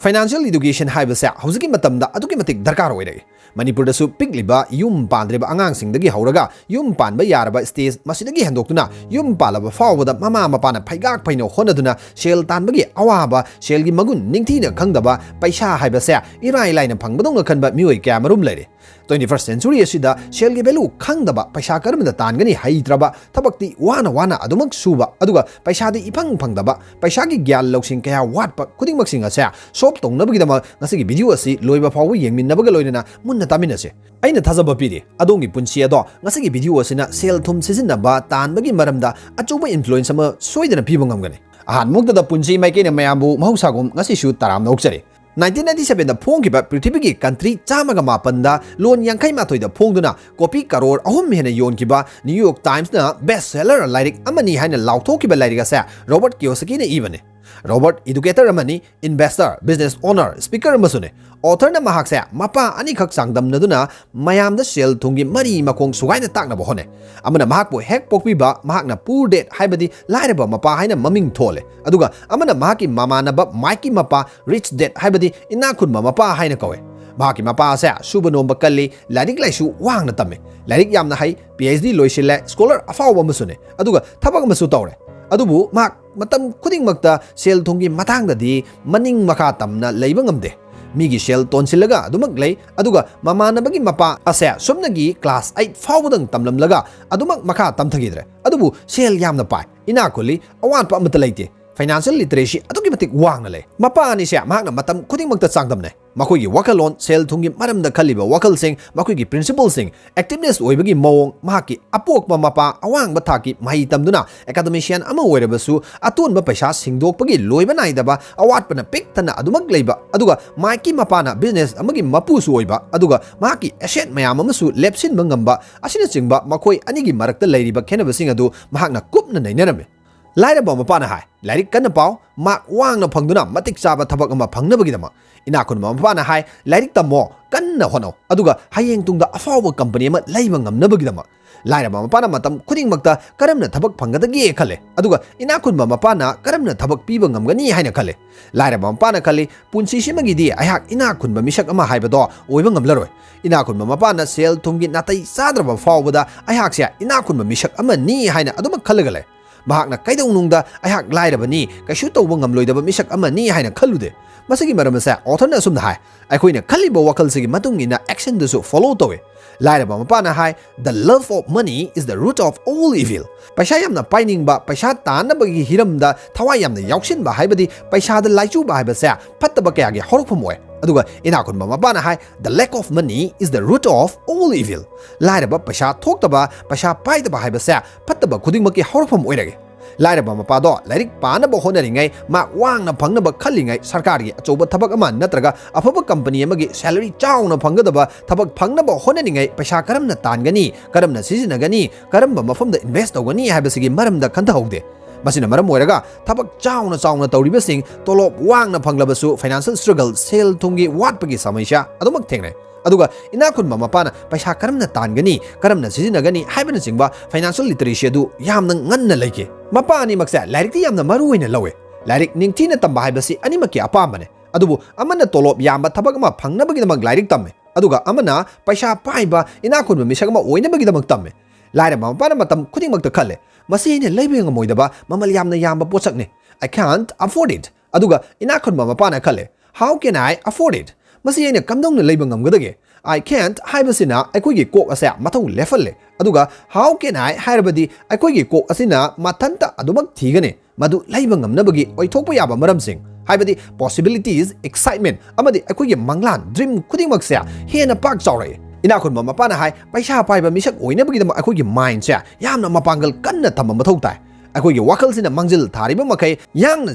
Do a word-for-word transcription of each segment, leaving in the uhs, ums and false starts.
Financial education ꯍꯥꯏꯕꯁꯦ ꯍꯧꯖꯤꯛꯀꯤ ꯃꯇꯝꯗ ꯑꯗꯨꯛꯀꯤ ꯃꯇꯤꯛ ꯗꯔꯀꯥꯔ ꯑꯣꯏꯔꯛꯏ꯫ ꯃꯅꯤꯄꯨꯔꯗꯁꯨ ꯄꯤꯛꯂꯤꯕ ꯌꯨꯝ ꯄꯥꯟꯗ꯭ꯔꯤꯕ ꯑꯉꯥꯡꯁꯤꯡꯗꯒꯤ ꯍꯧꯔꯒ ꯌꯨꯝ ꯄꯥꯟꯕ ꯌꯥꯔꯕ stage, ꯃꯁꯤꯗꯒꯤ ꯍꯦꯟꯗꯣꯛꯇꯨꯅ ꯌꯨꯝ ꯄꯥꯜꯂꯕ ꯐꯥꯎꯕꯗ ꯃꯃꯥ ꯃꯄꯥꯅ ꯐꯩꯒꯥꯛ ꯐꯩꯅ ꯍꯣꯠꯅꯗꯨꯅ ꯁꯦꯜ ꯇꯥꯟꯕꯒꯤ ꯑꯋꯥꯕ, ꯁꯦꯜꯒꯤ ꯃꯒꯨꯟ ꯅꯤꯡꯊꯤꯅ ꯈꯪꯗꯕ, ꯄꯩꯁꯥ ꯍꯥꯏꯕꯁꯦ ꯏꯔꯥꯏ ꯂꯥꯏꯅ ꯐꯪꯕꯗꯧꯅ ꯈꯟꯕ ꯃꯤꯑꯣꯏ ꯀꯌꯥ ꯃꯔꯨꯝ ꯂꯩꯔꯦ꯫ Twenty first century ꯑꯁꯤꯗ ꯁꯦꯜꯒꯤ value ꯈꯪꯗꯕ, ꯄꯩꯁꯥ ꯀꯔꯝꯅ ꯇꯥꯟꯒꯅꯤ ꯍꯩꯇ꯭ꯔꯕ, ꯊꯕꯛꯇꯤ ꯋꯥꯅ ꯋꯥꯅ ꯑꯗꯨꯃꯛ ꯁꯨꯕ, ꯑꯗꯨꯒ ꯄꯩꯁꯥꯗꯤ ꯏꯐꯪ ꯐꯪꯗꯕ, ꯄꯩꯁꯥꯒꯤ ꯒ꯭ꯌꯥꯟ ꯂꯧꯁꯤꯡ ꯀꯌꯥ ꯋꯥꯠꯄ ꯈꯨꯗꯤꯡꯃꯛꯁꯤꯡ ꯑꯁꯦ solve ꯇꯧꯅꯕꯒꯤꯗꯃꯛ ꯉꯁꯤꯒꯤ video ꯑꯁꯤ ꯂꯣꯏꯕ ꯐꯥꯎꯕ ꯌꯦꯡꯃꯤꯟꯅꯕꯒ ꯂꯣꯏꯅꯅ ꯃꯨꯟꯅ ꯇꯥꯃꯤꯟꯅꯁꯤ꯫ ꯑꯩꯅ ꯊꯥꯖꯕ ꯄꯤꯔꯤ, ꯑꯗꯣꯝꯒꯤ ꯄꯨꯟꯁꯤ ꯑꯗꯣ ꯉꯁꯤꯒꯤ video ꯑꯁꯤꯅ ꯁꯦꯜ ꯊꯨꯝ ꯁꯤꯖꯤꯟꯅꯕ, ꯇꯥꯟꯕꯒꯤ ꯃꯔꯝꯗ ꯑꯆꯧꯕ influence ꯑꯃ ꯁꯣꯏꯗꯅ ꯄꯤꯕ ꯉꯝꯒꯅꯤ꯫ ꯑꯍꯥꯟꯕꯃꯛꯇꯗ ꯄꯨꯟꯁꯤ ꯃꯥꯏꯀꯩꯅ ꯃꯌꯥꯝꯕꯨ ꯃꯍꯧꯁꯥꯒꯨꯝ ꯉꯁꯤꯁꯨ ꯇꯔꯥꯝꯅ ꯑꯣꯛꯆꯔꯤ꯫ Nineteen ninety sevenꯗ ꯐꯣꯡꯈꯤꯕ ꯄ꯭ꯔꯤꯊꯤꯕꯤꯒꯤ country ꯆꯥꯝꯃꯒ ꯃꯥꯄꯟꯗ ꯂꯣꯟ ꯌꯥꯡꯈꯩ ꯃꯥꯊꯣꯏꯗ ꯐꯣꯡꯗꯨꯅ copy ꯀꯔꯣꯔ ꯑꯍꯨꯝ ꯍꯦꯟꯅ ꯌꯣꯟꯈꯤꯕ New York Timesꯅ best seller ꯂꯥꯏꯔꯤꯛ ꯑꯃꯅꯤ ꯍꯥꯏꯅ ꯂꯥꯎꯊꯣꯛꯈꯤꯕ ꯂꯥꯏꯔꯤꯛ ꯑꯁꯦ ꯔꯣꯕꯔꯠ ꯀꯤꯌꯣꯁꯥꯀꯤꯅ ꯏꯕꯅꯤ꯫ ꯔꯣꯕꯔꯠ educator ꯑꯃꯅꯤ, investor, business owner, speaker ꯑꯃꯁꯨꯅꯤ꯫ Authorꯅ ꯃꯍꯥꯛꯁꯦ ꯃꯄꯥ ꯑꯅꯤꯈꯛ ꯆꯥꯡꯗꯝꯅꯗꯨꯅ ꯃꯌꯥꯝꯗ ꯁꯦꯜ ꯊꯨꯝꯒꯤ ꯃꯔꯤ ꯃꯈꯣꯡ ꯁꯨꯒꯥꯏꯅ ꯇꯥꯛꯅꯕ ꯍꯣꯠꯅꯩ꯫ ꯑꯃꯅ ꯃꯍꯥꯛꯄꯨ ꯍꯦꯛ ꯄꯣꯛꯄꯤꯕ, ꯃꯍꯥꯛꯅ poor dad, ꯍꯥꯏꯕꯗꯤ ꯂꯥꯏꯔꯕ ꯃꯄꯥ ꯍꯥꯏꯅ ꯃꯃꯤꯡ ꯊꯣꯜꯂꯦ꯫ ꯑꯗꯨꯒ ꯑꯃꯅ ꯃꯍꯥꯛꯀꯤ ꯃꯃꯥꯟꯅꯕ Mikeꯀꯤ ꯃꯄꯥ, rich dad, ꯍꯥꯏꯕꯗꯤ ꯏꯅꯥꯛ ꯈꯨꯟꯕ ꯃꯄꯥ ꯍꯥꯏꯅ ꯀꯧꯋꯦ꯫ ꯃꯍꯥꯛꯀꯤ ꯃꯄꯥ ꯑꯁꯦ ꯁꯨꯕ ꯅꯣꯝꯕ ꯀꯜꯂꯤ, ꯂꯥꯏꯔꯤꯛ ꯂꯥꯏꯁꯨ ꯋꯥꯡꯅ ꯇꯝꯃꯤ꯫ ꯂꯥꯏꯔꯤꯛ ꯌꯥꯝꯅ ꯍꯩ, PhD ꯂꯣꯏꯁꯤꯜꯂꯦ, scholar ꯑꯐꯥꯎꯕ ꯑꯃꯁꯨꯅꯤ꯫ ꯑꯗꯨꯒ ꯊꯕꯛ ꯑꯃꯁꯨ ꯇꯧꯔꯦ꯫ ꯑꯗꯨꯕꯨ ꯃꯍꯥꯛ ꯃꯇꯝ ꯈꯨꯗꯤꯡꯃꯛꯇ ꯁꯦꯜ ꯊꯨꯝꯒꯤ ꯃꯇꯥꯡꯗꯗꯤ ꯃꯅꯤꯡ ꯃꯈꯥ ꯇꯝꯅ ꯂꯩꯕ ꯉꯝꯗꯦ꯫ ꯃꯤꯒꯤ ꯁꯦꯜ ꯇꯣꯟꯁꯤꯜꯂꯒ ꯑꯗꯨꯃꯛ ꯂꯩ, ꯑꯗꯨꯒ ꯃꯃꯥꯟꯅꯕꯒꯤ ꯃꯄꯥ ꯑꯁꯦ ꯁꯨꯞꯅꯒꯤ class eight ꯐꯥꯎꯕꯗꯪ ꯇꯝꯂꯝꯂꯒ ꯑꯗꯨꯃꯛ ꯃꯈꯥ ꯇꯝꯊꯈꯤꯗ꯭ꯔꯦ꯫ ꯑꯗꯨꯕꯨ ꯁꯦꯜ ꯌꯥꯝꯅ ꯄꯥꯏ, ꯏꯅꯥꯛ ꯈꯨꯜꯂꯤ, ꯑꯋꯥꯠꯄ ꯑꯃꯠꯇ ꯂꯩꯇꯦ꯫ Financial literacy ꯑꯗꯨꯛꯀꯤ ꯃꯇꯤꯛ ꯋꯥꯡꯅ ꯂꯩ꯫ ꯃꯄꯥ ꯑꯅꯤꯁꯦ ꯃꯍꯥꯛꯅ ꯃꯇꯝ ꯈꯨꯗꯤꯡꯃꯛꯇ ꯆꯥꯡꯗꯝꯅꯩ꯫ ꯃꯈꯣꯏꯒꯤ ꯋꯥꯈꯜꯂꯣꯟ, ꯁꯦꯜ ꯊꯨꯝꯒꯤ ꯃꯔꯝꯗ ꯈꯜꯂꯤꯕ ꯋꯥꯈꯜꯁꯤꯡ, ꯃꯈꯣꯏꯒꯤ principleꯁꯤꯡ, activist ꯑꯣꯏꯕꯒꯤ ꯃꯑꯣꯡ, ꯃꯍꯥꯛꯀꯤ ꯑꯄꯣꯛꯄ ꯃꯄꯥ ꯑꯋꯥꯡꯕ ꯊꯥꯛꯀꯤ ꯃꯍꯩ ꯇꯝꯗꯨꯅ academician ꯑꯃ ꯑꯣꯏꯔꯕꯁꯨ ꯑꯇꯣꯟꯕ ꯄꯩꯁꯥ ꯁꯤꯡꯗꯣꯛꯄꯒꯤ ꯂꯣꯏꯕ ꯅꯥꯏꯗꯕ ꯑꯋꯥꯠꯄꯅ ꯄꯤꯛ ꯊꯟꯅ ꯑꯗꯨꯃꯛ ꯂꯩꯕ, ꯑꯗꯨꯒ Mikeꯀꯤ ꯃꯄꯥꯅ business ꯑꯃꯒꯤ ꯃꯄꯨꯁꯨ ꯑꯣꯏꯕ, ꯑꯗꯨꯒ ꯃꯍꯥꯛꯀꯤ asset ꯃꯌꯥꯝ ꯑꯃꯁꯨ ꯂꯦꯞꯁꯤꯟꯕ ꯉꯝꯕ ꯑꯁꯤꯅꯆꯤꯡꯕ ꯃꯈꯣꯏ ꯑꯅꯤꯒꯤ ꯃꯔꯛꯇ ꯂꯩꯔꯤꯕ ꯈꯦꯠꯅꯕꯁꯤꯡ ꯑꯗꯨ ꯃꯍꯥꯛꯅ ꯀꯨꯞꯅ ꯅꯩꯅꯔꯝꯃꯤ꯫ ꯂꯥꯏꯔꯕ ꯃꯄꯥꯅ ꯍꯥꯏ, "ꯂꯥꯏꯔꯤꯛ ꯀꯟꯅ ꯄꯥꯎ, mark ꯋꯥꯡꯅ ꯐꯪꯗꯨꯅ ꯃꯇꯤꯛ ꯆꯥꯕ ꯊꯕꯛ ꯑꯃ ꯐꯪꯅꯕꯒꯤꯗꯃꯛ꯫" ꯏꯅꯥꯛ ꯈꯨꯟꯕ ꯃꯄꯥꯅ ꯍꯥꯏ, "ꯂꯥꯏꯔꯤꯛ ꯇꯝꯃꯣ, ꯀꯟꯅ ꯍꯣꯠꯅꯧ, ꯑꯗꯨꯒ ꯍꯌꯦꯡ ꯇꯨꯡꯗ ꯑꯐꯥꯎꯕ company ꯑꯃ ꯂꯩꯕ ꯉꯝꯅꯕꯒꯤꯗꯃꯛ꯫" ꯂꯥꯏꯔꯕ ꯃꯄꯥꯅ ꯃꯇꯝ ꯈꯨꯗꯤꯡꯃꯛꯇ ꯀꯔꯝꯅ ꯊꯕꯛ ꯐꯪꯒꯗꯒꯦ ꯈꯜꯂꯦ, ꯑꯗꯨꯒ ꯏꯅꯥꯛ ꯈꯨꯟꯕ ꯃꯄꯥꯅ ꯀꯔꯝꯅ ꯊꯕꯛ ꯄꯤꯕ ꯉꯝꯒꯅꯤ ꯍꯥꯏꯅ ꯈꯜꯂꯦ꯫ ꯂꯥꯏꯔꯕ ꯃꯄꯥꯅ ꯈꯜꯂꯤ, "ꯄꯨꯟꯁꯤꯁꯤꯃꯒꯤꯗꯤ ꯑꯩꯍꯥꯛ ꯏꯅꯥꯛ ꯈꯨꯟꯕ ꯃꯤꯁꯛ ꯑꯃ ꯍꯥꯏꯕꯗꯣ ꯑꯣꯏꯕ ꯉꯝꯂꯔꯣꯏ꯫ ꯏꯅꯥꯛ ꯈꯨꯟꯕ ꯃꯄꯥꯅ ꯁꯦꯜ ꯊꯨꯝꯒꯤ ꯅꯥꯇꯩ ꯆꯥꯗ꯭ꯔꯕ ꯐꯥꯎꯕꯗ ꯑꯩꯍꯥꯛꯁꯦ ꯏꯅꯥꯛ ꯈꯨꯟꯕ ꯃꯤꯁꯛ ꯑꯃꯅꯤ ꯍꯥꯏꯅ ꯑꯗꯨꯃꯛ ꯈꯜꯂꯒ ꯂꯩ꯫ ꯃꯍꯥꯛꯅ ꯀꯩꯗꯧꯅꯨꯡꯗ ꯑꯩꯍꯥꯛ ꯂꯥꯏꯔꯕꯅꯤ, ꯀꯩꯁꯨ ꯇꯧꯕ ꯉꯝꯂꯣꯏꯗꯕ ꯃꯤꯁꯛ ꯑꯃꯅꯤ ꯍꯥꯏꯅ ꯈꯜꯂꯨꯗꯦ꯫" ꯃꯁꯤꯒꯤ ꯃꯔꯝ ꯑꯁꯦ authorꯅ ꯑꯁꯨꯝꯅ ꯍꯥꯏ, "ꯑꯩꯈꯣꯏꯅ ꯈꯜꯂꯤꯕ ꯋꯥꯈꯜꯁꯤꯒꯤ ꯃꯇꯨꯡ ꯏꯟꯅ actionꯗꯁꯨ follow ꯇꯧꯏ꯫" ꯂꯥꯏꯔꯕ ꯃꯄꯥꯅ ꯍꯥꯏ, "The love of money is the root of all evil." ꯄꯩꯁꯥ ꯌꯥꯝꯅ ꯄꯥꯏꯅꯤꯡꯕ, ꯄꯩꯁꯥ ꯇꯥꯟꯅꯕꯒꯤ ꯍꯤꯔꯝꯗ ꯊꯋꯥꯏ ꯌꯥꯝꯅ ꯌꯥꯎꯁꯤꯟꯕ ꯍꯥꯏꯕꯗꯤ ꯄꯩꯁꯥꯗ ꯂꯥꯏꯆꯨꯕ ꯍꯥꯏꯕꯁꯦ ꯐꯠꯇꯕ ꯀꯌꯥꯒꯤ ꯍꯧꯔꯛꯐꯝ ꯑꯣꯏ꯫ ꯑꯗꯨꯒ ꯏꯅꯥꯛ ꯈꯨꯟꯕ ꯃꯄꯥꯅ ꯍꯥꯏ, "The lack of money is the root of all evil." ꯂꯥꯏꯔꯕ, ꯄꯩꯁꯥ ꯊꯣꯛꯇꯕ, ꯄꯩꯁꯥ ꯄꯥꯏꯗꯕ ꯍꯥꯏꯕꯁꯦ ꯐꯠꯇꯕ ꯈꯨꯗꯤꯡꯃꯛꯀꯤ ꯍꯧꯔꯛꯐꯝ ꯑꯣꯏꯔꯒꯦ꯫ ꯂꯥꯏꯔꯕ ꯃꯄꯥꯗꯣ ꯂꯥꯏꯔꯤꯛ ꯄꯥꯅꯕ ꯍꯣꯠꯅꯔꯤꯉꯩ, ꯃꯥꯔꯛ ꯋꯥꯡꯅ ꯐꯪꯅꯕ ꯈꯜꯂꯤꯉꯩ, ꯁꯔꯀꯥꯔꯒꯤ ꯑꯆꯧꯕ ꯊꯕꯛ ꯑꯃ ꯅꯠꯇ꯭ꯔꯒ ꯑꯐꯕ ꯀꯝꯄꯅꯤ ꯑꯃꯒꯤ salary ꯆꯥꯎꯅ ꯐꯪꯒꯗꯕ ꯊꯕꯛ ꯐꯪꯅꯕ ꯍꯣꯠꯅꯔꯤꯉꯩ, ꯄꯩꯁꯥ ꯀꯔꯝꯅ ꯇꯥꯟꯒꯅꯤ, ꯀꯔꯝꯅ ꯁꯤꯖꯤꯟꯅꯒꯅꯤ, ꯀꯔꯝꯕ ꯃꯐꯝꯗ invest ꯇꯧꯒꯅꯤ ꯍꯥꯏꯕꯁꯤꯒꯤ ꯃꯔꯝꯗ ꯈꯟꯊꯍꯧꯗꯦ꯫ ꯃꯁꯤꯅ ꯃꯔꯝ ꯑꯣꯏꯔꯒ ꯊꯕꯛ ꯆꯥꯎꯅ ꯆꯥꯎꯅ ꯇꯧꯔꯤꯕꯁꯤꯡ ꯇꯣꯂꯣꯞ ꯋꯥꯡꯅ ꯐꯪꯂꯕꯁꯨ financial struggle, ꯁꯦꯜ ꯊꯨꯝꯒꯤ ꯋꯥꯠꯄꯒꯤ ꯁꯃꯁ꯭ꯌꯥ ꯑꯗꯨꯃꯛ ꯊꯦꯡꯅꯩ꯫ ꯑꯗꯨꯒ ꯏꯅꯥꯛ ꯈꯨꯟꯕ ꯃꯄꯥꯅ ꯄꯩꯁꯥ ꯀꯔꯝꯅ ꯇꯥꯟꯒꯅꯤ, ꯀꯔꯝꯅ ꯁꯤꯖꯤꯟꯅꯒꯅꯤ ꯍꯥꯏꯕꯅꯆꯤꯡꯕ financial literacy ꯑꯗꯨ ꯌꯥꯝꯅ ꯉꯟꯅ ꯂꯩꯈꯤ꯫ ꯃꯄꯥ ꯑꯅꯤꯃꯛꯁꯦ ꯂꯥꯏꯔꯤꯛꯇꯤ ꯌꯥꯝꯅ ꯃꯔꯨ ꯑꯣꯏꯅ ꯂꯧꯋꯦ꯫ ꯂꯥꯏꯔꯤꯛ ꯅꯤꯡꯊꯤꯅ ꯇꯝꯕ ꯍꯥꯏꯕꯁꯤ ꯑꯅꯤꯃꯛꯀꯤ ꯑꯄꯥꯝꯕꯅꯦ꯫ ꯑꯗꯨꯕꯨ ꯑꯃꯅ ꯇꯣꯂꯣꯞ ꯌꯥꯝꯕ ꯊꯕꯛ ꯑꯃ ꯐꯪꯅꯕꯒꯤꯗꯃꯛ ꯂꯥꯏꯔꯤꯛ ꯇꯝꯃꯦ, ꯑꯗꯨꯒ ꯑꯃꯅ ꯄꯩꯁꯥ ꯄꯥꯏꯕ ꯏꯅꯥꯛ ꯈꯨꯟꯕ ꯃꯤꯁꯛ ꯑꯃ ꯑꯣꯏꯅꯕꯒꯤꯗꯃꯛ ꯇꯝꯃꯦ꯫ ꯂꯥꯏꯔꯕ ꯃꯄꯥꯅ ꯃꯇꯝ ꯈꯨꯗꯤꯡꯃꯛꯇ ꯈꯜꯂꯦ, "ꯃꯁꯤ ꯑꯩꯅ ꯂꯩꯕ ꯉꯝꯃꯣꯏꯗꯕ ꯃꯃꯜ ꯌꯥꯝꯅ ꯌꯥꯝꯕ ꯄꯣꯠꯁꯛꯅꯤ꯫ I can't afford it." ꯑꯗꯨꯒ ꯏꯅꯥꯛ ꯈꯨꯟꯕ ꯃꯄꯥꯅ ꯈꯜꯂꯦ, "How can I afford it? ꯃꯁꯤ ꯑꯩꯅ ꯀꯝꯗꯧꯅ ꯂꯩꯕ ꯉꯝꯒꯗꯒꯦ?" "I can't" ꯍꯥꯏꯕꯁꯤꯅ ꯑꯩꯈꯣꯏꯒꯤ ꯀꯣꯛ ꯑꯁꯦ ꯃꯊꯧ ꯂꯦꯞꯍꯜꯂꯦ꯫ ꯑꯗꯨꯒ "How can I" ꯍꯥꯏꯔꯕꯗꯤ ꯑꯩꯈꯣꯏꯒꯤ ꯀꯣꯛ ꯑꯁꯤꯅ ꯃꯊꯟꯇ ꯑꯗꯨꯃꯛ ꯊꯤꯒꯅꯤ꯫ ꯃꯗꯨ ꯂꯩꯕ ꯉꯝꯅꯕꯒꯤ ꯑꯣꯏꯊꯣꯛꯄ ꯌꯥꯕ ꯃꯔꯝꯁꯤꯡ, ꯍꯥꯏꯕꯗꯤ possibilities, excitement, ꯑꯃꯗꯤ ꯑꯩꯈꯣꯏꯒꯤ ꯃꯪꯂꯥꯟ, dream, ꯈꯨꯗꯤꯡꯃꯛꯁꯦ ꯍꯦꯟꯅ ꯄꯥꯛ ꯆꯥꯎꯔꯛꯏ꯫ ꯏꯅꯥꯛ ꯈꯨꯟꯕ ꯃꯄꯥꯅ ꯍꯥꯏ, "ꯄꯩꯁꯥ ꯄꯥꯏꯕ ꯃꯤꯁꯛ ꯑꯣꯏꯅꯕꯒꯤꯗꯃꯛ ꯑꯩꯈꯣꯏꯒꯤ mindꯁꯦ ꯌꯥꯝꯅ ꯃꯄꯥꯡꯒꯜ ꯀꯟꯅ ꯊꯝꯕ ꯃꯊꯧ ꯇꯥꯏ꯫ ꯑꯩꯈꯣꯏꯒꯤ ꯋꯥꯈꯜꯁꯤꯅ ꯃꯥꯡꯖꯤꯜ ꯊꯥꯔꯤꯕ ꯃꯈꯩ, ꯌꯥꯡꯅ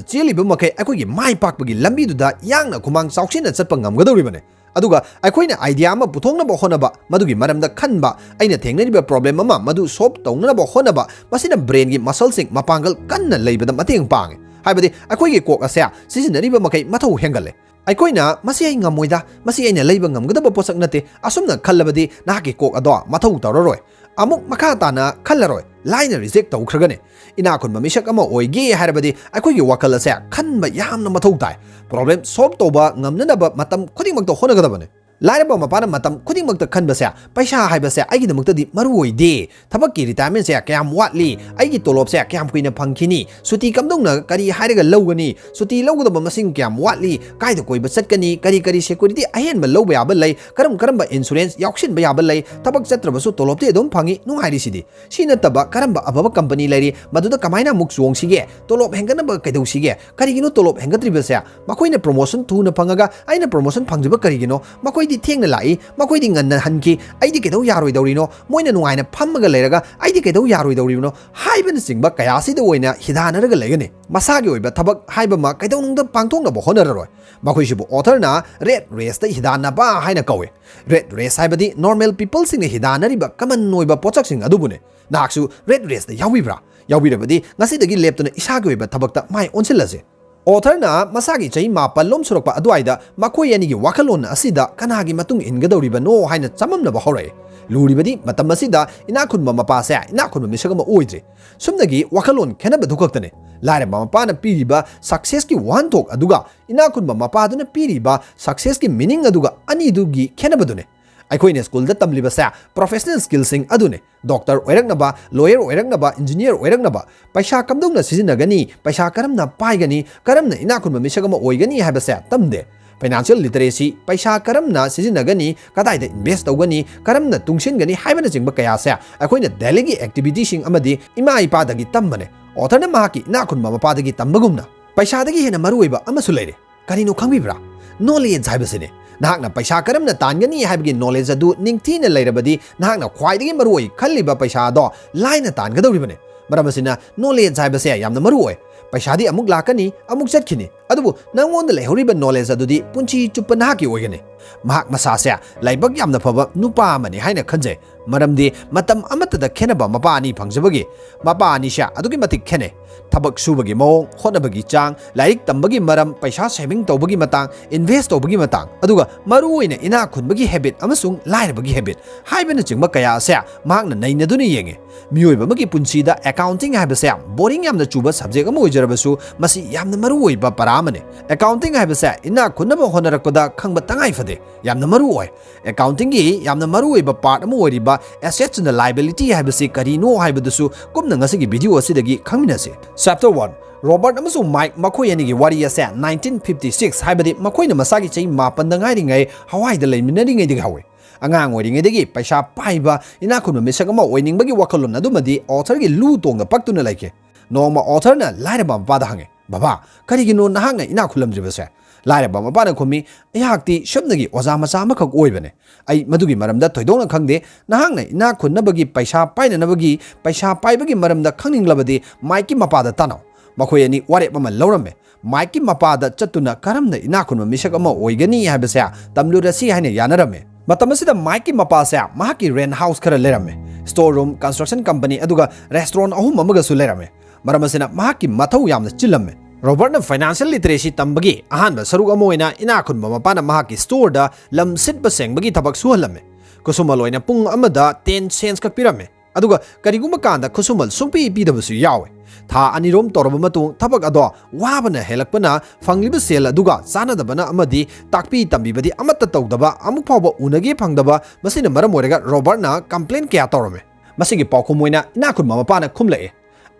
ꯆꯦꯜꯂꯤꯕ ꯃꯈꯩ, ꯑꯩꯈꯣꯏꯒꯤ ꯃꯥꯏ ꯄꯥꯛꯄꯒꯤ ꯂꯝꯕꯤꯗꯨꯗ ꯌꯥꯡꯅ ꯈꯨꯃꯥꯡ ꯆꯥꯎꯁꯤꯟꯅ ꯆꯠꯄ ꯉꯝꯒꯗꯧꯔꯤꯕꯅꯤ꯫ ꯑꯗꯨꯒ ꯑꯩꯈꯣꯏꯅ idea ꯑꯃ ꯄꯨꯊꯣꯛꯅꯕ ꯍꯣꯠꯅꯕ, ꯃꯗꯨꯒꯤ ꯃꯔꯝꯗ ꯈꯟꯕ, ꯑꯩꯅ ꯊꯦꯡꯅꯔꯤꯕ problem ꯑꯃ, ꯃꯗꯨ solve ꯇꯧꯅꯅꯕ ꯍꯣꯠꯅꯕ, ꯃꯁꯤꯅ brainꯒꯤ muscleꯁꯤꯡ ꯃꯄꯥꯡꯒꯜ ꯀꯟꯅ ꯂꯩꯕꯗ ꯃꯇꯦꯡ ꯄꯥꯡꯉꯤ꯫ ꯍꯥꯏꯕꯗꯤ ꯑꯩꯈꯣꯏꯒꯤ ꯀꯣꯛ ꯑꯁꯦ ꯁꯤꯖꯤꯟꯅꯔꯤꯕ ꯃꯈꯩ ꯃꯊꯧ ꯍꯦꯟꯒꯠꯂꯦ꯫ ꯑꯩꯈꯣꯏꯅ "ꯃꯁꯤ ꯑꯩ ꯉꯝꯃꯣꯏꯗ, ꯃꯁꯤ ꯑꯩꯅ ꯂꯩꯕ ꯉꯝꯒꯗꯕ ꯄꯣꯠꯁꯛ ꯅꯠꯇꯦ" ꯑꯁꯨꯝꯅ ꯈꯜꯂꯕꯗꯤ ꯅꯍꯥꯛꯀꯤ ꯀꯣꯛ ꯑꯗꯣ ꯃꯊꯧ ꯇꯧꯔꯔꯣꯏ꯫ ꯑꯃꯨꯛ ꯃꯈꯥ ꯇꯥꯅ ꯈꯜꯂꯔꯣꯏ, ꯂꯥꯏꯅ ꯔꯤꯖꯦꯛ ꯇꯧꯈ꯭ꯔꯒꯅꯤ꯫ ꯏꯅꯥꯛ ꯈꯨꯟꯕ ꯃꯤꯁꯛ ꯑꯃ ꯑꯣꯏꯒꯦ ꯍꯥꯏꯔꯕꯗꯤ ꯑꯩꯈꯣꯏꯒꯤ ꯋꯥꯈꯜ ꯑꯁꯦ ꯈꯟꯕ ꯌꯥꯝꯅ ꯃꯊꯧ ꯇꯥꯏ꯫ ꯄ꯭ꯔꯣꯕ꯭ꯂꯦꯝ ꯁꯣꯜꯕ ꯇꯧꯕ ꯉꯝꯅꯅꯕ ꯃꯇꯝ ꯈꯨꯗꯤꯡꯃꯛꯇ ꯍꯣꯠꯅꯒꯗꯕꯅꯤ꯫ ꯂꯥꯏꯔꯕ ꯃꯄꯥꯅ ꯃꯇꯝ ꯈꯨꯗꯤꯡꯃꯛꯇ ꯈꯟꯕꯁꯦ, ꯄꯩꯁꯥ ꯍꯥꯏꯕꯁꯦ ꯑꯩꯒꯤꯗꯃꯛꯇꯗꯤ ꯃꯔꯨ ꯑꯣꯏꯗꯦ, ꯊꯕꯛꯀꯤ ꯔꯤꯇꯥꯌꯔꯃꯦꯟꯁꯦ ꯀꯌꯥꯝ ꯋꯥꯠꯂꯤ, ꯑꯩꯒꯤ ꯇꯣꯂꯣꯞꯁꯦ ꯀꯌꯥꯝ ꯀꯨꯏꯅ ꯐꯪꯈꯤꯅꯤ, ꯁꯨꯇꯤ ꯀꯝꯗꯧꯅ ꯀꯔꯤ ꯍꯥꯏꯔꯒ ꯂꯧꯒꯅꯤ, ꯁꯨꯇꯤ ꯂꯧꯒꯗꯕ ꯃꯁꯤꯡ ꯀꯌꯥꯝ ꯋꯥꯠꯂꯤ, ꯀꯥꯏꯗ ꯀꯣꯏꯕ ꯆꯠꯀꯅꯤ, ꯀꯔꯤ ꯀꯔꯤ ꯁꯦꯀ꯭ꯌꯨꯔꯤꯇꯤ ꯑꯍꯦꯟꯕ ꯂꯧꯕ ꯌꯥꯕ ꯂꯩ, ꯀꯔꯝ ꯀꯔꯝꯕ ꯏꯟꯁꯨꯔꯦꯟꯁ ꯌꯥꯎꯁꯤꯟꯕ ꯌꯥꯕ ꯂꯩ, ꯊꯕꯛ ꯆꯠꯇ꯭ꯔꯕꯁꯨ ꯇꯣꯂꯣꯞꯇꯤ ꯑꯗꯨꯝ ꯐꯪꯉꯤ, ꯅꯨꯡꯉꯥꯏꯔꯤꯁꯤꯗꯤ꯫ ꯁꯤ ꯅꯠꯇꯕ ꯀꯔꯝꯕ ꯑꯐꯕ ꯀꯝꯄꯅꯤ ꯂꯩꯔꯤ, ꯃꯗꯨꯗ ꯀꯃꯥꯏꯅ ꯑꯃꯨꯛ ꯆꯣꯡꯁꯤꯒꯦ, ꯇꯣꯂꯣꯞ ꯍꯦꯟꯒꯠꯅꯕ ꯀꯩꯗꯧꯁꯤꯒꯦ, ꯀꯔꯤꯒꯤꯅꯣ ꯇꯣꯂꯣꯞ ꯍꯦꯟꯒꯠꯇ꯭ꯔꯤꯕꯁꯦ? ꯃꯈꯣꯏꯅ ꯄ꯭ꯔꯣꯃꯣꯁꯟ ꯊꯨꯅ ꯐꯪꯉꯒ ꯑꯩꯅ ꯄ꯭ꯔꯣꯃꯣꯁꯟ ꯐꯪꯗ꯭ꯔꯤꯕ ꯀꯔꯤꯒꯤꯅꯣ? ꯃꯈꯣꯏꯗꯤ ꯊꯦꯡꯅ ꯂꯥꯛꯏ, ꯃꯈꯣꯏꯗꯤ ꯉꯟꯅ ꯍꯟꯈꯤ, ꯑꯩꯗꯤ ꯀꯩꯗꯧ ꯌꯥꯔꯣꯏꯗꯧꯔꯤꯅꯣ? ꯃꯣꯏꯅ ꯅꯨꯡꯉꯥꯏꯅ ꯐꯝꯃꯒ ꯂꯩꯔꯒ ꯑꯩꯗꯤ ꯀꯩꯗꯧ ꯌꯥꯔꯣꯏꯗꯧꯔꯤꯕꯅꯣ? ꯍꯥꯏꯕꯅꯆꯤꯡꯕ ꯀꯌꯥꯁꯤꯗ ꯑꯣꯏꯅ ꯍꯤꯗꯥꯟꯅꯔꯒ ꯂꯩꯒꯅꯤ꯫ ꯃꯁꯥꯒꯤ ꯑꯣꯏꯕ ꯊꯕꯛ ꯍꯥꯏꯕ ꯑꯃ ꯀꯩꯗꯧꯅꯨꯡꯗ ꯄꯥꯡꯊꯣꯛꯅꯕ ꯍꯣꯠꯅꯔꯔꯣꯏ꯫ ꯃꯈꯣꯏꯁꯤꯕꯨ ꯑꯣꯊꯔꯅ ꯔꯦꯠ ꯔꯦꯁꯇ ꯍꯤꯗꯥꯟꯅꯕ ꯍꯥꯏꯅ ꯀꯧꯏ꯫ ꯔꯦꯠ ꯔꯦꯁ ꯍꯥꯏꯕꯗꯤ ꯅꯣꯔꯃꯦꯜ ꯄꯤꯄꯜꯁꯤꯡꯅ ꯍꯤꯗꯥꯟꯅꯔꯤꯕ ꯀꯃꯟ ꯑꯣꯏꯕ ꯄꯣꯠꯁꯛꯁꯤꯡ ꯑꯗꯨꯕꯨꯅꯤ꯫ ꯅꯍꯥꯛꯁꯨ ꯔꯦꯠ ꯔꯦꯁꯇ ꯌꯥꯎꯕꯤꯕ꯭ꯔꯥ? ꯌꯥꯎꯕꯤꯔꯕꯗꯤ ꯉꯁꯤꯗꯒꯤ ꯂꯦꯞꯇꯨꯅ ꯏꯁꯥꯒꯤ ꯑꯣꯏꯕ ꯊꯕꯛꯇ ꯃꯥꯏ ꯑꯣꯟꯁꯤꯜꯂꯁꯤ꯫ ꯑꯣꯊꯔꯅ ꯃꯁꯥꯒꯤ ꯆꯍꯤ ꯃꯥꯄꯜ ꯂꯣꯝ ꯁꯨꯔꯛꯄ ꯑꯗꯨꯋꯥꯏꯗ ꯃꯈꯣꯏ ꯑꯅꯤꯒꯤ ꯋꯥꯈꯜꯂꯣꯟ ꯑꯁꯤꯗ ꯀꯅꯥꯒꯤ ꯃꯇꯨꯡ ꯏꯟꯒꯗꯧꯔꯤꯕꯅꯣ ꯍꯥꯏꯅ ꯆꯃꯝꯅꯕ ꯍꯧꯔꯛꯏ꯫ ꯂꯨꯔꯤꯕꯗꯤ ꯃꯇꯝ ꯑꯁꯤꯗ ꯏꯅꯥꯛ ꯈꯨꯟꯕ ꯃꯄꯥꯁꯦ ꯏꯅꯥꯛ ꯈꯨꯟꯕ ꯃꯤꯁꯛ ꯑꯃ ꯑꯣꯏꯗ꯭ꯔꯤ꯫ ꯁꯨꯝꯅꯒꯤ ꯋꯥꯈꯜꯂꯣꯟ ꯈꯦꯠꯅꯕꯗꯨ ꯈꯛꯇꯅꯤ꯫ ꯂꯥꯏꯔꯕ ꯃꯄꯥꯅ ꯄꯤꯔꯤꯕ ꯁꯛꯁꯦꯁꯀꯤ ꯋꯥꯍꯟꯊꯣꯛ ꯑꯗꯨꯒ ꯏꯅꯥꯛ ꯈꯨꯟꯕ ꯃꯄꯥꯗꯨꯅ ꯄꯤꯔꯤꯕ ꯁꯛꯁꯦꯁꯀꯤ ꯃꯤꯅꯤꯡ ꯑꯗꯨꯒ ꯑꯅꯤꯗꯨꯒꯤ ꯈꯦꯠꯅꯕꯗꯨꯅꯤ꯫ ꯑꯩꯈꯣꯏꯅ ꯁ꯭ꯀꯨꯜꯗ ꯇꯝꯂꯤꯕꯁꯦ ꯄ꯭ꯔꯣꯐꯦꯁꯅꯦꯜ ꯁ꯭ꯀꯤꯜꯁꯤꯡ ꯑꯗꯨꯅꯤ꯫ ꯗꯣꯛꯇꯔ ꯑꯣꯏꯔꯛꯅꯕ, ꯂꯣꯌꯔ ꯑꯣꯏꯔꯛꯅꯕ, ꯏꯟꯖꯤꯅꯤꯌꯔ ꯑꯣꯏꯔꯛꯅꯕ, ꯄꯩꯁꯥ ꯀꯝꯗꯧꯅ ꯁꯤꯖꯤꯟꯅꯒꯅꯤ, ꯄꯩꯁꯥ ꯀꯔꯝꯅ ꯄꯥꯏꯒꯅꯤ, ꯀꯔꯝꯅ ꯏꯅꯥꯛ ꯈꯨꯟꯕ ꯃꯤꯁꯛ ꯑꯃ ꯑꯣꯏꯒꯅꯤ ꯍꯥꯏꯕꯁꯦ ꯇꯝꯗꯦ꯫ ꯐꯥꯏꯅꯥꯟꯁꯤꯌꯦꯜ ꯂꯤꯇꯔꯦꯁꯤ, ꯄꯩꯁꯥ ꯀꯔꯝꯅ ꯁꯤꯖꯤꯟꯅꯒꯅꯤ, ꯀꯗꯥꯏꯗ ꯏꯟꯚꯦꯁ ꯇꯧꯒꯅꯤ, ꯀꯔꯝꯅ ꯇꯨꯡꯁꯤꯟꯒꯅꯤ ꯍꯥꯏꯕꯅꯆꯤꯡꯕ ꯀꯌꯥꯁꯦ ꯑꯩꯈꯣꯏꯅ ꯗꯦꯂꯤꯒꯤ ꯑꯦꯛꯇꯤꯚꯤꯇꯤꯁꯤꯡ ꯑꯃꯗꯤ ꯏꯃꯥ ꯏꯄꯥꯗꯒꯤ ꯇꯝꯕꯅꯦ꯫ ꯑꯣꯊꯔꯅ ꯃꯍꯥꯛꯀꯤ ꯏꯅꯥꯛ ꯈꯨꯟꯕ ꯃꯄꯥꯗꯒꯤ ꯇꯝꯕꯒꯨꯝꯅ ꯄꯩꯁꯥꯗꯒꯤ ꯍꯦꯟꯅ ꯃꯔꯨꯑꯣꯏꯕ ꯑꯃꯁꯨ ꯂꯩꯔꯦ꯫ ꯀꯔꯤꯅꯣ ꯈꯪꯕꯤꯕ꯭ꯔꯥ? ꯅꯣꯂꯦꯖ ꯍꯥꯏꯕꯁꯤꯅꯦ꯫ ꯅꯍꯥꯛꯅ ꯄꯩꯁꯥ ꯀꯔꯝꯅ ꯇꯥꯟꯒꯅꯤ ꯍꯥꯏꯕꯒꯤ ꯅꯣꯂꯦꯖ ꯑꯗꯨ ꯅꯤꯡꯊꯤꯅ ꯂꯩꯔꯕꯗꯤ, ꯅꯍꯥꯛꯅ ꯈ꯭ꯋꯥꯏꯗꯒꯤ ꯃꯔꯨꯑꯣꯏ ꯈꯜꯂꯤꯕ ꯄꯩꯁꯥ ꯑꯗꯣ ꯂꯥꯏꯅ ꯇꯥꯟꯒꯗꯧꯔꯤꯕꯅꯤ꯫ ꯃꯔꯝ ꯑꯁꯤꯅ ꯅꯣꯂꯦꯖ ꯍꯥꯏꯕꯁꯦ ꯌꯥꯝꯅ ꯃꯔꯨꯑꯣꯏ꯫ ꯄꯩꯁꯥꯗꯤ ꯑꯃꯨꯛ ꯂꯥꯛꯀꯅꯤ, ꯑꯃꯨꯛ ꯆꯠꯈꯤꯅꯤ꯫ ꯑꯗꯨꯕꯨ ꯅꯪꯉꯣꯟꯗ ꯂꯩꯍꯧꯔꯤꯕ knowledge ꯑꯗꯨꯗꯤ ꯄꯨꯟꯁꯤ ꯆꯨꯞꯄ ꯅꯍꯥꯛꯀꯤ ꯑꯣꯏꯒꯅꯤ꯫ ꯃꯍꯥꯛ ꯃꯁꯥꯁꯦ ꯂꯥꯏꯕꯛ ꯌꯥꯝꯅ ꯐꯕ ꯅꯨꯄꯥ ꯑꯃꯅꯤ ꯍꯥꯏꯅ ꯈꯟꯖꯩ, ꯃꯔꯝꯗꯤ ꯃꯇꯝ ꯑꯃꯠꯇꯗ ꯈꯦꯟꯅꯕ ꯃꯄꯥ ꯑꯅꯤ ꯐꯪꯖꯕꯒꯤ꯫ ꯃꯄꯥ ꯑꯅꯤꯁꯦ ꯑꯗꯨꯛꯀꯤ ꯃꯇꯤꯛ ꯈꯦꯟꯅꯩ꯫ ꯊꯕꯛ ꯁꯨꯕꯒꯤ ꯃꯑꯣꯡ, ꯍꯣꯠꯅꯕꯒꯤ ꯆꯥꯡ, ꯂꯥꯏꯔꯤꯛ ꯇꯝꯕꯒꯤ ꯃꯔꯝ, ꯄꯩꯁꯥ saving ꯇꯧꯕꯒꯤ ꯃꯇꯥꯡ, invest ꯇꯧꯕꯒꯤ ꯃꯇꯥꯡ, ꯑꯗꯨꯒ ꯃꯔꯨꯑꯣꯏꯅ ꯏꯅꯥꯛ ꯈꯨꯟꯕꯒꯤ habit ꯑꯃꯁꯨꯡ ꯂꯥꯏꯔꯕꯒꯤ habit ꯍꯥꯏꯕꯅꯆꯤꯡꯕ ꯀꯌꯥ ꯑꯁꯦ ꯃꯍꯥꯛꯅ ꯅꯩꯅꯗꯨꯅ ꯌꯦꯡꯉꯤ꯫ ꯃꯤꯑꯣꯏꯕ ꯑꯃꯒꯤ ꯄꯨꯟꯁꯤꯗ accounting ꯍꯥꯏꯕꯁꯦ boring ꯌꯥꯝꯅ ꯆꯨꯕ subject ꯑꯃ ꯑꯣꯏꯖꯔꯕꯁꯨ, ꯃꯁꯤ ꯌꯥꯝꯅ ꯃꯔꯨꯑꯣꯏꯕ ꯄꯔꯥ ꯑꯃꯅꯤ꯫ Accounting ꯍꯥꯏꯕꯁꯦ ꯏꯅꯥꯛ ꯈꯨꯟꯅꯕ ꯍꯣꯠꯅꯔꯛꯄꯗ ꯈꯪꯕ ꯇꯉꯥꯏ ꯐꯗꯦ, ꯌꯥꯝꯅ ꯃꯔꯨ ꯑꯣꯏ꯫ Accountingꯒꯤ ꯌꯥꯝꯅ ꯃꯔꯨꯑꯣꯏꯕ part ꯑꯃ ꯑꯣꯏꯔꯤꯕ assets and liability ꯍꯥꯏꯕꯁꯤ ꯀꯔꯤꯅꯣ ꯍꯥꯏꯕꯗꯨꯁꯨ ꯀꯨꯞꯅ ꯉꯁꯤꯒꯤ video ꯑꯁꯤꯗꯒꯤ ꯈꯪꯃꯤꯟꯅꯁꯤ꯫ Chapter one, Robert ꯑꯃꯁꯨꯡ Mike ꯃꯈꯣꯏ ꯑꯅꯤꯒꯤ ꯋꯥꯔꯤ ꯑꯁꯦ nineteen fifty six, ꯍꯥꯏꯕꯗꯤ ꯃꯈꯣꯏꯅ ꯃꯁꯥꯒꯤ ꯆꯍꯤ ꯃꯥꯄꯟꯗ ꯉꯥꯏꯔꯤꯉꯩ ꯍꯋꯥꯏꯗ ꯂꯩꯃꯤꯟꯅꯔꯤꯉꯩꯗꯒꯤ ꯍꯧꯏ꯫ ꯑꯉꯥꯡ ꯑꯣꯏꯔꯤꯉꯩꯗꯒꯤ ꯄꯩꯁꯥ ꯄꯥꯏꯕ, ꯏꯅꯥꯛ ꯈꯨꯟꯕ ꯃꯤꯁꯛ ꯑꯃ ꯑꯣꯏꯅꯤꯡꯕꯒꯤ ꯋꯥꯈꯜꯂꯣꯟ ꯑꯗꯨꯃꯗꯤ authorꯒꯤ ꯂꯨ ꯇꯣꯡꯗ ꯄꯛꯇꯨꯅ ꯂꯩꯈꯤ꯫ ꯅꯣꯡꯃ authorꯅ ꯂꯥꯏꯔꯕ ꯃꯄꯥꯗ ꯍꯪꯉꯤ, "ꯕꯕꯥ, ꯀꯔꯤꯒꯤꯅꯣ ꯅꯍꯥꯛꯅ ꯏꯅꯥꯛ ꯈꯨꯜꯂꯝꯗ꯭ꯔꯤꯕꯁꯦ?" ꯂꯥꯏꯔꯕ ꯃꯄꯥꯅ ꯈꯨꯝꯃꯤ, "ꯑꯩꯍꯥꯛꯇꯤ ꯁꯨꯞꯅꯒꯤ ꯑꯣꯖꯥ ꯃꯆꯥ ꯑꯃꯈꯛ ꯑꯣꯏꯕꯅꯦ꯫ ꯑꯩ ꯃꯗꯨꯒꯤ ꯃꯔꯝꯗ ꯊꯣꯏꯗꯣꯛꯅ ꯈꯪꯗꯦ꯫ ꯅꯍꯥꯛꯅ ꯏꯅꯥꯛ ꯈꯨꯟꯅꯕꯒꯤ ꯄꯩꯁꯥ ꯄꯥꯏꯅꯅꯕꯒꯤ, ꯄꯩꯁꯥ ꯄꯥꯏꯕꯒꯤ ꯃꯔꯝꯗ ꯈꯪꯅꯤꯡꯂꯕꯗꯤ Mikeꯀꯤ ꯃꯄꯥꯗ ꯇꯥꯟꯅꯧ꯫" ꯃꯈꯣꯏ ꯑꯅꯤ ꯋꯥꯔꯦꯞ ꯑꯃ ꯂꯧꯔꯝꯃꯤ꯫ Mikeꯀꯤ ꯃꯄꯥꯗ ꯆꯠꯇꯨꯅ ꯀꯔꯝꯅ ꯏꯅꯥꯛ ꯈꯨꯟꯕ ꯃꯤꯁꯛ ꯑꯃ ꯑꯣꯏꯒꯅꯤ ꯍꯥꯏꯕꯁꯦ ꯇꯝꯂꯨꯔꯁꯤ ꯍꯥꯏꯅ ꯌꯥꯅꯔꯝꯃꯤ꯫ ꯃꯇꯝ ꯑꯁꯤꯗ Mikeꯀꯤ ꯃꯄꯥꯁꯦ ꯃꯍꯥꯛꯀꯤ rent house ꯈꯔ ꯂꯩꯔꯝꯃꯤ, store room, construction company, ꯑꯗꯨꯒ restaurant ꯑꯍꯨꯝ ꯑꯃꯒꯁꯨ ꯂꯩꯔꯝꯃꯤ꯫ ꯃꯔꯝ ꯑꯁꯤꯅ ꯃꯍꯥꯛꯀꯤ ꯃꯊꯧ ꯌꯥꯝꯅ ꯆꯤꯜꯂꯝꯃꯤ꯫ Robertꯅ financial literacy ꯇꯝꯕꯒꯤ ꯑꯍꯥꯟꯕ ꯁꯔꯨꯛ ꯑꯃ ꯑꯣꯏꯅ ꯏꯅꯥꯛ ꯈꯨꯟꯕ ꯃꯄꯥꯅ ꯃꯍꯥꯛꯀꯤ storeꯗ ꯂꯝ ꯁꯤꯠꯄ ꯁꯦꯡꯕꯒꯤ ꯊꯕꯛ ꯁꯨꯍꯜꯂꯝꯃꯤ꯫ ꯈꯨꯠꯁꯨꯃꯜ ꯑꯣꯏꯅ ꯄꯨꯡ ꯑꯃꯗ ten cents ꯈꯛ ꯄꯤꯔꯝꯃꯤ꯫ ꯑꯗꯨꯒ ꯀꯔꯤꯒꯨꯝꯕ ꯀꯥꯟꯗ ꯈꯨꯠꯁꯨꯃꯜ ꯁꯨꯡꯄꯤ ꯄꯤꯗꯕꯁꯨ ꯌꯥꯎꯏ꯫ ꯊꯥ ꯑꯅꯤꯔꯣꯝ ꯇꯧꯔꯕ ꯃꯇꯨꯡ ꯊꯕꯛ ꯑꯗꯣ ꯋꯥꯕꯅ ꯍꯦꯜꯂꯛꯄꯅ ꯐꯪꯂꯤꯕ ꯁꯦꯜ ꯑꯗꯨꯒ ꯆꯥꯟꯅꯗꯕꯅ ꯑꯃꯗꯤ ꯇꯥꯛꯄꯤ ꯇꯝꯕꯤꯕꯗꯤ ꯑꯃꯠꯇ ꯇꯧꯗꯕ, ꯑꯃꯨꯛ ꯐꯥꯎꯕ ꯎꯅꯒꯦ ꯐꯪꯗꯕ, ꯃꯁꯤꯅ ꯃꯔꯝ ꯑꯣꯏꯔꯒ Robertꯅ complain ꯀꯌꯥ ꯇꯧꯔꯝꯃꯤ꯫ ꯃꯁꯤꯒꯤ ꯄꯥꯎꯈꯨꯝ ꯑꯣꯏꯅ ꯏꯅꯥꯛ ꯈꯨꯟꯕ ꯃꯄꯥꯅ ꯈꯨꯝꯂꯛꯏ,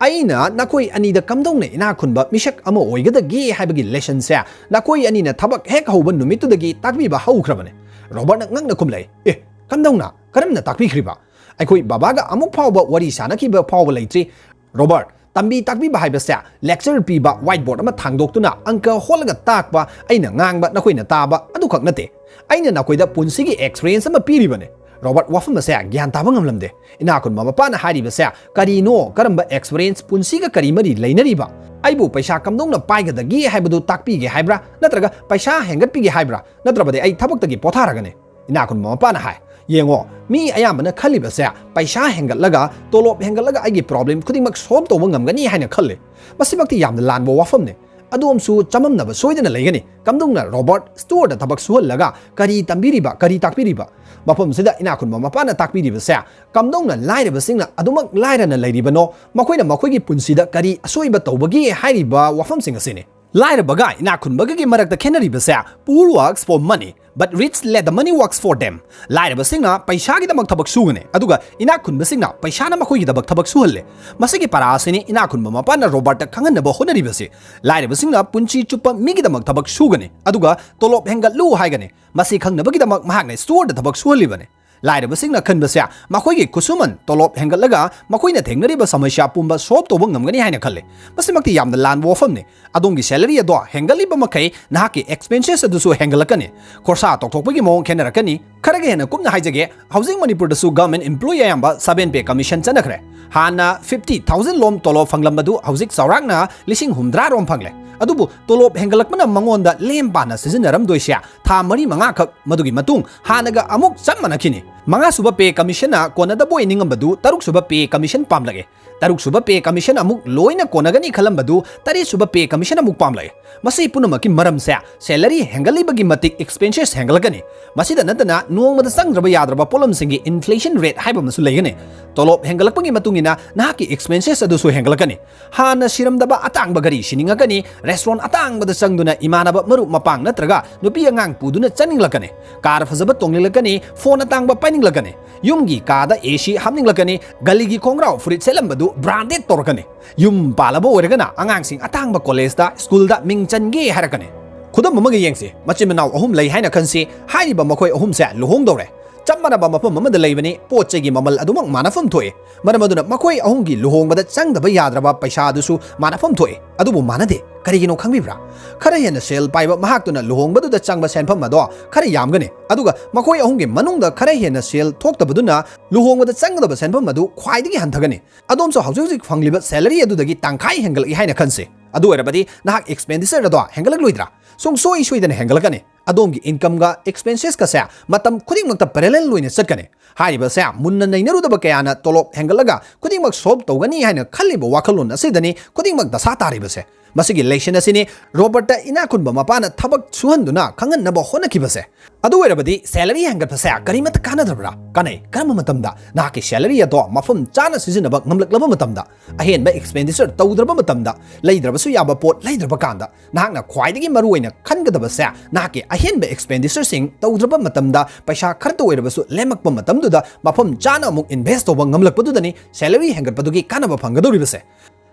"ꯑꯩꯅ ꯅꯈꯣꯏ ꯑꯅꯤꯗ ꯀꯝꯗꯧꯅ ꯏꯅꯥꯛ ꯈꯨꯟꯕ ꯃꯤꯁꯛ ꯑꯃ ꯑꯣꯏꯒꯗꯒꯦ ꯍꯥꯏꯕꯒꯤ lessonꯁꯦ ꯅꯈꯣꯏ ꯑꯅꯤꯅ ꯊꯕꯛ ꯍꯦꯛ ꯍꯧꯕ ꯅꯨꯃꯤꯠꯇꯨꯗꯒꯤ ꯇꯥꯛꯄꯤꯕ ꯍꯧꯈ꯭ꯔꯕꯅꯤ꯫" Robertꯅ ꯉꯛꯅ ꯈꯨꯝꯂꯛꯏ, "ꯑꯦ, ꯀꯝꯗꯧꯅ? ꯀꯔꯝꯅ ꯇꯥꯛꯄꯤꯈ꯭ꯔꯤꯕ? ꯑꯩꯈꯣꯏ ꯕꯕꯥꯒ ꯑꯃꯨꯛ ꯐꯥꯎꯕ ꯋꯥꯔꯤ ꯁꯥꯅꯈꯤꯕ ꯐꯥꯎꯕ ꯂꯩꯇ꯭ꯔꯤ꯫" Robert, ꯇꯝꯕꯤ ꯇꯥꯛꯄꯤꯕ ꯍꯥꯏꯕꯁꯦ lecture ꯄꯤꯕ, whiteboard ꯑꯃ ꯊꯥꯡꯗꯣꯛꯇꯨꯅ ꯑꯪꯀ ꯍꯣꯠꯂꯒ ꯇꯥꯛꯄ, ꯑꯩꯅ ꯉꯥꯡꯕ ꯅꯈꯣꯏꯅ ꯇꯥꯕ ꯑꯗꯨꯈꯛ ꯅꯠꯇꯦ꯫ ꯑꯩꯅ ꯅꯈꯣꯏꯗ ꯄꯨꯟꯁꯤꯒꯤ experience ꯑꯃ ꯄꯤꯔꯤꯕꯅꯦ꯫ ꯔꯣꯕꯥꯔꯠ ꯋꯥꯐꯝ ꯑꯁꯦ ꯒ꯭ꯌꯥꯟ ꯇꯥꯕ ꯉꯝꯂꯝꯗꯦ꯫ ꯏꯅꯥꯛ ꯈꯨꯟꯕ ꯃꯄꯥꯅ ꯍꯥꯏꯔꯤꯕꯁꯦ ꯀꯔꯤꯅꯣ? ꯀꯔꯝꯕ ꯑꯦꯛꯁꯄꯤꯔꯤꯌꯦꯟꯁ, ꯄꯨꯟꯁꯤꯒ ꯀꯔꯤ ꯃꯔꯤ ꯂꯩꯅꯔꯤꯕ? ꯑꯩꯕꯨ ꯄꯩꯁꯥ ꯀꯝꯗꯧꯅ ꯄꯥꯏꯒꯗꯒꯦ ꯍꯥꯏꯕꯗꯨ ꯇꯥꯛꯄꯤꯒꯦ ꯍꯥꯏꯕ꯭ꯔꯥ? ꯅꯠꯇ꯭ꯔꯒ ꯄꯩꯁꯥ ꯍꯦꯟꯒꯠꯄꯤꯒꯦ ꯍꯥꯏꯕ꯭ꯔꯥ? ꯅꯠꯇ꯭ꯔꯕꯗꯤ ꯑꯩ ꯊꯕꯛꯇꯒꯤ ꯄꯣꯊꯥꯔꯒꯅꯤ꯫ ꯏꯅꯥꯛ ꯈꯨꯟꯕ ꯃꯄꯥꯅ ꯍꯥꯏ, "ꯌꯦꯡꯉꯣ, ꯃꯤ ꯑꯌꯥꯝꯕꯅ ꯈꯜꯂꯤꯕꯁꯦ ꯄꯩꯁꯥ ꯍꯦꯟꯒꯠꯂꯒ, ꯇꯣꯂꯣꯞ ꯍꯦꯟꯒꯠꯂꯒ ꯑꯩꯒꯤ ꯄ꯭ꯔꯣꯕ꯭ꯂꯦꯝ ꯈꯨꯗꯤꯡꯃꯛ ꯁꯣꯜꯕ ꯇꯧꯕ ꯉꯝꯒꯅꯤ ꯍꯥꯏꯅ ꯈꯜꯂꯤ꯫ ꯃꯁꯤꯃꯛꯇꯤ ꯌꯥꯝꯅ ꯂꯥꯟꯕ ꯋꯥꯐꯝꯅꯤ꯫ ꯑꯗꯣꯝꯁꯨ ꯆꯃꯝꯅꯕ ꯁꯣꯏꯗꯅ ꯂꯩꯒꯅꯤ꯫ ꯀꯝꯗꯧꯅ ꯔꯣꯕꯥꯔꯠ ꯁ꯭ꯇꯣꯔꯗ ꯊꯕꯛ ꯁꯨꯍꯜꯂꯒ ꯀꯔꯤ ꯇꯝꯕꯤꯔꯤꯕ, ꯀꯔꯤ ꯇꯥꯛꯄꯤꯔꯤꯕ?" ꯃꯐꯝꯁꯤꯗ ꯏꯅꯥꯛ ꯈꯨꯟꯕ ꯃꯄꯥꯅ ꯇꯥꯛꯄꯤꯔꯤꯕꯁꯦ ꯀꯝꯗꯧꯅ ꯂꯥꯏꯔꯕꯁꯤꯡꯅ ꯑꯗꯨꯃꯛ ꯂꯥꯏꯔꯅ ꯂꯩꯔꯤꯕꯅꯣ, ꯃꯈꯣꯏꯅ ꯃꯈꯣꯏꯒꯤ ꯄꯨꯟꯁꯤꯗ ꯀꯔꯤ ꯑꯁꯣꯏꯕ ꯇꯧꯕꯒꯦ ꯍꯥꯏꯔꯤꯕ ꯋꯥꯐꯝꯁꯤꯡ ꯑꯁꯤꯅꯤ꯫ ꯂꯥꯏꯔꯕꯒ ꯏꯅꯥꯛ ꯈꯨꯟꯕꯒꯒꯤ ꯃꯔꯛꯇ ꯈꯦꯠꯅꯔꯤꯕꯁꯦ, "Poor works for money, but rich let the money works for them." ꯂꯥꯏꯔꯕꯁꯤꯡꯅ ꯄꯩꯁꯥꯒꯤꯗꯃꯛ ꯊꯕꯛ ꯁꯨꯒꯅꯤ, ꯑꯗꯨꯒ ꯏꯅꯥꯛ ꯈꯨꯟꯕꯁꯤꯡꯅ ꯄꯩꯁꯥꯅ ꯃꯈꯣꯏꯒꯤꯗꯃꯛ ꯊꯕꯛ ꯁꯨꯍꯜꯂꯦ꯫ ꯃꯁꯤꯒꯤ ꯄꯔꯥ ꯑꯁꯤꯅꯤ ꯏꯅꯥꯛ ꯈꯨꯟꯕ ꯃꯄꯥꯅ ꯔꯣꯕꯥꯔꯠꯇ ꯈꯪꯍꯟꯅꯕ ꯍꯣꯠꯅꯔꯤꯕꯁꯤ꯫ ꯂꯥꯏꯔꯕꯁꯤꯡꯅ ꯄꯨꯟꯁꯤ ꯆꯨꯞꯄ ꯃꯤꯒꯤꯗꯃꯛ ꯊꯕꯛ ꯁꯨꯒꯅꯤ, ꯑꯗꯨꯒ ꯇꯣꯂꯣꯞ ꯍꯦꯟꯒꯠꯂꯨ ꯍꯥꯏꯒꯅꯤ꯫ ꯃꯁꯤ ꯈꯪꯅꯕꯒꯤꯗꯃꯛ ꯃꯍꯥꯛꯅ ꯁ꯭ꯇꯣꯔꯗ ꯊꯕꯛ ꯁꯨꯍꯜꯂꯤꯕꯅꯤ꯫ ꯂꯥꯏꯔꯕꯁꯤꯡꯅ ꯈꯟꯕꯁꯦ ꯃꯈꯣꯏꯒꯤ ꯈꯨꯠꯁꯨꯃꯟ, ꯇꯣꯂꯣꯞ ꯍꯦꯟꯒꯠꯂꯒ ꯃꯈꯣꯏꯅ ꯊꯦꯡꯅꯔꯤꯕ ꯁꯃꯁ꯭ꯌꯥ ꯄꯨꯝꯕ ꯁꯣꯜꯕ ꯇꯧꯕ ꯉꯝꯒꯅꯤ ꯍꯥꯏꯅ ꯈꯜꯂꯤ꯫ ꯃꯁꯤꯃꯛꯇꯤ ꯌꯥꯝꯅ ꯂꯥꯟꯕ ꯋꯥꯐꯝꯅꯤ꯫ ꯑꯗꯣꯝꯒꯤ ꯁꯦꯂꯔꯤ ꯑꯗꯣ ꯍꯦꯟꯒꯠꯂꯤꯕ ꯃꯈꯩ ꯅꯍꯥꯛꯀꯤ ꯑꯦꯛꯁꯄꯦꯟꯁꯦꯁ ꯑꯗꯨꯁꯨ ꯍꯦꯟꯒꯠꯂꯛꯀꯅꯤ꯫ ꯈꯣꯔꯁꯥ ꯇꯧꯊꯣꯛꯄꯒꯤ ꯃꯑꯣꯡ ꯈꯦꯠꯅꯔꯛꯀꯅꯤ꯫ ꯈꯔꯒ ꯍꯦꯟꯅ ꯀꯨꯞꯅ ꯍꯥꯏꯖꯒꯦ, ꯍꯧꯖꯤꯛ ꯃꯅꯤꯄꯨꯔꯗꯁꯨ ꯒꯚꯔꯟꯃꯦꯟꯠ ꯏꯝꯄ꯭ꯂꯣꯌꯤ ꯑꯌꯥꯝꯕ ꯁꯚꯦꯟ ꯄꯦ ꯀꯃꯤꯁꯟ ꯆꯠꯅꯈ꯭ꯔꯦ꯫ ꯍꯥꯟꯅ ꯐꯤꯐꯇꯤ ꯊꯥꯎꯖꯟ ꯂꯣꯝ ꯇꯣꯂꯣꯞ ꯐꯪꯂꯝꯕꯗꯨ ꯍꯧꯖꯤꯛ ꯆꯥꯎꯔꯥꯛꯅ ꯂꯤꯁꯤꯡ ꯍꯨꯝꯗ꯭ꯔꯥ ꯔꯣꯝ ꯐꯪꯂꯦ꯫ ꯑꯗꯨꯕꯨ ꯇꯣꯂꯣꯞ ꯍꯦꯟꯒꯠꯂꯛꯄꯅ ꯃꯉꯣꯟꯗ ꯂꯦꯝ ꯄꯥꯅ ꯁꯤꯖꯤꯟꯅꯔꯝꯗꯣꯏꯁꯦ ꯊꯥ ꯃꯔꯤ ꯃꯉꯥꯈꯛ, ꯃꯗꯨꯒꯤ ꯃꯇꯨꯡ ꯍꯥꯟꯅꯒ ꯑꯃꯨꯛ ꯆꯞ ꯃꯥꯟꯅꯈꯤꯅꯤ꯫ ꯃꯉꯥ ꯁꯨꯕ ꯄꯦ ꯀꯃꯤꯁꯟꯅ ꯀꯣꯟꯅꯗꯕ ꯑꯣꯏ ꯅꯤꯡꯉꯝꯕꯗꯨ ꯇꯔꯨꯛ ꯁꯨꯕ ꯄꯦ ꯀꯃꯤꯁꯟ ꯄꯥꯝꯂꯛꯑꯦ꯫ ꯇꯔꯨꯛ ꯁꯨꯕ ꯄꯦ ꯀꯃꯤꯁꯟ ꯑꯃꯨꯛ ꯂꯣꯏꯅ ꯀꯣꯟꯅꯒꯅꯤ ꯈꯜꯂꯝꯕꯗꯨ ꯇꯔꯦꯠ ꯁꯨꯕ ꯄꯦ ꯀꯃꯤꯁꯟ ꯑꯃꯨꯛ ꯄꯥꯝꯂꯛꯑꯦ꯫ ꯃꯁꯤ ꯄꯨꯝꯅꯃꯛꯀꯤ ꯃꯔꯝꯁꯦ ꯁꯦꯂꯔꯤ ꯍꯦꯟꯒꯠꯂꯤꯕꯒꯤ ꯃꯇꯤꯛ ꯑꯦꯛꯁꯄꯦꯟꯁꯦꯁ ꯍꯦꯟꯒꯠꯂꯛꯀꯅꯤ꯫ ꯃꯁꯤꯗ ꯅꯠꯇꯅ ꯅꯣꯡꯃꯗ ꯆꯪꯗ꯭ꯔꯕ ꯌꯥꯗ꯭ꯔꯕ ꯄꯣꯠꯂꯝꯁꯤꯡꯒꯤ ꯏꯟꯐ꯭ꯂꯦꯁꯟ ꯔꯦꯠ ꯍꯥꯏꯕ ꯑꯃꯁꯨ ꯂꯩꯒꯅꯤ꯫ ꯇꯣꯂꯣꯞ ꯍꯦꯟꯒꯠꯂꯛꯄꯒꯤ ꯃꯇꯨꯡ ꯏꯟꯅ ꯅꯍꯥꯛꯀꯤ ꯑꯦꯛꯁꯄꯦꯟꯁꯦꯁ ꯑꯗꯨꯁꯨ ꯍꯦꯟꯒꯠꯂꯛꯀꯅꯤ꯫ ꯍꯥꯟꯅ ꯁꯤꯔꯝꯗꯕ ꯑꯇꯥꯡꯕ ꯒꯥꯔꯤ ꯁꯤꯅꯤꯡꯉꯛꯀꯅꯤ, ꯔꯦꯁꯇꯨꯔꯦꯟꯠ ꯑꯇꯥꯡꯕꯗ ꯆꯪꯗꯨꯅ ꯏꯃꯥꯟꯅꯕ ꯃꯔꯨꯞ ꯃꯄꯥꯡ ꯅꯠꯇ꯭ꯔꯒ ꯅꯨꯄꯤ ꯑꯉꯥꯡ ꯄꯨꯗꯨꯅ ꯆꯠꯅꯤꯡꯂꯛꯀꯅꯤ, ꯀꯥꯔ ꯐꯖꯕ ꯇꯣꯡꯅꯤꯡꯂꯛꯀꯅꯤ, ꯐꯣꯟ ꯑꯇꯥꯡꯕ ꯄꯥꯏꯅꯤꯡꯂꯛꯀꯅꯤ, ꯌꯨꯝꯒꯤ ꯀꯥꯗ ꯑꯦ ꯁꯤ ꯍꯥꯞꯅꯤꯡꯂꯛꯀꯅꯤ, ꯒꯂꯤꯒꯤ ꯈꯣꯡꯒ꯭ꯔꯥꯎ ꯐꯨꯔꯤꯠ ꯁꯦꯠꯂꯝꯕꯗꯨ ꯕ꯭ꯔꯥꯟꯗꯦꯗ ꯇꯧꯔꯛꯀꯅꯤ꯫ ꯌꯨꯝ ꯄꯥꯜꯂꯕ ꯑꯣꯏꯔꯒꯅ ꯑꯉꯥꯡꯁꯤꯡ ꯑꯇꯥꯡꯕ ꯀꯣꯂꯦꯖꯇ, ꯁ꯭ꯀꯨꯜꯗ ꯃꯤꯡ ꯆꯟꯒꯦ ꯍꯥꯏꯔꯛꯀꯅꯤ꯫ ꯈꯨꯗꯝ ꯑꯃꯒ ꯌꯦꯡꯁꯤ, ꯃꯆꯤꯟ ꯃꯅꯥꯎ ꯑꯍꯨꯝ ꯂꯩ ꯍꯥꯏꯅ ꯈꯟꯁꯤ꯫ ꯍꯥꯏꯔꯤꯕ ꯃꯈꯣꯏ ꯑꯍꯨꯝꯁꯦ ꯂꯨꯍꯣꯡꯗꯧꯔꯦ꯫ ꯆꯞ ꯃꯥꯟꯅꯕ ꯃꯐꯝ ꯑꯃꯗ ꯂꯩꯕꯅꯤ, ꯄꯣꯠ ꯆꯩꯒꯤ ꯃꯃꯜ ꯑꯗꯨꯃꯛ ꯃꯥꯟꯅꯐꯝ ꯊꯣꯛꯏ꯫ ꯃꯔꯝ ꯑꯗꯨꯅ ꯃꯈꯣꯏ ꯑꯍꯨꯝꯒꯤ ꯂꯨꯍꯣꯡꯕꯗ ꯆꯪꯗꯕ ꯌꯥꯗ꯭ꯔꯕ ꯄꯩꯁꯥ ꯑꯗꯨꯁꯨ ꯃꯥꯟꯅꯐꯝ ꯊꯣꯛꯏ, ꯑꯗꯨꯕꯨ ꯃꯥꯟꯅꯗꯦ꯫ ꯀꯔꯤꯒꯤꯅꯣ ꯈꯪꯕꯤꯕ꯭ꯔꯥ? ꯈꯔ ꯍꯦꯟꯅ ꯁꯦꯜ ꯄꯥꯏꯕ ꯃꯍꯥꯛꯇꯨꯅ ꯂꯨꯍꯣꯡꯕꯗꯨꯗ ꯆꯪꯕ ꯁꯦꯟꯐꯝ ꯑꯗꯣ ꯈꯔ ꯌꯥꯝꯒꯅꯤ, ꯑꯗꯨꯒ ꯃꯈꯣꯏ ꯑꯍꯨꯝꯒꯤ ꯃꯅꯨꯡꯗ ꯈꯔ ꯍꯦꯟꯅ ꯁꯦꯜ ꯊꯣꯛꯇꯕꯗꯨꯅ ꯂꯨꯍꯣꯡꯕꯗ ꯆꯪꯒꯗꯕ ꯁꯦꯟꯐꯝ ꯑꯗꯨ ꯈ꯭ꯋꯥꯏꯗꯒꯤ ꯍꯟꯊꯒꯅꯤ꯫ ꯑꯗꯣꯝꯁꯨ ꯍꯧꯖꯤꯛ ꯍꯧꯖꯤꯛ ꯐꯪꯂꯤꯕ salary ꯑꯗꯨꯗꯒꯤ ꯇꯪꯈꯥꯏ ꯍꯦꯟꯒꯠꯂꯛꯏ ꯍꯥꯏꯅ ꯈꯟꯁꯤ꯫ ꯑꯗꯨ ꯑꯣꯏꯔꯕꯗꯤ ꯅꯍꯥꯛ expenditure ꯑꯗꯣ ꯍꯦꯟꯒꯠꯂꯛꯂꯣꯏꯗ꯭ꯔꯥ? ꯁꯨꯡꯁꯣꯏ ꯁꯣꯏꯗꯅ ꯍꯦꯟꯒꯠꯂꯛꯀꯅꯤ꯫ ꯑꯗꯣꯝꯒꯤ incomeꯒ expenseꯀꯁꯦ ꯃꯇꯝ ꯈꯨꯗꯤꯡꯃꯛꯇ parallel ꯑꯣꯏꯅ ꯆꯠꯀꯅꯤ꯫ ꯍꯥꯏꯔꯤꯕꯁꯦ ꯃꯨꯟꯅ ꯅꯩꯅꯔꯨꯗꯕ ꯀꯌꯥꯅ ꯇꯣꯂꯣꯞ ꯍꯦꯟꯒꯠꯂꯒ ꯈꯨꯗꯤꯡꯃꯛ solve ꯇꯧꯒꯅꯤ ꯍꯥꯏꯅ ꯈꯜꯂꯤꯕ ꯋꯥꯈꯜꯂꯣꯟ ꯑꯁꯤꯗꯅꯤ ꯈꯨꯗꯤꯡꯃꯛ ꯗꯁꯥ ꯇꯥꯔꯤꯕꯁꯦ꯫ ꯃꯁꯤꯒꯤ lesson ꯑꯁꯤꯅꯤ ꯔꯣꯕꯔꯠꯇ ꯏꯅꯥꯛ ꯈꯨꯟꯕ ꯃꯄꯥꯅ ꯊꯕꯛ ꯁꯨꯍꯟꯗꯨꯅ ꯈꯪꯍꯟꯅꯕ ꯍꯣꯠꯅꯈꯤꯕꯁꯦ꯫ ꯑꯗꯨ ꯑꯣꯏꯔꯕꯗꯤ salary ꯍꯦꯟꯒꯠꯄꯁꯦ ꯀꯔꯤꯃꯠꯇ ꯀꯥꯟꯅꯗ꯭ꯔꯕ꯭ꯔꯥ? ꯀꯥꯟꯅꯩ꯫ ꯀꯔꯝꯕ ꯃꯇꯝꯗ? ꯅꯍꯥꯛꯀꯤ salary ꯑꯗꯣ ꯃꯐꯝ ꯆꯥꯅ ꯁꯤꯖꯤꯟꯅꯕ ꯉꯝꯂꯛꯂꯕ ꯃꯇꯝꯗ, ꯑꯍꯦꯟꯕ expenditure ꯇꯧꯗ꯭ꯔꯕ ꯃꯇꯝꯗ, ꯂꯩꯗ꯭ꯔꯕꯁꯨ ꯌꯥꯕ ꯄꯣꯠ ꯂꯩꯗ꯭ꯔꯕ ꯀꯥꯟꯗ꯫ ꯅꯍꯥꯛꯅ ꯈ꯭ꯋꯥꯏꯗꯒꯤ ꯃꯔꯨꯑꯣꯏꯅ ꯈꯟꯒꯗꯕꯁꯦ ꯅꯍꯥꯛꯀꯤ ꯑꯍꯦꯟꯕ expenditureꯁꯤꯡ ꯇꯧꯗ꯭ꯔꯕ ꯃꯇꯝꯗ ꯄꯩꯁꯥ ꯈꯔꯇ ꯑꯣꯏꯔꯕꯁꯨ ꯂꯦꯝꯃꯛꯄ ꯃꯇꯝꯗꯨꯗ ꯃꯐꯝ ꯆꯥꯅ ꯑꯃꯨꯛ invest ꯇꯧꯕ ꯉꯝꯂꯛꯄꯗꯨꯗꯅꯤ salary ꯍꯦꯟꯒꯠꯄꯗꯨꯒꯤ ꯀꯥꯟꯅꯕ ꯐꯪꯒꯗꯧꯔꯤꯕꯁꯦ꯫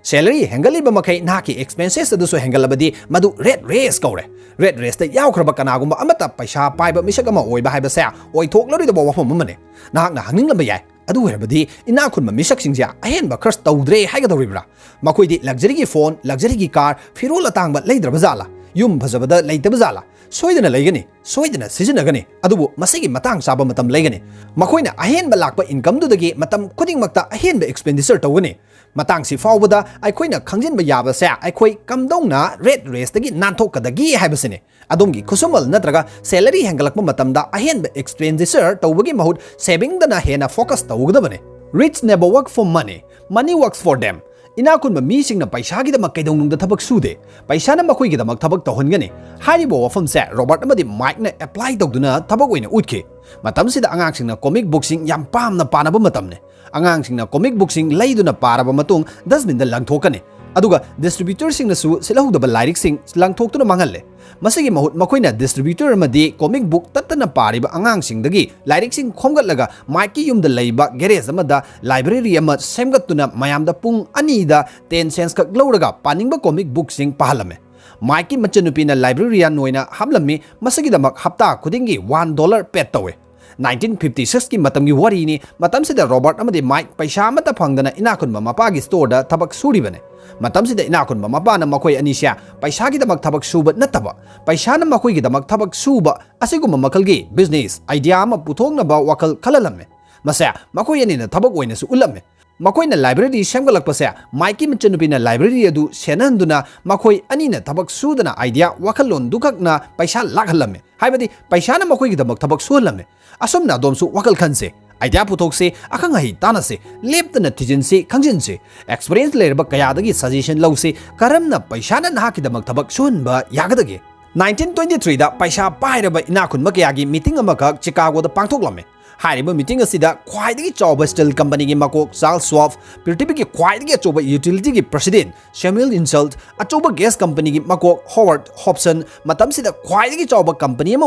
Salary ꯍꯦꯟꯒꯠꯂꯤꯕ ꯃꯈꯩ ꯅꯍꯥꯛꯀꯤ expenses ꯑꯗꯨꯁꯨ ꯍꯦꯟꯒꯠꯂꯕꯗꯤ ꯃꯗꯨ rat race ꯀꯧꯔꯦ꯫ Rat raceꯇ ꯌꯥꯎꯈ꯭ꯔꯕ ꯀꯅꯥꯒꯨꯝꯕ ꯑꯃꯠꯇ ꯄꯩꯁꯥ ꯄꯥꯏꯕ ꯃꯤꯁꯛ ꯑꯃ ꯑꯣꯏꯕ ꯍꯥꯏꯕꯁꯦ ꯑꯣꯏꯊꯣꯛꯂꯔꯣꯏꯗꯕ ꯋꯥꯐꯝ ꯑꯃꯅꯤ꯫ ꯅꯍꯥꯛꯅ ꯍꯪꯅꯤꯡꯂꯝꯕ ꯌꯥꯏ, "ꯑꯗꯨ ꯑꯣꯏꯔꯕꯗꯤ ꯏꯅꯥꯛ ꯈꯨꯟꯕ ꯃꯤꯁꯛꯁꯤꯡꯁꯦ ꯑꯍꯦꯟꯕ ꯈꯔꯁ ꯇꯧꯗ꯭ꯔꯦ ꯍꯥꯏꯒꯗꯧꯔꯤꯕ꯭ꯔꯥ? ꯃꯈꯣꯏꯗꯤ luxuryꯒꯤ phone, luxuryꯒꯤ car, ꯐꯤꯔꯣꯜ ꯑꯇꯥꯡꯕ ꯂꯩꯗ꯭ꯔꯕ ꯖꯥꯠꯂꯥ? ꯌꯨꯝ ꯐꯖꯕꯗ ꯂꯩꯇꯕ ꯖꯥꯠꯂꯥ?" ꯁꯣꯏꯗꯅ ꯂꯩꯒꯅꯤ, ꯁꯣꯏꯗꯅ ꯁꯤꯖꯤꯟꯅꯒꯅꯤ, ꯑꯗꯨꯕꯨ ꯃꯁꯤꯒꯤ ꯃꯇꯥꯡ ꯆꯥꯕ ꯃꯇꯝ ꯂꯩꯒꯅꯤ꯫ ꯃꯈꯣꯏꯅ ꯑꯍꯦꯟꯕ ꯂꯥꯛꯄ incomeꯗꯨꯗꯒꯤ ꯃꯇꯝ ꯈꯨꯗꯤꯡꯃꯛꯇ ꯑꯍꯦꯟꯕ expenditure ꯇꯧꯒꯅꯤ꯫ ꯃꯇꯥꯡꯁꯤ ꯐꯥꯎꯕꯗ ꯑꯩꯈꯣꯏꯅ ꯈꯪꯖꯤꯟꯕ ꯌꯥꯕꯁꯦ ꯑꯩꯈꯣꯏ ꯀꯝꯗꯧꯅ rat raceꯇꯒꯤ ꯅꯥꯟꯊꯣꯛꯀꯗꯒꯦ ꯍꯥꯏꯕꯁꯤꯅꯤ꯫ ꯑꯗꯣꯝꯒꯤ ꯈꯨꯠꯁꯨꯃꯜ ꯅꯠꯇ꯭ꯔꯒ salary ꯍꯦꯟꯒꯠꯂꯛꯄ ꯃꯇꯝꯗ ꯑꯍꯦꯟꯕ expenditure ꯇꯧꯕꯒꯤ ꯃꯍꯨꯠ savingꯗꯅ ꯍꯦꯟꯅ focus ꯇꯧꯒꯗꯕꯅꯤ꯫ Rich never work for money, money works for them. ꯏꯅꯥꯛ ꯈꯨꯟꯕ ꯃꯤꯁꯤꯡꯅ ꯄꯩꯁꯥꯒꯤꯗꯃꯛ ꯀꯩꯗꯧꯅꯨꯡꯗ ꯊꯕꯛ ꯁꯨꯗꯦ, ꯄꯩꯁꯥꯅ ꯃꯈꯣꯏꯒꯤꯗꯃꯛ ꯊꯕꯛ ꯇꯧꯍꯟꯒꯅꯤ꯫ ꯍꯥꯏꯔꯤꯕ ꯋꯥꯐꯝꯁꯦ ꯔꯣꯕꯔꯠ ꯑꯃꯗꯤ ꯃꯥꯏꯛꯅ apply ꯇꯧꯗꯨꯅ ꯊꯕꯛ ꯑꯣꯏꯅ ꯎꯠꯈꯤ꯫ ꯃꯇꯝꯁꯤꯗ ꯑꯉꯥꯡꯁꯤꯡꯅ comic bookꯁꯤꯡ ꯌꯥꯝ ꯄꯥꯝꯅ ꯄꯥꯅꯕ ꯃꯇꯝꯅꯤ꯫ ꯑꯉꯥꯡꯁꯤꯡꯅ comic bookꯁꯤꯡ ꯂꯩꯗꯨꯅ ꯄꯥꯔꯕ ꯃꯇꯨꯡ dustbinꯗ ꯂꯪꯊꯣꯛꯀꯅꯤ, ꯑꯗꯨꯒ distributorꯁꯤꯡꯅꯁꯨ ꯁꯤꯠꯍꯧꯗꯕ ꯂꯥꯏꯔꯤꯛꯁꯤꯡ ꯂꯪꯊꯣꯛꯇꯨꯅ ꯃꯥꯡꯍꯜꯂꯦ꯫ ꯃꯁꯤꯒꯤ ꯃꯍꯨꯠ ꯃꯈꯣꯏꯅ distributor ꯑꯃꯗꯤ comic book ꯇꯠꯇꯅ ꯄꯥꯔꯤꯕ ꯑꯉꯥꯡꯁꯤꯡꯗꯒꯤ ꯂꯥꯏꯔꯤꯛꯁꯤꯡ ꯈꯣꯝꯒꯠꯂꯒ ꯃꯥꯏꯛꯀꯤ ꯌꯨꯝꯗ ꯂꯩꯕ garage ꯑꯃꯗ library ꯑꯃ ꯁꯦꯝꯒꯠꯇꯨꯅ ꯃꯌꯥꯝꯗ ꯄꯨꯡ ꯑꯅꯤꯗ ten cents ꯈꯛ ꯂꯧꯔꯒ ꯄꯥꯅꯤꯡꯕ comic bookꯁꯤꯡ ꯄꯥꯍꯜꯂꯝꯃꯦ꯫ ꯃꯥꯏꯛꯀꯤ ꯃꯆꯟꯅꯨꯄꯤꯅ librarian ꯑꯣꯏꯅ ꯍꯥꯞꯂꯝꯃꯤ, ꯃꯁꯤꯒꯤꯗꯃꯛ ꯍꯞꯇꯥ ꯈꯨꯗꯤꯡꯒꯤ one dollar pay ꯇꯧꯋꯦ꯫ ꯅꯥꯏꯟꯇꯤꯟ ꯐꯤꯐꯇꯤ ꯁꯤꯛꯁꯀꯤ ꯃꯇꯝꯒꯤ ꯋꯥꯔꯤꯅꯤ꯫ ꯃꯇꯝꯁꯤꯗ ꯔꯣꯕꯔꯠ ꯑꯃꯗꯤ ꯃꯥꯏꯛ ꯄꯩꯁꯥ ꯑꯃꯠꯇ ꯐꯪꯗꯅ ꯏꯅꯥꯛ ꯈꯨꯟꯕ ꯃꯄꯥꯒꯤ ꯁ꯭ꯇꯣꯔꯗ ꯊꯕꯛ ꯁꯨꯔꯤꯕꯅꯤ꯫ ꯃꯇꯝꯁꯤꯗ ꯏꯅꯥꯛ ꯈꯨꯟꯕ ꯃꯄꯥꯅ ꯃꯈꯣꯏ ꯑꯅꯤꯁꯦ ꯄꯩꯁꯥꯒꯤꯗꯃꯛ ꯊꯕꯛ ꯁꯨꯕ ꯅꯠꯇꯕ, ꯄꯩꯁꯥꯅ ꯃꯈꯣꯏꯒꯤꯗꯃꯛ ꯊꯕꯛ ꯁꯨꯕ ꯑꯁꯤꯒꯨꯝꯕ ꯃꯈꯜꯒꯤ ꯕꯤꯖꯤꯅꯦꯁ ꯑꯥꯏꯗꯤꯌꯥ ꯑꯃ ꯄꯨꯊꯣꯛꯅꯕ ꯋꯥꯈꯜ ꯈꯜꯍꯜꯂꯝꯃꯤ꯫ ꯃꯁꯦ ꯃꯈꯣꯏ ꯑꯅꯤꯅ ꯊꯕꯛ ꯑꯣꯏꯅꯁꯨ ꯎꯠꯂꯝꯃꯤ꯫ ꯃꯈꯣꯏꯅ ꯂꯥꯏꯕ꯭ꯔꯦꯔꯤ ꯁꯦꯝꯒꯠꯂꯛꯄꯁꯦ, ꯃꯥꯏꯛꯀꯤ ꯃꯆꯟꯅꯨꯄꯤꯅ ꯂꯥꯏꯕ꯭ꯔꯦꯔꯤ ꯑꯗꯨ ꯁꯦꯟꯅꯍꯟꯗꯨꯅ ꯃꯈꯣꯏ ꯑꯅꯤꯅ ꯊꯕꯛ ꯁꯨꯗꯅ ꯑꯥꯏꯗꯤꯌꯥ ꯋꯥꯈꯜꯂꯣꯟꯗꯨꯈꯛꯅ ꯄꯩꯁꯥ ꯂꯥꯛꯍꯜꯂꯝꯃꯤ꯫ ꯍꯥꯏꯕꯗꯤ ꯄꯩꯁꯥꯅ ꯃꯈꯣꯏꯒꯤꯗꯃꯛ ꯊꯕꯛ ꯁꯨꯍꯜꯂꯝꯃꯤ꯫ ꯑꯁꯨꯝꯅ ꯑꯗꯣꯝꯁꯨ ꯋꯥꯈꯜ ꯈꯟꯁꯦ, ꯑꯥꯏꯗꯤꯌꯥ ꯄꯨꯊꯣꯛꯁꯦ, ꯑꯈꯪ ꯑꯍꯩ ꯇꯥꯟꯅꯁꯦ, ꯂꯦꯞꯇꯅ ꯊꯤꯖꯤꯟꯁꯦ, ꯈꯪꯖꯤꯟꯁꯦ, ꯑꯦꯛꯁꯄꯤꯔꯤꯌꯦꯟꯁ ꯂꯩꯔꯕ ꯀꯌꯥꯗꯒꯤ ꯁꯖꯦꯁꯟ ꯂꯧꯁꯦ, ꯀꯔꯝꯅ ꯄꯩꯁꯥꯅ ꯅꯍꯥꯛꯀꯤꯗꯃꯛ ꯊꯕꯛ ꯁꯨꯍꯟꯕ ꯌꯥꯒꯗꯒꯦ? ꯅꯥꯏꯟꯇꯤꯟ ꯇ꯭ꯋꯦꯟꯇꯤ ꯊ꯭ꯔꯤꯗ ꯄꯩꯁꯥ ꯄꯥꯏꯔꯕ ꯏꯅꯥꯛ ꯈꯨꯟꯕ ꯀꯌꯥꯒꯤ ꯃꯤꯇꯤꯡ ꯑꯃꯈꯛ ꯆꯤꯀꯥꯒꯣꯗ ꯄꯥꯡꯊꯣꯛꯂꯝꯃꯤ꯫ ꯍꯥꯏꯔꯤꯕ ꯃꯤꯇꯤꯡ ꯑꯁꯤꯗ ꯈ꯭ꯋꯥꯏꯗꯒꯤ ꯆꯥꯎꯕ ꯁ꯭ꯇꯤꯜ ꯀꯝꯄꯅꯤꯒꯤ ꯃꯀꯣꯛ ꯆꯥꯔꯜꯁ ꯁ꯭ꯋꯥꯞ, ꯄ꯭ꯔꯤꯊꯤꯕꯤꯒꯤ ꯈ꯭ꯋꯥꯏꯗꯒꯤ ꯑꯆꯧꯕ ꯌꯨꯇꯤꯂꯤꯇꯤꯒꯤ ꯄ꯭ꯔꯦꯁꯤꯗꯦꯟꯠ ꯁꯦꯃ꯭ꯌꯨꯑꯦꯜ ꯏꯟꯁꯜꯠ, ꯑꯆꯧꯕ ꯒꯦꯁ ꯀꯝꯄꯅꯤꯒꯤ ꯃꯀꯣꯛ ꯍꯣꯋꯥꯔꯗ ꯍꯣꯞꯁꯟ, ꯃꯇꯝꯁꯤꯗ ꯈ꯭ꯋꯥꯏꯗꯒꯤ ꯆꯥꯎꯕ ꯀꯝꯄꯅꯤ ꯑꯃ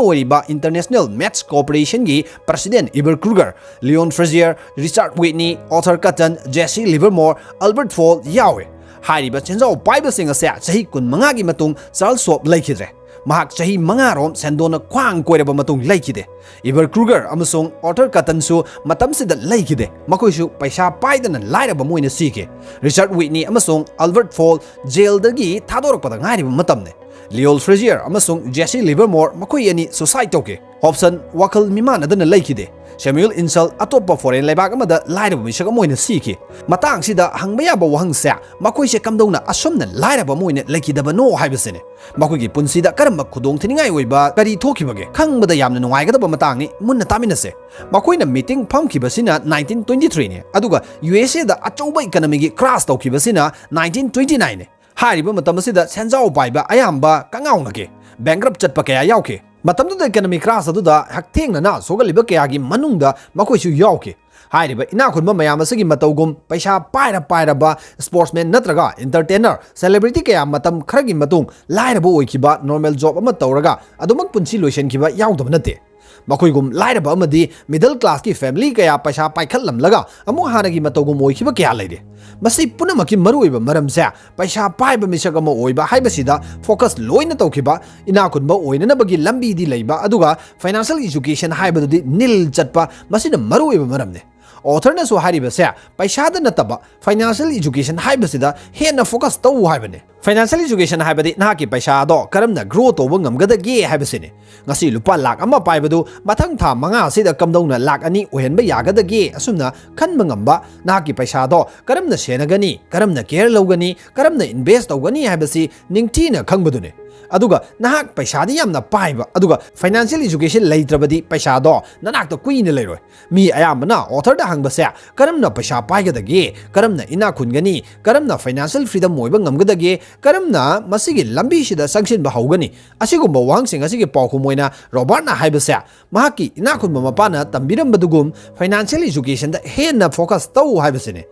ꯑꯣꯏꯔꯤꯕ ꯏꯟꯇꯔꯅꯦꯁꯅꯦꯜ ꯃꯦꯠꯆ ꯀꯣꯔꯄꯣꯔꯦꯁꯟꯒꯤ president Ivar Kreuger, Leon Fraser, Richard Whitney, Arthur Cutten, Jesse Livermore, Albert Fall ꯌꯥꯎꯏ꯫ ꯍꯥꯏꯔꯤꯕ ꯁꯦꯟꯖꯥꯎ ꯄꯥꯏꯕꯁꯤꯡ ꯑꯁꯦ ꯆꯍꯤ ꯀꯨꯟꯃꯉꯥꯒꯤ ꯃꯇꯨꯡ ꯆꯥꯔꯜꯁ ꯁ꯭ꯋꯥꯞ ꯂꯩꯈꯤꯗ꯭ꯔꯦ꯫ ꯃꯍꯥꯛ ꯆꯍꯤ ꯃꯉꯥꯔꯣꯝ ꯁꯦꯟꯗꯣꯟꯅ ꯈ꯭ꯋꯥꯡ ꯀꯣꯏꯔꯕ ꯃꯇꯨꯡ ꯂꯩꯈꯤꯗꯦ꯫ ꯏꯕꯔ ꯀ꯭ꯔꯨꯒꯔ ꯑꯃꯁꯨꯡ ꯑꯥꯔꯊꯔ ꯀꯇꯟꯁꯨ ꯃꯇꯝꯁꯤꯗ ꯂꯩꯈꯤꯗꯦ꯫ ꯃꯈꯣꯏꯁꯨ ꯄꯩꯁꯥ ꯄꯥꯏꯗꯅ ꯂꯥꯏꯔꯕ ꯑꯃ ꯑꯣꯏꯅ ꯁꯤꯈꯤ꯫ ꯔꯤꯆꯥꯔꯗ ꯋꯤꯠꯅꯤ ꯑꯃꯁꯨꯡ ꯑꯜꯕꯔꯠ ꯐꯣꯜ ꯖꯦꯜꯗꯒꯤ ꯊꯥꯗꯣꯔꯛꯄꯗ ꯉꯥꯏꯔꯤꯕ ꯃꯇꯝꯅꯤ꯫ ꯂꯤꯑꯣꯟ ꯐ꯭ꯔꯦꯖꯤꯌꯔ ꯑꯃꯁꯨꯡ ꯖꯦꯁꯤ ꯂꯤꯚꯔꯃꯣꯔ ꯃꯈꯣꯏ ꯑꯅꯤ ꯁꯨꯁꯥꯏꯗ ꯇꯧꯈꯤ꯫ ꯍꯣꯞꯁꯟ ꯋꯥꯈꯜ ꯃꯤꯃꯥꯟꯅꯗꯅ ꯂꯩꯈꯤꯗꯦ꯫ ꯁꯦꯃ꯭ꯌꯨꯑꯦꯜ ꯏꯟꯁꯜ ꯑꯇꯣꯞꯄ ꯐꯣꯔꯦꯟ ꯂꯩꯕꯥꯛ ꯑꯃꯗ ꯂꯥꯏꯔꯕ ꯃꯤꯁꯛ ꯑꯃ ꯑꯣꯏꯅ ꯁꯤꯈꯤ꯫ ꯃꯇꯥꯡꯁꯤꯗ ꯍꯪꯕ ꯌꯥꯕ ꯋꯥꯍꯪꯁꯦ, ꯃꯈꯣꯏꯁꯦ ꯀꯝꯗꯧꯅ ꯑꯁꯨꯝꯅ ꯂꯥꯏꯔꯕ ꯑꯃ ꯑꯣꯏꯅ ꯂꯩꯈꯤꯗꯕꯅꯣ ꯍꯥꯏꯕꯁꯤꯅꯤ꯫ ꯃꯈꯣꯏꯒꯤ ꯄꯨꯟꯁꯤꯗ ꯀꯔꯝꯕ ꯈꯨꯗꯣꯡꯊꯤꯅꯤꯡꯉꯥꯏ ꯑꯣꯏꯕ ꯀꯔꯤ ꯊꯣꯛꯈꯤꯕꯒꯦ? ꯈꯪꯕꯗ ꯌꯥꯝꯅ ꯅꯨꯡꯉꯥꯏꯒꯗꯕ ꯃꯇꯥꯡꯅꯤ, ꯃꯨꯟꯅ ꯇꯥꯃꯤꯟꯅꯁꯦ꯫ ꯃꯈꯣꯏꯅ ꯃꯤꯇꯤꯡ ꯐꯝꯈꯤꯕꯁꯤꯅ ꯅꯥꯏꯟꯇꯤꯟ ꯇ꯭ꯋꯦꯟꯇꯤ ꯊ꯭ꯔꯤꯅꯤ, ꯑꯗꯨꯒ ꯌꯨ ꯑꯦꯁ ꯑꯦꯗ ꯑꯆꯧꯕ ꯏꯀꯅꯃꯤꯒꯤ ꯀ꯭ꯔꯥꯁ ꯇꯧꯈꯤꯕꯁꯤꯅ ꯅꯥꯏꯟꯇꯤꯟ ꯇ꯭ꯋꯦꯟꯇꯤ ꯅꯥꯏꯟꯅꯤ꯫ ꯍꯥꯏꯔꯤꯕ ꯃꯇꯝ ꯑꯁꯤꯗ ꯁꯦꯟꯖꯥꯎ ꯄꯥꯏꯕ ꯑꯌꯥꯝꯕ ꯀꯉꯥꯎꯅꯈꯤ, ꯕꯦꯡꯀ꯭ꯔꯞ ꯆꯠꯄ ꯀꯌꯥ ꯌꯥꯎꯈꯤ꯫ ꯃꯇꯝꯗꯨꯗ ꯏꯀꯅꯃꯤ ꯀ꯭ꯔꯥꯁ ꯑꯗꯨꯗ ꯍꯛꯊꯦꯡꯅꯅ ꯁꯣꯛꯍꯜꯂꯤꯕ ꯀꯌꯥꯒꯤ ꯃꯅꯨꯡꯗ ꯃꯈꯣꯏꯁꯨ ꯌꯥꯎꯈꯤ꯫ ꯍꯥꯏꯔꯤꯕ ꯏꯅꯥꯛ ꯈꯨꯟꯕ ꯃꯌꯥꯝ ꯑꯁꯤꯒꯤ ꯃꯇꯧꯒꯨꯝ ꯄꯩꯁꯥ ꯄꯥꯏꯔ ꯄꯥꯏꯔꯕ ꯁ꯭ꯄꯣꯔꯠꯁꯃꯦꯟ ꯅꯠꯇ꯭ꯔꯒ ꯏꯟꯇꯔꯇꯦꯅꯔ, ꯁꯦꯂꯦꯕ꯭ꯔꯤꯇꯤ ꯀꯌꯥ ꯃꯇꯝ ꯈꯔꯒꯤ ꯃꯇꯨꯡ ꯂꯥꯏꯔꯕ ꯑꯣꯏꯈꯤꯕ, ꯅꯣꯔꯃꯦꯜ ꯖꯣꯕ ꯑꯃ ꯇꯧꯔꯒ ꯑꯗꯨꯃꯛ ꯄꯨꯟꯁꯤ ꯂꯣꯏꯁꯤꯟꯈꯤꯕ ꯌꯥꯎꯗꯕ ꯅꯠꯇꯦ꯫ ꯃꯈꯣꯏꯒꯨꯝ ꯂꯥꯏꯔꯕ ꯑꯃꯗꯤ ꯃꯤꯗꯜ ꯀ꯭ꯂꯥꯁꯀꯤ ꯐꯦꯃꯤꯂꯤ ꯀꯌꯥ ꯄꯩꯁꯥ ꯄꯥꯏꯈꯠꯂꯝꯂꯒ ꯑꯃꯨꯛ ꯍꯥꯟꯅꯒꯤ ꯃꯇꯧꯒꯨꯝ ꯑꯣꯏꯈꯤꯕ ꯀꯌꯥ ꯂꯩꯔꯦ꯫ ꯃꯁꯤ ꯄꯨꯝꯅꯃꯛꯀꯤ ꯃꯔꯨꯑꯣꯏꯕ ꯃꯔꯝꯁꯦ ꯄꯩꯁꯥ ꯄꯥꯏꯕ ꯃꯤꯁꯛ ꯑꯃ ꯑꯣꯏꯕ ꯍꯥꯏꯕꯁꯤꯗ ꯐꯣꯀꯁ ꯂꯣꯏꯅ ꯇꯧꯈꯤꯕ, ꯏꯅꯥꯛ ꯈꯨꯟꯕ ꯑꯣꯏꯅꯅꯕꯒꯤ ꯂꯝꯕꯤꯗꯤ ꯂꯩꯕ, ꯑꯗꯨꯒ ꯐꯥꯏꯅꯥꯟꯁꯤꯌꯦꯜ ꯏꯖꯨꯀꯦꯁꯟ ꯍꯥꯏꯕꯗꯨꯗꯤ ꯅꯤꯜ ꯆꯠꯄ, ꯃꯁꯤꯅ ꯃꯔꯨꯑꯣꯏꯕ ꯃꯔꯝꯅꯤ꯫ ꯑꯣꯊꯔꯅꯁꯨ ꯍꯥꯏꯔꯤꯕꯁꯦ ꯄꯩꯁꯥꯗ ꯅꯠꯇꯕ ꯐꯥꯏꯅꯥꯟꯁꯤꯌꯦꯜ ꯏꯖꯨꯀꯦꯁꯟ ꯍꯥꯏꯕꯁꯤꯗ ꯍꯦꯟꯅ ꯐꯣꯀꯁ ꯇꯧ ꯍꯥꯏꯕꯅꯤ꯫ ꯐꯥꯏꯅꯥꯟꯁꯤꯌꯦꯜ ꯏꯖꯨꯀꯦꯁꯟ ꯍꯥꯏꯕꯗꯤ ꯅꯍꯥꯛꯀꯤ ꯄꯩꯁꯥꯗꯣ ꯀꯔꯝꯅ ꯒ꯭ꯔꯣ ꯇꯧꯕ ꯉꯝꯒꯗꯒꯦ ꯍꯥꯏꯕꯁꯤꯅꯤ꯫ ꯉꯁꯤ ꯂꯨꯄꯥ ꯂꯥꯛ ꯑꯃ ꯄꯥꯏꯕꯗꯨ ꯃꯊꯪ ꯊꯥ ꯃꯉꯥ ꯑꯁꯤꯗ ꯀꯝꯗꯧꯅ ꯂꯥꯛ ꯑꯅꯤ ꯑꯣꯏꯍꯟꯕ ꯌꯥꯒꯗꯒꯦ? ꯑꯁꯨꯝꯅ ꯈꯟꯕ ꯉꯝꯕ, ꯅꯍꯥꯛꯀꯤ ꯄꯩꯁꯥꯗꯣ ꯀꯔꯝꯅ ꯁꯦꯟꯅꯒꯅꯤ, ꯀꯔꯝꯅ ꯀꯦꯌꯔ ꯂꯧꯒꯅꯤ, ꯀꯔꯝꯅ ꯏꯟꯚꯦꯁ ꯇꯧꯒꯅꯤ ꯍꯥꯏꯕꯁꯤ ꯅꯤꯡꯊꯤꯅ ꯈꯪꯕꯗꯨꯅꯤ꯫ ꯑꯗꯨꯒ ꯅꯍꯥꯛ ꯄꯩꯁꯥꯗꯤ ꯌꯥꯝꯅ ꯄꯥꯏꯕ, ꯑꯗꯨꯒ ꯐꯥꯏꯅꯥꯟꯁꯤꯌꯦꯜ ꯏꯖꯨꯀꯦꯁꯟ ꯂꯩꯇ꯭ꯔꯕꯗꯤ ꯄꯩꯁꯥꯗꯣ ꯅꯅꯥꯛꯇ ꯀꯨꯏꯅ ꯂꯩꯔꯣꯏ꯫ ꯃꯤ ꯑꯌꯥꯝꯕꯅ ꯑꯣꯊꯔꯗ ꯍꯪꯕꯁꯦ, "ꯀꯔꯝꯅ ꯄꯩꯁꯥ ꯄꯥꯏꯒꯗꯒꯦ? ꯀꯔꯝꯅ ꯏꯅꯥꯛ ꯈꯨꯟꯒꯅꯤ? ꯀꯔꯝꯅ ꯐꯥꯏꯅꯥꯟꯁꯤꯌꯦꯜ ꯐ꯭ꯔꯤꯗꯝ ꯑꯣꯏꯕ ꯉꯝꯒꯗꯒꯦ? ꯀꯔꯝꯅ ꯃꯁꯤꯒꯤ ꯂꯝꯕꯤꯁꯤꯗ ꯆꯪꯁꯤꯟꯕ ꯍꯧꯒꯅꯤ?" ꯑꯁꯤꯒꯨꯝꯕ ꯋꯥꯍꯪꯁꯤꯡ ꯑꯁꯤꯒꯤ ꯄꯥꯎꯈꯨꯝ ꯑꯣꯏꯅ ꯔꯣꯕꯥꯔꯠꯅ ꯍꯥꯏꯕꯁꯦ, ꯃꯍꯥꯛꯀꯤ ꯏꯅꯥꯛ ꯈꯨꯟꯕ ꯃꯄꯥꯅ ꯇꯝꯕꯤꯔꯝꯕꯗꯨꯒꯨꯝ ꯐꯥꯏꯅꯥꯟꯁꯤꯌꯦꯜ ꯏꯖꯨꯀꯦꯁꯟꯗ ꯍꯦꯟꯅ ꯐꯣꯀꯁ ꯇꯧ ꯍꯥꯏꯕꯁꯤꯅꯤ꯫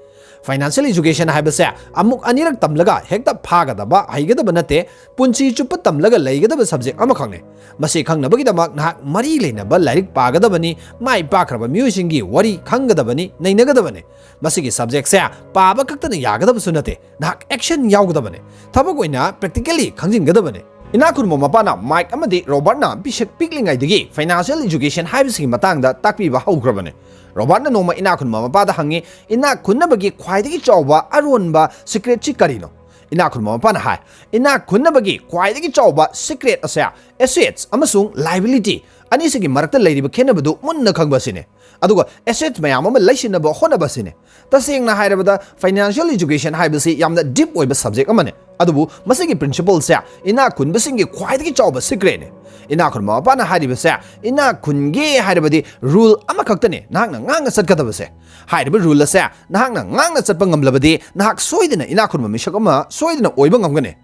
ꯐꯥꯏꯅꯥꯟꯁꯤꯌꯦꯜ ꯏꯖꯨꯀꯦꯁꯟ ꯍꯥꯏꯕꯁꯦ ꯑꯃꯨꯛ ꯑꯅꯤꯔꯛ ꯇꯝꯂꯒ ꯍꯦꯛꯇ ꯐꯥꯒꯗꯕ, ꯍꯩꯒꯗꯕ ꯅꯠꯇꯦ, ꯄꯨꯟꯁꯤ ꯆꯨꯞꯄ ꯇꯝꯂꯒ ꯂꯩꯒꯗꯕ ꯁꯕꯖꯦꯛ ꯑꯃꯈꯛꯅꯤ꯫ ꯃꯁꯤ ꯈꯪꯅꯕꯒꯤꯗꯃꯛ ꯅꯍꯥꯛ ꯃꯔꯤ ꯂꯩꯅꯕ ꯂꯥꯏꯔꯤꯛ ꯄꯥꯒꯗꯕꯅꯤ, ꯃꯥꯏ ꯄꯥꯛꯈ꯭ꯔꯕ ꯃꯤꯑꯣꯏꯁꯤꯡꯒꯤ ꯋꯥꯔꯤ ꯈꯪꯒꯗꯕꯅꯤ, ꯅꯩꯅꯒꯗꯕꯅꯤ꯫ ꯃꯁꯤꯒꯤ ꯁꯕꯖꯦꯛꯁꯦ ꯄꯥꯕ ꯈꯛꯇꯅ ꯌꯥꯒꯗꯕꯁꯨ ꯅꯠꯇꯦ, ꯅꯍꯥꯛ ꯑꯦꯛꯁꯟ ꯌꯥꯎꯒꯗꯕꯅꯤ, ꯊꯕꯛ ꯑꯣꯏꯅ ꯄ꯭ꯔꯦꯛꯇꯤꯀꯦꯜꯂꯤ ꯈꯪꯖꯤꯟꯒꯗꯕꯅꯤ꯫ ꯏꯅꯥꯛ ꯈꯨꯟꯕ ꯃꯄꯥꯅ ꯃꯥꯏꯛ ꯑꯃꯗꯤ ꯔꯣꯕꯥꯔꯠꯅ ꯄꯤꯁꯛ ꯄꯤꯛꯂꯤꯉꯩꯗꯒꯤ ꯐꯥꯏꯅꯥꯟꯁꯤꯌꯦꯜ ꯏꯖꯨꯀꯦꯁꯟ ꯍꯥꯏꯕꯁꯤꯒꯤ ꯃꯇꯥꯡꯗ ꯇꯥꯛꯄꯤꯕ ꯍꯧꯈ꯭ꯔꯕꯅꯤ꯫ ꯔꯣꯕꯥꯔꯠꯅ ꯅꯣꯡꯃ ꯏꯅꯥꯛ ꯈꯨꯟꯕ ꯃꯄꯥꯗ ꯍꯪꯉꯤ, "ꯏꯅꯥꯛ ꯈꯨꯟꯅꯕꯒꯤ ꯈ꯭ꯋꯥꯏꯗꯒꯤ ꯆꯥꯎꯕ ꯑꯔꯣꯟꯕ ꯁꯤꯀ꯭ꯔꯦꯠꯁꯤ ꯀꯔꯤꯅꯣ?" ꯏꯅꯥꯛ ꯈꯨꯟꯕ ꯃꯄꯥꯅ ꯍꯥꯏ, "ꯏꯅꯥꯛ ꯈꯨꯟꯅꯕꯒꯤ ꯈ꯭ꯋꯥꯏꯗꯒꯤ ꯆꯥꯎꯕ ꯁꯤꯀ꯭ꯔꯦꯠ ꯑꯁꯦ ꯑꯦꯁꯦꯠꯁ ꯑꯃꯁꯨꯡ ꯂꯥꯏꯕꯤꯂꯤꯇꯤ ꯑꯅꯤꯁꯤꯒꯤ ꯃꯔꯛꯇ ꯂꯩꯔꯤꯕ ꯈꯦꯠꯅꯕꯗꯨ ꯃꯨꯟꯅ ꯈꯪꯕ ꯑꯁꯤꯅꯤ꯫ ꯑꯗꯨꯒ ꯑꯦꯁꯦꯠ ꯃꯌꯥꯝ ꯑꯃ ꯂꯩꯁꯤꯟꯅꯕ ꯍꯣꯠꯅꯕ ꯑꯁꯤꯅꯤ꯫ ꯇꯁꯦꯡꯅ ꯍꯥꯏꯔꯕꯗ, ꯐꯥꯏꯅꯥꯟꯁꯤꯌꯦꯜ ꯏꯖꯨꯀꯦꯁꯟ ꯍꯥꯏꯕꯁꯤ ꯌꯥꯝꯅ ꯗꯤꯞ ꯑꯣꯏꯕ ꯁꯕꯖꯦꯛ ꯑꯃꯅꯤ, ꯑꯗꯨꯕꯨ ꯃꯁꯤꯒꯤ ꯄ꯭ꯔꯤꯟꯁꯤꯄꯜꯁꯦ ꯏꯅꯥꯛ ꯈꯨꯟꯕꯁꯤꯡꯒꯤ ꯈ꯭ꯋꯥꯏꯗꯒꯤ ꯆꯥꯎꯕ ꯁꯤꯀ꯭ꯔꯦꯠꯅꯤ꯫" ꯏꯅꯥꯛ ꯈꯨꯟꯕ ꯃꯄꯥꯅ ꯍꯥꯏꯔꯤꯕꯁꯦ, ꯏꯅꯥꯛ ꯈꯨꯟꯒꯦ ꯍꯥꯏꯔꯕꯗꯤ ꯔꯨꯜ ꯑꯃꯈꯛꯇꯅꯤ ꯅꯍꯥꯛꯅ ꯉꯥꯡꯅ ꯆꯠꯀꯗꯕꯁꯦ꯫ ꯍꯥꯏꯔꯤꯕ ꯔꯨꯜ ꯑꯁꯦ ꯅꯍꯥꯛꯅ ꯉꯥꯡꯅ ꯆꯠꯄ ꯉꯝꯂꯕꯗꯤ, ꯅꯍꯥꯛ ꯁꯣꯏꯗꯅ ꯏꯅꯥꯛ ꯈꯨꯟꯕ ꯃꯤꯁꯛ ꯑꯃ ꯁꯣꯏꯗꯅ ꯑꯣꯏꯕ ꯉꯝꯒꯅꯤ꯫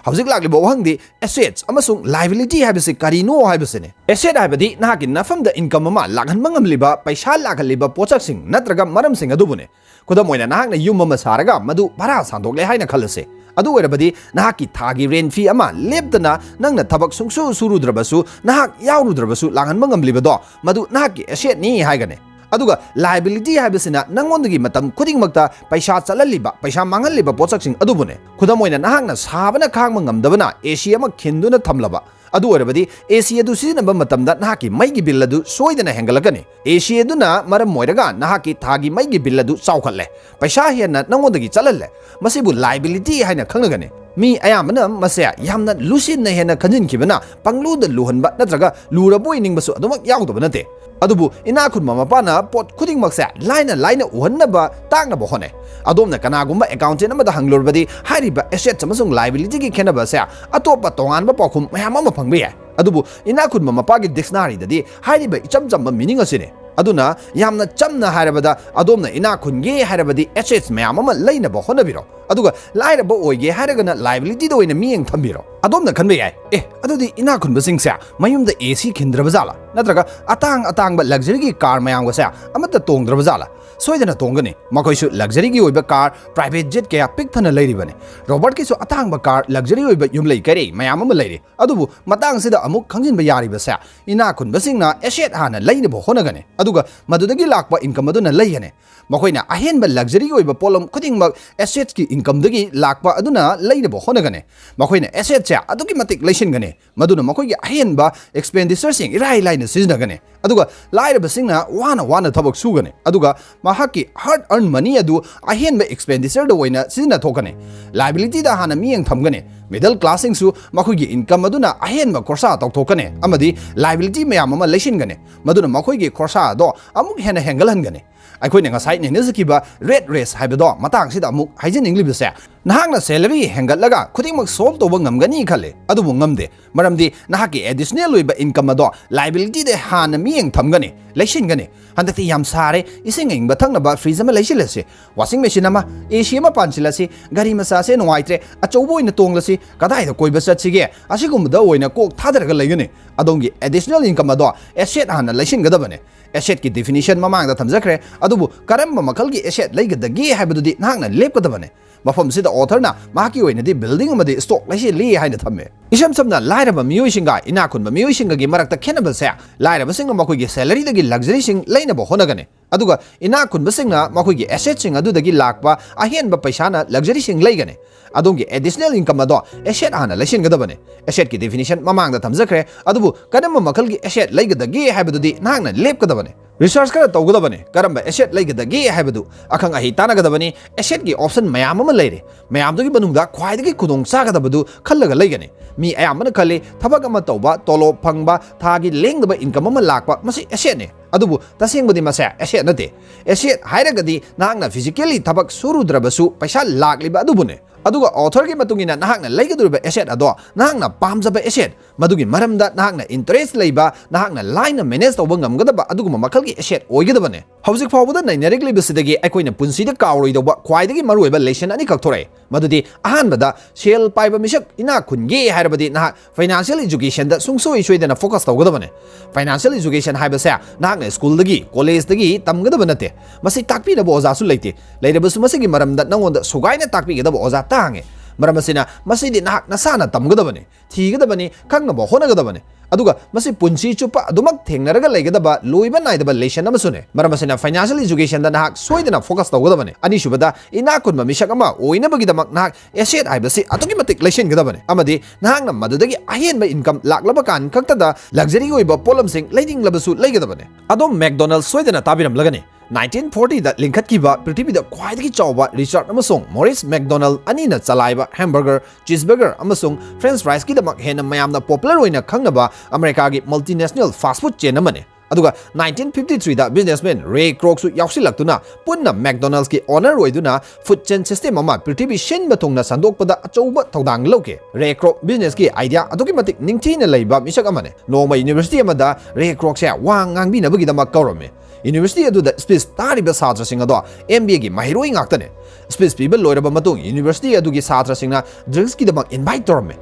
ꯍꯧꯖꯤꯛ ꯂꯥꯛꯂꯤꯕ ꯋꯥꯍꯪꯗꯤ ꯑꯦꯁꯦꯠꯁ ꯑꯃꯁꯨꯡ ꯂꯥꯏꯕꯤꯂꯤꯇꯤ ꯍꯥꯏꯕꯁꯤ ꯀꯔꯤꯅꯣ ꯍꯥꯏꯕꯁꯤꯅꯤ꯫ ꯑꯦꯁꯦꯠ ꯍꯥꯏꯕꯗꯤ ꯅꯍꯥꯛꯀꯤ ꯅꯐꯝꯗ ꯏꯟꯀꯝ ꯑꯃ ꯂꯥꯛꯍꯟꯕ ꯉꯝꯂꯤꯕ, ꯄꯩꯁꯥ ꯂꯥꯛꯍꯜꯂꯤꯕ ꯄꯣꯠꯁꯛꯁꯤꯡ ꯅꯠꯇ꯭ꯔꯒ ꯃꯔꯝꯁꯤꯡ ꯑꯗꯨꯕꯨꯅꯤ꯫ ꯈꯨꯗꯝ ꯑꯣꯏꯅ, ꯅꯍꯥꯛꯅ ꯌꯨꯝ ꯑꯃ ꯁꯥꯔꯒ ꯃꯗꯨ ꯚꯔꯥ ꯁꯥꯟꯗꯣꯛꯂꯦ ꯍꯥꯏꯅ ꯈꯜꯂꯁꯤ꯫ ꯑꯗꯨ ꯑꯣꯏꯔꯕꯗꯤ ꯅꯍꯥꯛꯀꯤ ꯊꯥꯒꯤ rent fee ꯑꯃ ꯂꯦꯞꯇꯅ ꯅꯪꯅ ꯊꯕꯛ ꯁꯨꯡꯁꯨ ꯁꯨꯔꯨꯗ꯭ꯔꯕꯁꯨ, ꯅꯍꯥꯛ ꯌꯥꯎꯔꯨꯗ꯭ꯔꯕꯁꯨ ꯂꯥꯡꯍꯟꯕ ꯉꯝꯂꯤꯕꯗꯣ, ꯃꯗꯨ ꯅꯍꯥꯛꯀꯤ assetꯅꯤ ꯍꯥꯏꯒꯅꯤ꯫ ꯑꯗꯨꯒ liability ꯍꯥꯏꯕꯁꯤꯅ ꯅꯪꯉꯣꯟꯗꯒꯤ ꯃꯇꯝ ꯈꯨꯗꯤꯡꯃꯛꯇ ꯄꯩꯁꯥ ꯆꯠꯍꯜꯂꯤꯕ, ꯄꯩꯁꯥ ꯃꯥꯡꯍꯜꯂꯤꯕ ꯄꯣꯠꯁꯛꯁꯤꯡ ꯑꯗꯨꯕꯨꯅꯦ꯫ ꯈꯨꯗꯝ ꯑꯣꯏꯅ, ꯅꯍꯥꯛꯅ ꯁꯥꯕꯅ ꯈꯥꯡꯕ ꯉꯝꯗꯕꯅ AC ꯑꯃ ꯈꯤꯟꯗꯨꯅ ꯊꯝꯂꯕ, ꯑꯗꯨ ꯑꯣꯏꯔꯕꯗꯤ AC ꯑꯗꯨ ꯁꯤꯖꯤꯟꯅꯕ ꯃꯇꯝꯗ ꯅꯍꯥꯛꯀꯤ ꯃꯩꯒꯤ bill ꯑꯗꯨ ꯁꯣꯏꯗꯅ ꯍꯦꯟꯒꯠꯂꯛꯀꯅꯤ꯫ AC ꯑꯗꯨꯅ ꯃꯔꯝ ꯑꯣꯏꯔꯒ ꯅꯍꯥꯛꯀꯤ ꯊꯥꯒꯤ ꯃꯩꯒꯤ bill ꯑꯗꯨ ꯆꯥꯎꯈꯠꯂꯦ, ꯄꯩꯁꯥ ꯍꯦꯟꯅ ꯅꯪꯉꯣꯟꯗꯒꯤ ꯆꯠꯍꯜꯂꯦ꯫ ꯃꯁꯤꯕꯨ liability ꯍꯥꯏꯅ ꯈꯪꯅꯒꯅꯤ꯫ ꯃꯤ ꯑꯌꯥꯝꯕꯅ ꯃꯁꯦ ꯌꯥꯝꯅ ꯂꯨꯁꯤꯟꯅ ꯍꯦꯟꯅ ꯈꯟꯖꯤꯟꯈꯤꯕꯅ ꯄꯪꯂꯨꯗ ꯂꯨꯍꯟꯕ ꯅꯠꯇ꯭ꯔꯒ ꯂꯨꯔꯕꯣꯏ ꯅꯤꯡꯕꯁꯨ ꯑꯗꯨꯃꯛ ꯌꯥꯎꯗꯕ ꯅꯠꯇꯦ꯫ ꯑꯗꯨꯕꯨ ꯏꯅꯥꯛ ꯈꯨꯟꯕ ꯃꯄꯥꯅ ꯄꯣꯠ ꯈꯨꯗꯤꯡꯃꯛꯁꯦ ꯂꯥꯏꯅ ꯂꯥꯏꯅ ꯎꯍꯟꯅꯕ ꯇꯥꯛꯅꯕ ꯍꯣꯠꯅꯩ꯫ ꯑꯗꯣꯝꯅ ꯀꯅꯥꯒꯨꯝꯕ accountant ꯑꯃꯗ ꯍꯪꯂꯨꯔꯕꯗꯤ ꯍꯥꯏꯔꯤꯕ assets ꯑꯃꯁꯨꯡ liabilityꯒꯤ ꯈꯦꯠꯅꯕ ꯑꯁꯦ ꯑꯇꯣꯞꯄ ꯇꯣꯉꯥꯟꯕ ꯄꯥꯎꯈꯨꯝ ꯃꯌꯥꯝ ꯑꯃ ꯐꯪꯕ ꯌꯥꯏ꯫ ꯑꯗꯨꯕꯨ ꯏꯅꯥꯛ ꯈꯨꯟꯕ ꯃꯄꯥꯒꯤ dictionaryꯗꯗꯤ ꯍꯥꯏꯔꯤꯕ ꯏꯆꯝ ꯆꯝꯕ meaning ꯑꯁꯤꯅꯤ꯫ ꯑꯗꯨꯅ ꯌꯥꯝꯅ ꯆꯝꯅ ꯍꯥꯏꯔꯕꯗ, ꯑꯗꯣꯝꯅ ꯏꯅꯥꯛ ꯈꯨꯟꯒꯦ ꯍꯥꯏꯔꯕꯗꯤ assets ꯃꯌꯥꯝ ꯑꯃ ꯂꯩꯅꯕ ꯍꯣꯠꯅꯕꯤꯔꯣ, ꯑꯗꯨꯒ ꯂꯥꯏꯔꯕ ꯑꯣꯏꯒꯦ ꯍꯥꯏꯔꯒꯅ liabilityꯗ ꯑꯣꯏꯅ ꯃꯤꯠꯌꯦꯡ ꯊꯝꯕꯤꯔꯣ꯫ ꯑꯗꯣꯝꯅ ꯈꯟꯕ ꯌꯥꯏ, "ꯑꯦ, ꯑꯗꯨꯗꯤ ꯏꯅꯥꯛ ꯈꯨꯟꯕꯁꯤꯡꯁꯦ ꯃꯌꯨꯝꯗ AC ꯈꯤꯟꯗ꯭ꯔꯕ ꯖꯥꯠꯂꯥ? ꯅꯠꯇ꯭ꯔꯒ ꯑꯇꯥꯡ ꯑꯇꯥꯡꯕ luxuryꯒꯤ car ꯃꯌꯥꯝꯒꯁꯦ ꯑꯃꯠꯇ ꯇꯣꯡꯗ꯭ꯔꯕ ꯖꯥꯠꯂꯥ?" ꯁꯣꯏꯗꯅ ꯇꯣꯡꯒꯅꯤ꯫ ꯃꯈꯣꯏꯁꯨ luxuryꯒꯤ ꯑꯣꯏꯕ car, private jet ꯀꯌꯥ ꯄꯤꯛ ꯊꯟꯅ ꯂꯩꯔꯤꯕꯅꯤ꯫ ꯔꯣꯕꯔꯠꯀꯤꯁꯨ ꯑꯇꯥꯡꯕ car, luxury ꯑꯣꯏꯕ ꯌꯨꯝꯂꯩ ꯀꯩꯔꯩ ꯃꯌꯥꯝ ꯑꯃ ꯂꯩꯔꯤ꯫ ꯑꯗꯨꯕꯨ ꯃꯇꯥꯡꯁꯤꯗ ꯑꯃꯨꯛ ꯈꯪꯖꯤꯟꯕ ꯌꯥꯔꯤꯕꯁꯦ, ꯏꯅꯥꯛ ꯈꯨꯟꯕꯁꯤꯡꯅ asset ꯍꯥꯟꯅ ꯂꯩꯅꯕ ꯍꯣꯠꯅꯒꯅꯤ, ꯑꯗꯨꯒ ꯃꯗꯨꯗꯒꯤ ꯂꯥꯛꯄ income ꯑꯗꯨꯅ ꯂꯩꯒꯅꯤ꯫ ꯃꯈꯣꯏꯅ ꯑꯍꯦꯟꯕ luxury ꯑꯣꯏꯕ ꯄꯣꯠꯂꯝ ꯈꯨꯗꯤꯡꯃꯛ assetsꯀꯤ incomeꯗꯒꯤ ꯂꯥꯛꯄ ꯑꯗꯨꯅ ꯂꯩꯅꯕ ꯍꯣꯠꯅꯒꯅꯤ꯫ ꯃꯈꯣꯏꯅ assetsꯁꯦ ꯑꯗꯨꯛꯀꯤ ꯃꯇꯤꯛ ꯂꯩꯁꯤꯟꯒꯅꯤ, ꯃꯗꯨꯅ ꯃꯈꯣꯏꯒꯤ ꯑꯍꯦꯟꯕ expenditure ꯁꯤꯡ ꯏꯔꯥꯏ ꯂꯥꯏꯅ ꯁꯤꯖꯤꯟꯅꯒꯅꯤ꯫ ꯑꯗꯨꯒ ꯂꯥꯏꯔꯕꯁꯤꯡꯅ ꯋꯥꯅ ꯋꯥꯅ ꯊꯕꯛ ꯁꯨꯒꯅꯤ, ꯑꯗꯨꯒ ꯃꯍꯥꯛꯀꯤ hard earned money ꯑꯗꯨ ꯑꯍꯦꯟꯕ expenditure ꯗ ꯑꯣꯏꯅ ꯁꯤꯖꯤꯟꯅꯊꯣꯛꯀꯅꯤ꯫ Liability ꯗ ꯍꯥꯟꯅ ꯃꯤꯠꯌꯦꯡ ꯊꯝꯒꯅꯤ꯫ Middle class ꯁꯤꯡꯁꯨ ꯃꯈꯣꯏꯒꯤ income ꯑꯗꯨꯅ ꯑꯍꯦꯟꯕ ꯈꯣꯔꯁꯥ ꯇꯧꯊꯣꯛꯀꯅꯤ ꯑꯃꯗꯤ liability ꯃꯌꯥꯝ ꯑꯃ ꯂꯩꯁꯤꯟꯒꯅꯤ, ꯃꯗꯨꯅ ꯃꯈꯣꯏꯒꯤ ꯈꯣꯔꯁꯥ ꯑꯗꯣ ꯑꯃꯨꯛ ꯍꯦꯟꯅ ꯍꯦꯟꯒꯠꯍꯟꯒꯅꯤ꯫ ꯑꯩꯈꯣꯏꯅ ꯉꯁꯥꯏ ꯅꯩꯅꯖꯈꯤꯕ rat race ꯍꯥꯏꯕꯗꯣ ꯃꯇꯥꯡꯁꯤꯗ ꯑꯃꯨꯛ ꯍꯥꯏꯖꯅꯤꯡꯂꯤꯕꯁꯦ, ꯅꯍꯥꯛꯅ salary ꯍꯦꯟꯒꯠꯂꯒ ꯈꯨꯗꯤꯡꯃꯛ solve ꯇꯧꯕ ꯉꯝꯒꯅꯤ ꯈꯜꯂꯤ, ꯑꯗꯨꯕꯨ ꯉꯝꯗꯦ꯫ ꯃꯔꯝꯗꯤ ꯅꯍꯥꯛꯀꯤ additional ꯑꯣꯏꯕ income ꯑꯗꯣ liability ꯗ ꯍꯥꯟꯅ ꯃꯤꯠꯌꯦꯡ ꯊꯝꯒꯅꯤ, ꯂꯩꯁꯤꯟꯒꯅꯤ꯫ "ꯍꯟꯗꯛꯇꯤ ꯌꯥꯝ ꯁꯥꯔꯦ, ꯏꯁꯤꯡ ꯑꯏꯪꯕ ꯊꯛꯅꯕ fridge ꯑꯃ ꯂꯩꯁꯤꯜꯂꯁꯤ, washing machine ꯑꯃ, AC ꯑꯃ ꯄꯥꯟꯁꯤꯜꯂꯁꯤ, ꯒꯥꯔꯤ ꯃꯆꯥꯁꯦ ꯅꯨꯡꯉꯥꯏꯇ꯭ꯔꯦ, ꯑꯆꯧꯕ ꯑꯣꯏꯅ ꯇꯣꯡꯂꯁꯤ, ꯀꯗꯥꯏꯗ ꯀꯣꯏꯕ ꯆꯠꯁꯤꯒꯦ?" ꯑꯁꯤꯒꯨꯝꯕꯗ ꯑꯣꯏꯅ ꯀꯣꯛ ꯊꯥꯗꯔꯒ ꯂꯩꯒꯅꯤ꯫ ꯑꯗꯣꯝꯒꯤ additional income ꯑꯗꯣ asset ꯍꯥꯟꯅ ꯂꯩꯁꯤꯟꯒꯗꯕꯅꯤ꯫ Asset ꯀꯤ definition ꯃꯃꯥꯡꯗ ꯊꯝꯖꯈ꯭ꯔꯦ, ꯑꯗꯨꯕꯨ ꯀꯔꯝꯕ ꯃꯈꯜꯒꯤ asset ꯂꯩꯒꯗꯒꯦ ꯍꯥꯏꯕꯗꯨꯗꯤ ꯅꯍꯥꯛꯅ ꯂꯦꯞꯀꯗꯕꯅꯤ꯫ ꯃꯐꯝꯁꯤꯗ authorꯅ ꯃꯍꯥꯛꯀꯤ ꯑꯣꯏꯅꯗꯤ building ꯑꯃꯗꯤ stock ꯂꯩꯁꯤꯜꯂꯤ ꯍꯥꯏꯅ ꯊꯝꯃꯦ꯫ ꯏꯁꯝ ꯁꯝꯅ ꯂꯥꯏꯔꯕ ꯃꯤꯑꯣꯏꯁꯤꯡꯒ ꯏꯅꯥꯛ ꯈꯨꯟꯕ ꯃꯤꯑꯣꯏꯁꯤꯡꯒꯒꯤ ꯃꯔꯛꯇ ꯈꯦꯠꯅꯕꯁꯦ, ꯂꯥꯏꯔꯕꯁꯤꯡꯅ ꯃꯈꯣꯏꯒꯤ salaryꯗꯒꯤ luxuryꯁꯤꯡ ꯂꯩꯅꯕ ꯍꯣꯠꯅꯒꯅꯤ, ꯑꯗꯨꯒ ꯏꯅꯥꯛ ꯈꯨꯟꯕꯁꯤꯡꯅ ꯃꯈꯣꯏꯒꯤ assetꯁꯤꯡ ꯑꯗꯨꯗꯒꯤ ꯂꯥꯛꯄ ꯑꯍꯦꯟꯕ ꯄꯩꯁꯥꯅ luxuryꯁꯤꯡ ꯂꯩꯒꯅꯤ꯫ ꯑꯗꯣꯝꯒꯤ additional income ꯑꯗꯣ asset ꯍꯥꯟꯅ ꯂꯩꯁꯤꯟꯒꯗꯕꯅꯤ꯫ Assetꯀꯤ definition ꯃꯃꯥꯡꯗ ꯊꯝꯖꯈ꯭ꯔꯦ, ꯑꯗꯨꯕꯨ ꯀꯔꯝꯕ ꯃꯈꯜꯒꯤ asset ꯂꯩꯒꯗꯒꯦ ꯍꯥꯏꯕꯗꯨꯗꯤ ꯅꯍꯥꯛꯅ ꯂꯦꯞꯀꯗꯕꯅꯤ꯫ Research ꯈꯔ ꯇꯧꯒꯗꯕꯅꯤ, ꯀꯔꯝꯕ asset ꯂꯩꯒꯗꯒꯦ ꯍꯥꯏꯕꯗꯨ ꯑꯈꯪ ꯑꯍꯩ ꯇꯥꯟꯅꯒꯗꯕꯅꯤ꯫ Assetꯀꯤ option ꯃꯌꯥꯝ ꯑꯃ ꯂꯩꯔꯦ, ꯃꯌꯥꯝꯗꯨꯒꯤ ꯃꯅꯨꯡꯗ ꯈ꯭ꯋꯥꯏꯗꯒꯤ ꯈꯨꯗꯣꯡ ꯆꯥꯒꯗꯕꯗꯨ ꯈꯜꯂꯒ ꯂꯩꯒꯅꯤ꯫ ꯃꯤ ꯑꯌꯥꯝꯕꯅ ꯈꯜꯂꯤ, ꯊꯕꯛ ꯑꯃ ꯇꯧꯕ, ꯇꯣꯂꯣꯞ ꯐꯪꯕ, ꯊꯥꯒꯤ ꯂꯦꯡꯗꯕ income ꯑꯃ ꯂꯥꯛꯄ, ꯃꯁꯤ assetꯅꯤ꯫ ꯑꯗꯨꯕꯨ ꯇꯁꯦꯡꯕꯗꯤ ꯃꯁꯦ asset ꯅꯠꯇꯦ꯫ Asset ꯍꯥꯏꯔꯒꯗꯤ ꯅꯍꯥꯛꯅ physically ꯊꯕꯛ ꯁꯨꯔꯨꯗ꯭ꯔꯕꯁꯨ ꯄꯩꯁꯥ ꯂꯥꯛꯂꯤꯕ ꯑꯗꯨꯕꯨꯅꯦ꯫ ꯑꯗꯨꯒ authorꯒꯤ ꯃꯇꯨꯡ ꯏꯟꯅ ꯅꯍꯥꯛꯅ ꯂꯩꯒꯗꯧꯔꯤꯕ asset ꯑꯗꯣ ꯅꯍꯥꯛꯅ ꯄꯥꯝꯖꯕ asset, ꯃꯗꯨꯒꯤ ꯃꯔꯝꯗ ꯅꯍꯥꯛꯅ interest ꯂꯩꯕ, ꯅꯍꯥꯛꯅ ꯂꯥꯏꯅ manage ꯇꯧꯕ ꯉꯝꯒꯗꯕ ꯑꯗꯨꯒꯨꯝꯕ ꯃꯈꯜꯒꯤ asset ꯑꯣꯏꯒꯗꯕꯅꯦ꯫ ꯍꯧꯖꯤꯛ ꯐꯥꯎꯕꯗ ꯅꯩꯅꯔꯛꯂꯤꯕꯁꯤꯗꯒꯤ ꯑꯩꯈꯣꯏꯅ ꯄꯨꯟꯁꯤꯗ ꯀꯥꯎꯔꯣꯏꯗꯧꯕ ꯈ꯭ꯋꯥꯏꯗꯒꯤ ꯃꯔꯨꯑꯣꯏꯕ lesson ꯑꯅꯤꯈꯛ ꯊꯣꯔꯛꯑꯦ꯫ ꯃꯗꯨꯗꯤ ꯑꯍꯥꯟꯕꯗ, ꯁꯦꯜ ꯄꯥꯏꯕ ꯃꯤꯁꯛ ꯏꯅꯥꯛ ꯈꯨꯟꯒꯦ ꯍꯥꯏꯔꯕꯗꯤ ꯅꯍꯥꯛ financial educationꯗ ꯁꯨꯡꯁꯣꯏ ꯁꯣꯏꯗꯅ focus ꯇꯧꯒꯗꯕꯅꯦ꯫ Financial education ꯍꯥꯏꯕꯁꯦ ꯅꯍꯥꯛꯅ schoolꯗꯒꯤ, collegeꯇꯒꯤ ꯇꯝꯒꯗꯕ ꯅꯠꯇꯦ꯫ ꯃꯁꯤ ꯇꯥꯛꯄꯤꯅꯕ ꯑꯣꯖꯥꯁꯨ ꯂꯩꯇꯦ꯫ ꯂꯩꯔꯕꯁꯨ ꯃꯁꯤꯒꯤ ꯃꯔꯝꯗ ꯅꯉꯣꯟꯗ ꯁꯨꯒꯥꯏꯅ ꯇꯥꯛꯄꯤꯒꯗꯕ ꯑꯣꯖꯥ ꯇꯥꯡꯉꯦ꯫ ꯃꯔꯝ ꯑꯁꯤꯅ ꯃꯁꯤꯗꯤ ꯅꯍꯥꯛ ꯅꯁꯥꯅ ꯇꯝꯒꯗꯕꯅꯤ, ꯊꯤꯒꯗꯕꯅꯤ, ꯈꯪꯅꯕ ꯍꯣꯠꯅꯒꯗꯕꯅꯤ꯫ ꯑꯗꯨꯒ ꯃꯁꯤ ꯄꯨꯟꯁꯤ ꯆꯨꯞꯄ ꯑꯗꯨꯃꯛ ꯊꯦꯡꯅꯔꯒ ꯂꯩꯒꯗꯕ ꯂꯣꯏꯕ ꯅꯥꯏꯗꯕ lesson ꯑꯃꯁꯨꯅꯦ꯫ ꯃꯔꯝ ꯑꯁꯤꯅ financial educationꯗ ꯅꯍꯥꯛ ꯁꯣꯏꯗꯅ focus ꯇꯧꯒꯗꯕꯅꯤ꯫ ꯑꯅꯤꯁꯨꯕꯗ, ꯏꯅꯥꯛ ꯈꯨꯟꯕ ꯃꯤꯁꯛ ꯑꯃ ꯑꯣꯏꯅꯕꯒꯤꯗꯃꯛ ꯅꯍꯥꯛ asset ꯍꯥꯏꯕꯁꯤ ꯑꯗꯨꯛꯀꯤ ꯃꯇꯤꯛ ꯂꯩꯁꯤꯟꯒꯗꯕꯅꯤ, ꯑꯃꯗꯤ ꯅꯍꯥꯛꯅ ꯃꯗꯨꯗꯒꯤ ꯑꯍꯦꯟꯕ income ꯂꯥꯛꯂꯕ ꯀꯥꯟ ꯈꯛꯇꯗ luxury ꯑꯣꯏꯕ ꯄꯣꯠꯂꯝꯁꯤꯡ ꯂꯩꯅꯤꯡꯂꯕꯁꯨ ꯂꯩꯒꯗꯕꯅꯤ꯫ ꯑꯗꯣꯝ McDonald's ꯁꯣꯏꯗꯅ ꯇꯥꯕꯤꯔꯝꯂꯒꯅꯤ꯫ Nineteen fortyꯗ ꯂꯤꯡꯈꯠꯈꯤꯕ ꯄ꯭ꯔꯤꯊꯤꯕꯤꯗ ꯈ꯭ꯋꯥꯏꯗꯒꯤ ꯆꯥꯎꯕ Richard ꯑꯃꯁꯨꯡ Maurice McDonald ꯑꯅꯤꯅ ꯆꯂꯥꯏꯕ hamburger, cheeseburger ꯑꯃꯁꯨꯡ French friesꯀꯤꯗꯃꯛ ꯍꯦꯟꯅ ꯃꯌꯥꯝꯅ popular ꯑꯣꯏꯅ ꯈꯪꯅꯕ ꯑꯃꯦꯔꯤꯀꯥꯒꯤ multinational fast food chain ꯑꯃꯅꯤ꯫ ꯑꯗꯨꯒ nineteen fifty threeꯗ businessman Ray Krocꯁꯨ ꯌꯥꯎꯁꯤꯜꯂꯛꯇꯨꯅ ꯄꯨꯟꯅ McDonald'sꯀꯤ owner ꯑꯣꯏꯗꯨꯅ food chain system ꯑꯃ ꯄ꯭ꯔꯤꯊꯤꯕꯤ ꯁꯤꯟꯕ ꯊꯨꯡꯅ ꯁꯟꯗꯣꯛꯄꯗ ꯑꯆꯧꯕ ꯊꯧꯗꯥꯡ ꯂꯧꯈꯤ꯫ Ray Kroc businessꯀꯤ idea ꯑꯗꯨꯛꯀꯤ ꯃꯇꯤꯛ ꯅꯤꯡꯊꯤꯅ ꯂꯩꯕ ꯃꯤꯁꯛ ꯑꯃꯅꯤ꯫ ꯅꯣꯡꯃ university ꯑꯃꯗ Ray Krocꯁꯦ ꯋꯥ ꯉꯥꯡꯕꯤꯅꯕꯒꯤꯗꯃꯛ ꯀꯧꯔꯝꯃꯤ꯫ University ꯑꯗꯨꯗ speech ꯇꯥꯔꯤꯕ ꯁꯥꯇ꯭ꯔꯁꯤꯡ ꯑꯗꯣ M B A ꯒꯤ ꯃꯍꯩꯔꯣꯏ ꯉꯥꯛꯇꯅꯦ꯫ Speech ꯄꯤꯕ ꯂꯣꯏꯔꯕ ꯃꯇꯨꯡ university ꯑꯗꯨꯒꯤ ꯁꯥꯇ꯭ꯔꯁꯤꯡꯅ drinks ꯀꯤꯗꯃꯛ invite ꯇꯧꯔꯝꯃꯦ꯫